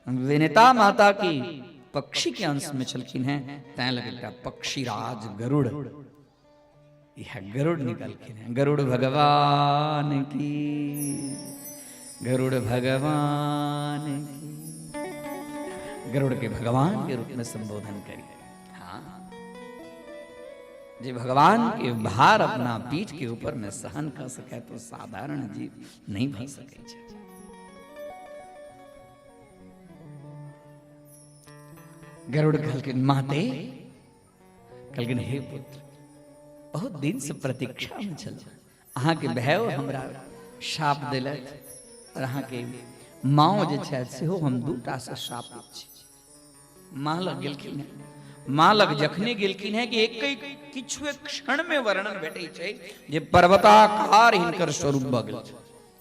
विनिता माता की पक्षी के अंश में छलखिन हैं, तैं लग एकटा पक्षीराज गरुड़, यह गरुड़ निकलखिन हैं। गरुड़ भगवान की, गरुड़ भगवान की, गरुड़ के भगवान के रूप में संबोधन करिए। हाँ, जे भगवान के भार अपना पीठ के ऊपर में सहन कर सके तो साधारण जीव नहीं भर सके छे। गरुड़ कहलखिन माते, कहलखिन हे पुत्र, बहुत दिन से प्रतीक्षा में छल, अहाँ के भय हमरा शाप देलक और अहाँ के माओ जे छथि सेहो हम दूटा से शापित छी। माँ लग गेलखिन हैं, माँ लग जखने गेलखिन हैं कि एक किछु क्षण में वर्णन भेटै छै जे पर्वताकार हिनकर स्वरूप भऽ गेल छै,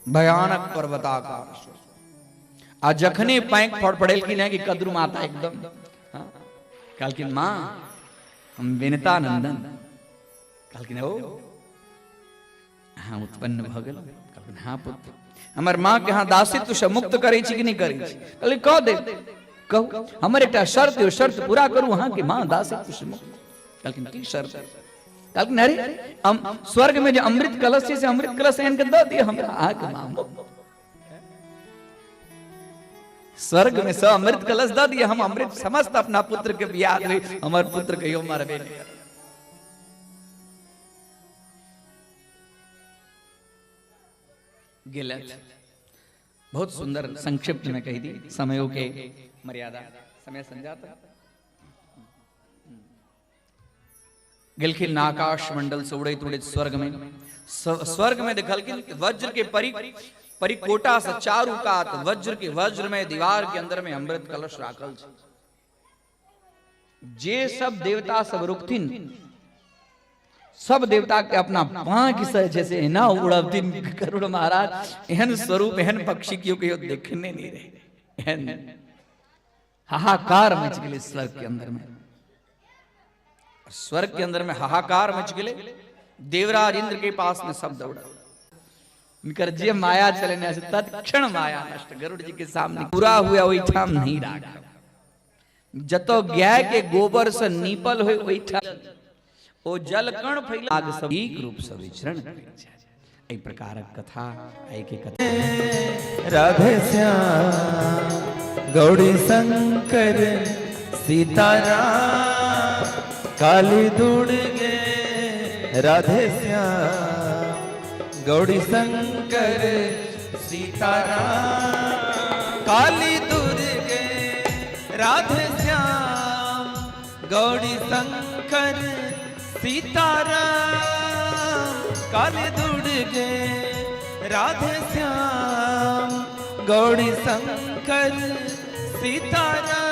भयानक पर्वताकार स्वरूप। आ जखने पाँखि फड़फड़ेलखिन हैं कि कद्रू माता एकदम कहलखिन माँ हम विनता नंदन। कहलखिन ओ अहाँ उत्पन्न भऽ गेलहुँ? कहलखिन हाँ पुत्र। हमर माँ के अहाँ दासित्व से मुक्त करै छी कि नहि करै छी? कहलखिन कह दे, कहू, हमर एकटा शर्त है, शर्त पूरा करू अहाँ के माँ दासित्व से मुक्त। कहलखिन की शर्त? कहलखिन अरे स्वर्ग में जे अमृत कलश छै से अमृत कलश आनि के दऽ दिअ हमरा, अहाँ के माँ मुक्त। स्वर्ग में सब अमृत कलश दऽ दिअ, हम अमृत समस्त अपना पुत्र के बियाह देबै, हमर पुत्र कहियो मरबे नहि करत। गेलथि। बहुत सुंदर संक्षिप्त में कही दी, समयों के मर्यादा समय समझाता। गेलखिन आकाश मंडल से उड़ैत उड़ैत स्वर्ग में, स्वर्ग में देखलखिन वज्र के परिकोटा से चारू कात वज्र के वज्र में दीवार के अंदर में अमृत कलश राखल छै। जे सब देवता सब रुकथिन सब देवता के अपना पाँख से जैसे एना उड़बथिन गरुड़ महाराज, एहन स्वरूप एहन पक्षी केओ कहियो देखने नहीं रहे, एहन हाहाकार मच गेलै स्वर्ग के अंदर में। स्वर्ग के अंदर में हाहाकार मच गेलै, देवराज इंद्र के पास में सब दौड़ा, उनकर जे माया चलेने से तत्क्षण माया नष्ट, गरुड़ जी के सामने पूरा हुआ ओहिठाम नहीं राखब, जतो गाय के गोबर से नीपल होय ओहिठाम ओ जल कण फैला आग सब एक रूप से विचरण करै छै। एहि प्रकारक कथा एहि के कथा। राधे श्याम गौरी शंकर सीताराम काली दुर्गे, राधे श्याम गौरी शंकर सीताराम काली दुर्गे, राधे श्याम गौरी शंकर सीताराम काली दुर्गे, राधे श्याम गौरी शंकर सीताराम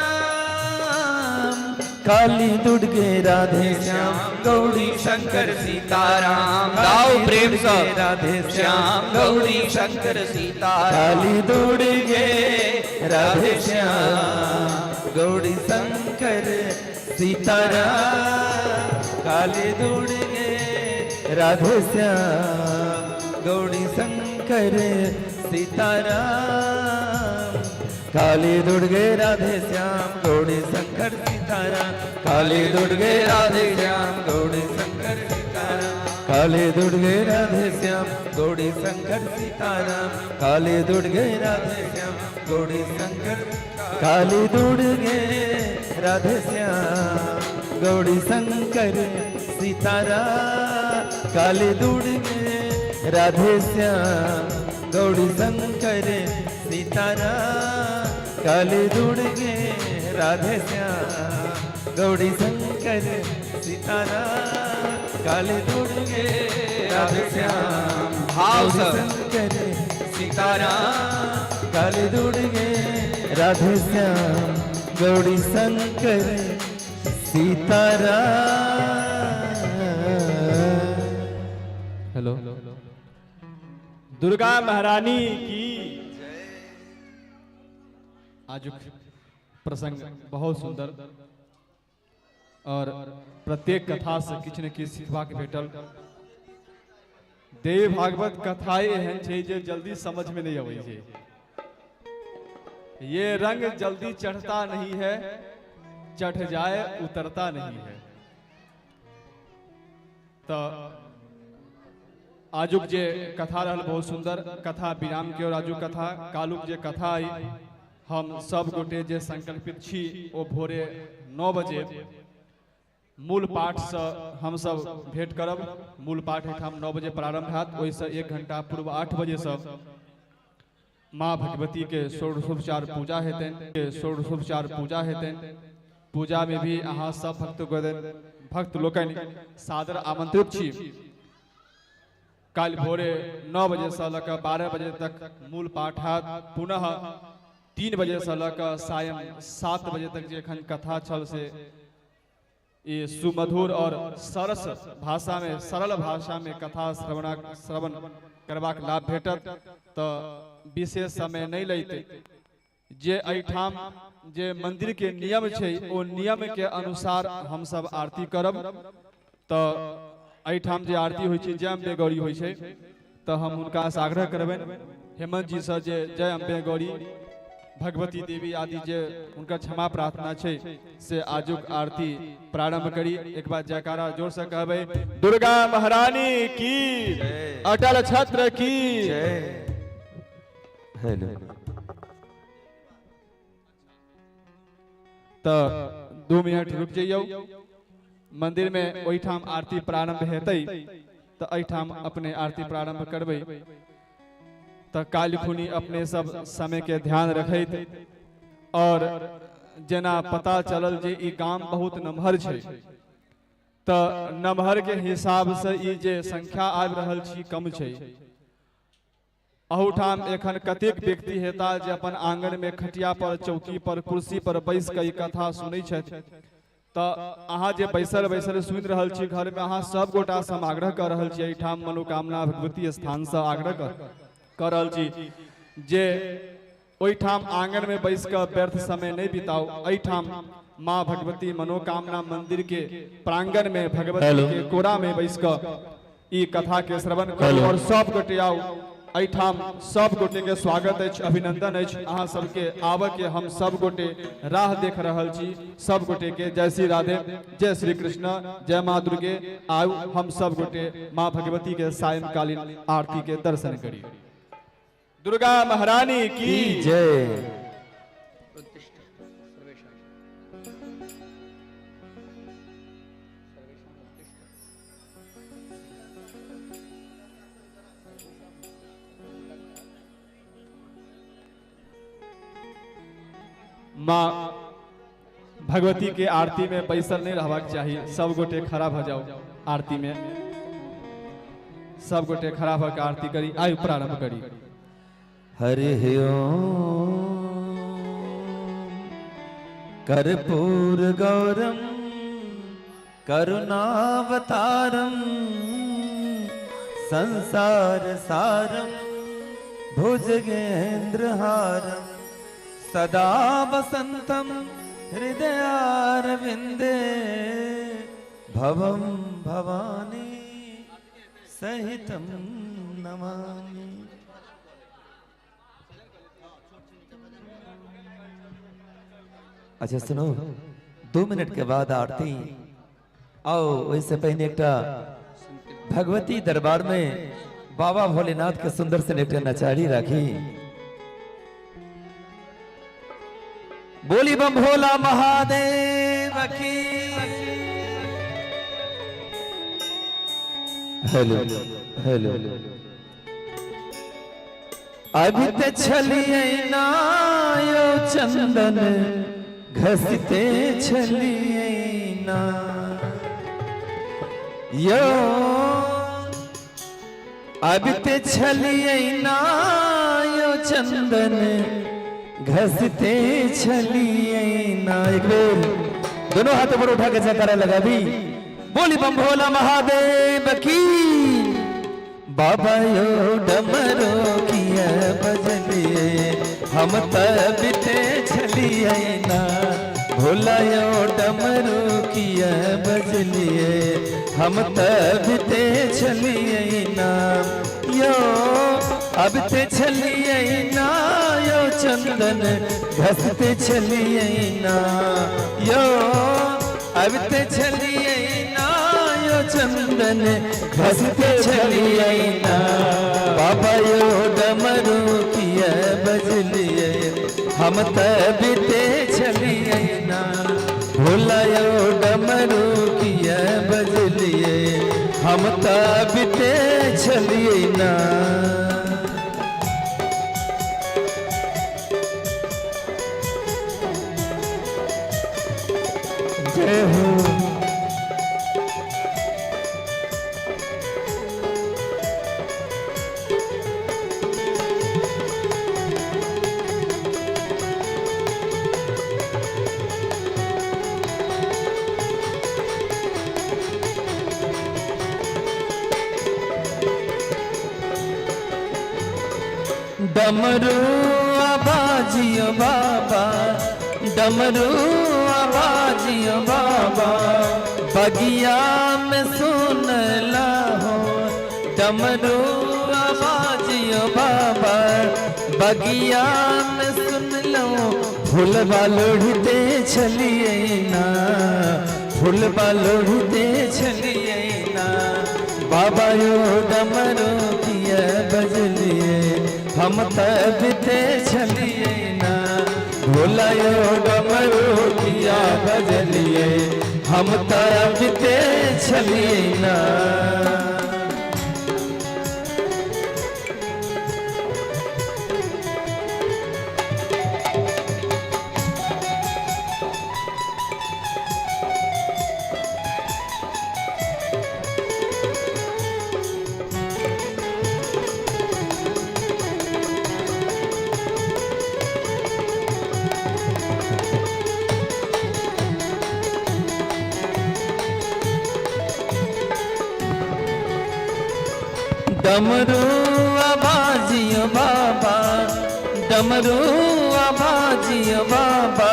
काली दुर्गे, राधे श्याम गौरी शंकर सीताराम। गाओ प्रेम से राधे श्याम गौरी शंकर सीताराम काली दुर्गे, राधे श्याम गौरी शंकर सीताराम काली दुर्गे, राधे श्याम गौरी शंकर सीताराम काली दुर्गे, राधे श्याम गौरी शंकर सीताराम काली दुर्गे, राधे श्याम गौरी शंकर सीताराम काले दुर्गे राधे श्याम गौरी शंकर सीताराम, काले दुर्गे राधे श्याम गौरी शंकर, काली दुर्गे राधे श्याम गौरी शंकर सीताराम, काली दुर्गे राधे श्याम गौरी शंकर सीताराम, काली दुर्गे राधे श्याम गौरी शंकर सीताराम, काली दुर्गे राधे श्याम भाव गौरी से। शंकर सीताराम, काली दुर्गे राधे श्याम गौरी शंकर सीताराम। हेलो, दुर्गा महारानी की। आजुक प्रसंग बहुत सुंदर और प्रत्येक कथा से किछु ने किछु सिखबाक भेटल। देवी भागवत कथा एहन छै जे जल्दी समझ में नहीं अबै छै। ये रंग जल्दी चढ़ता नहीं है, चढ़ जाए उतरता नहीं है। तऽ आजुक जे कथा रहल बहुत सुंदर कथा विराम के और आजुक कथा, कालुक जे कथा आई, हम सब गोटे जे संकल्पित छी ओ भोरे 9 बजे मूल पाठसँ हमसब भेंट करब। मूल पाठ एहिठाम 9 बजे प्रारंभ हैत। ओहिसँ एक घंटा पूर्व 8 बजेसँ माँ भगवती के षोडशोपचार पूजा हेतनि के षोडशोपचार पूजा हेतनि। पूजा में भी अहाँ सब भक्त भक्त लोकनि सादर आमंत्रित छी। काल्हि भोरे 9 बजेसँ लऽ कऽ 12 बजे तक मूल पाठ हैत। पुनः 3 बजेसँ लऽ कऽ सायं 7 बजे तक जे एखन कथा छल से ई सुमधुर और सरस भाषा में, सरल भाषा में कथा श्रवण करबाक लाभ भेटत। तऽ विशेष समय नहि लैते, जे एहिठाम जे मंदिर के नियम छै ओ नियम के अनुसार हमसब आरती करब। तऽ एहिठाम जे आरती होइ छै, जय अम्बे गौरी होइ छै, तऽ हम हुनकासँ आग्रह करबनि हेमंत जीसँ जे जय अम्बे गौरी भगवती देवी आदि जे हुनकर क्षमा प्रार्थना छै से आजुक आरती प्रारंभ करी। एक बार जयकारा जोर से कहबै, दुर्गा महारानी की, अटल छत्र की। हेलो। तऽ 2 मिनट रुक जइयौ। मंदिर में ओहिठाम आरती प्रारंभ हेतै तऽ एहिठाम अपने आरती प्रारंभ करबै। तऽ काल्हि खुनी अपने सब समय के ध्यान रखैत और जेना पता चलल जे ई गाम बहुत नमहर छै, तऽ नमहर के हिसाब से ई जे संख्या आबि रहल छी कम छै। अहूठाम एखन कतेक व्यक्ति हेता जे अपन आंगन में खटिया पर, चौकी पर, कुर्सी पर बैस कऽ ई कथा सुनै छथि। तऽ अहाँ जे बैसल बैसल सुनि रहल छी घर में, अहाँ सब गोटा से हम आग्रह कऽ रहल छी, एहिठाम मनोकामना भगवती स्थान से आग्रह कऽ रहल छी जे ओहिठाम आंगन में बैस कऽ व्यर्थ समय नहि बिताउ। एहिठाम माँ भगवती मनोकामना मंदिर के प्रांगण में भगवती के कोरा में बैस कऽ ई कथा के श्रवण करू और सब गोटे आउ। एहिठाम सब गोटे के स्वागत अछि, अभिनंदन अछि। अहाँ सबके आबऽ के हम सब गोटे राह देख रहल छी। सब गोटे के जय श्री राधे, जय श्री कृष्ण, जय माँ दुर्गे। आउ, हम सब गोटे माँ भगवती के सायंकालीन आरती के दर्शन करी। दुर्गा महारानी की जय। उत्तिष्ठ सर्वेषां, सर्वेषाम् उत्तिष्ठ। माँ भगवती के आरती में बैसल नहीं रहबाक चाही। सब गोटे खड़ा भऽ जाउ। आरती में सब गोटे खड़ा भऽ के आरती करी। आयु प्रारंभ करी। हरि ओम। कर्पूर गौरम करुणावतारम संसार सारम भुजगेन्द्रहारम सदा वसंतम हृदयारविंदे भवं भवानी सहितं नमामि। अच्छा सुनो, 2 मिनट के बाद आरती। आओ, ओहिसँ पहिने एकटा भगवती दरबार में बाबा भोलेनाथ के सुंदर से एकटा नचारी राखी। बोली बम भोला महादेव की। हेलो हेलो, अभी ते छलिए ना यो चंदन घसते छलिए ना यो, अभी ते छलिए ना यो चंदन घसते छलिए ना। एक बेर दोनों हाथ ऊपर उठा के जयकारा लगा भी, बोली बम भोला महादेव की। बाबा यो डमरो किया बजलिए, हम तबिते छलिए ना। भोला यो डमरो किया बजलिए, हम तबिते छलिए ना। यो अब ते छलिए ना यो चंदन घसते छलिए ना। यो अब ते छलिए ना यो चंदन घसते छलिए ना। बाबा यो डमरू किया बजलिए, हम तबिते छलिए ना। भोला यो डमरू किया बजलिए, हम तबिते छलिए ना। जय हो। डमरू आबाजियो बाबा, डमरू आबाजियो बाबा, बगिया में सुन हो। डमरू आबाजियो बाबा, बगिया में सुन लो। फूलबा लोढ़ते छलिए ना, फूलबा लोढ़ते छलिए ना। बाबा यो डमरू किया बजलिए, हम तबिते छलिए ना। भोला यो डमरू किया बजलिए, हम तबिते छलिए ना। डमरू आबाजियो बाबा, डमरू आबाजियो बाबा,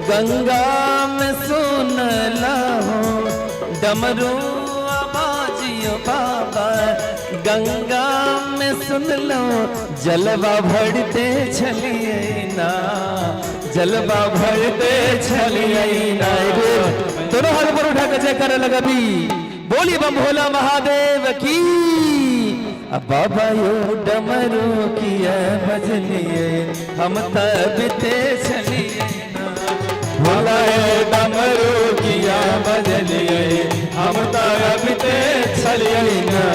गंगा में सुन हो। डमरू आबाजियो बाबा, गंगा में सुन लो। जलवा भरते छलिए ना, जलवा भरते छलिए ना। दोनों हाथ ऊपर उठा के जयकारा लगा भी, बोली बम भोला महादेव की। अब बाबा यो डमरू किया बजलिए, हम तबिते छलिए ना। भोला यो डमरू किया बजलिए, हम तबिते छलिए ना।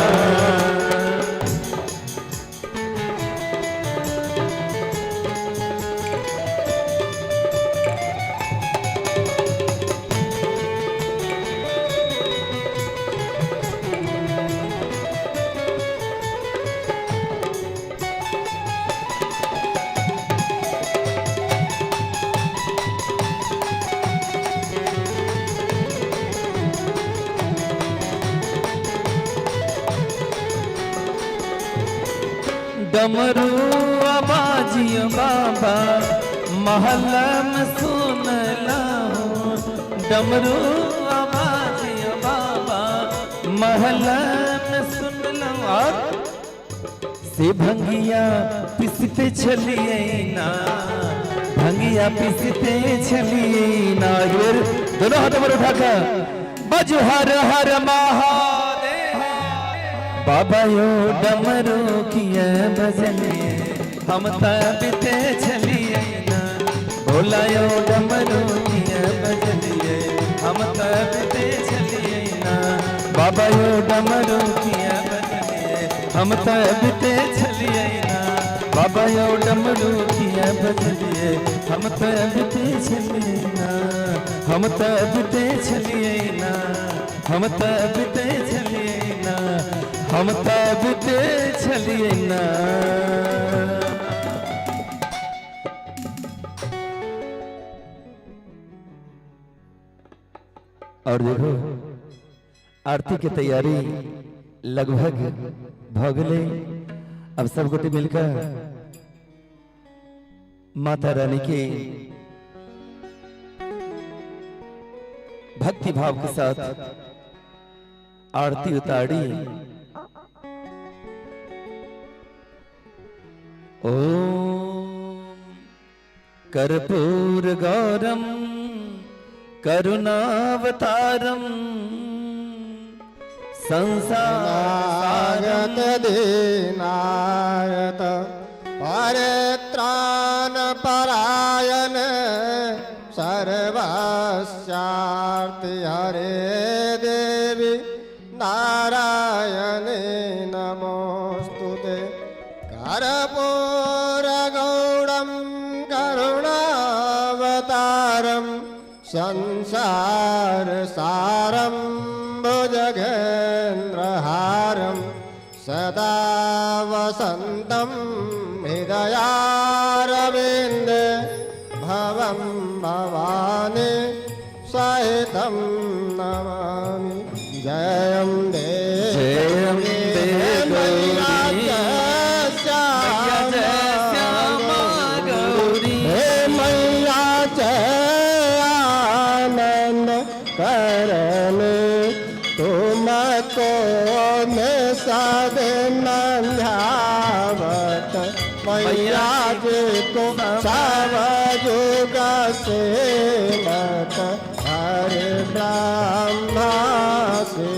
डमरू आबाजियो बाबा, महल में सुन हो। डमरू आबाजियो बाबा, महल में सुन लो। से भंगिया पिसते छलिए ना, भंगिया पिसते छलिए ना। दोनों हाथ ऊपर उठाकर बजो हर हर महादेव। बाबा यो डमरू किया बजलिए, हम तबिते छलिए ना। भोला यो डमरू किया बजलिए, हम तबिते छलिए ना। बाबा यो डमरू किया बजलिए, हम तबिते छलिए ना। बाबा यो डमरू किया बजलिए, हम तबिते छलिए ना। हम तबिते छलिए ना, हम तबिते छलिए ना, हम तबिते छलिए ना। और देखो आरती के तैयारी लगभग भ गेलै। अब सब गोटे मिलकर माता रानी के भक्ति भाव के साथ आरती उतारी। ओम कर्पूर गौरम करुणावतारम संसार नागत दीनायत परित्राण परायण सर्वस्यार्ति हरे देवी नारायणे नमोऽस्तु ते। कर्पूरगौरं करुणावतारं संसारसारं भुजगेन्द्रहारं सदा वसन्तं हृदयारविन्दे भवं भवानी सहितं नमामि। जयं देवी जयं मैया गौरी। जय मैया जय श्यामा गौरी। हे मैया जय आनंद करने तुमको सदन मैया जी को सब जुग से मत हरे ब्रह्मा से।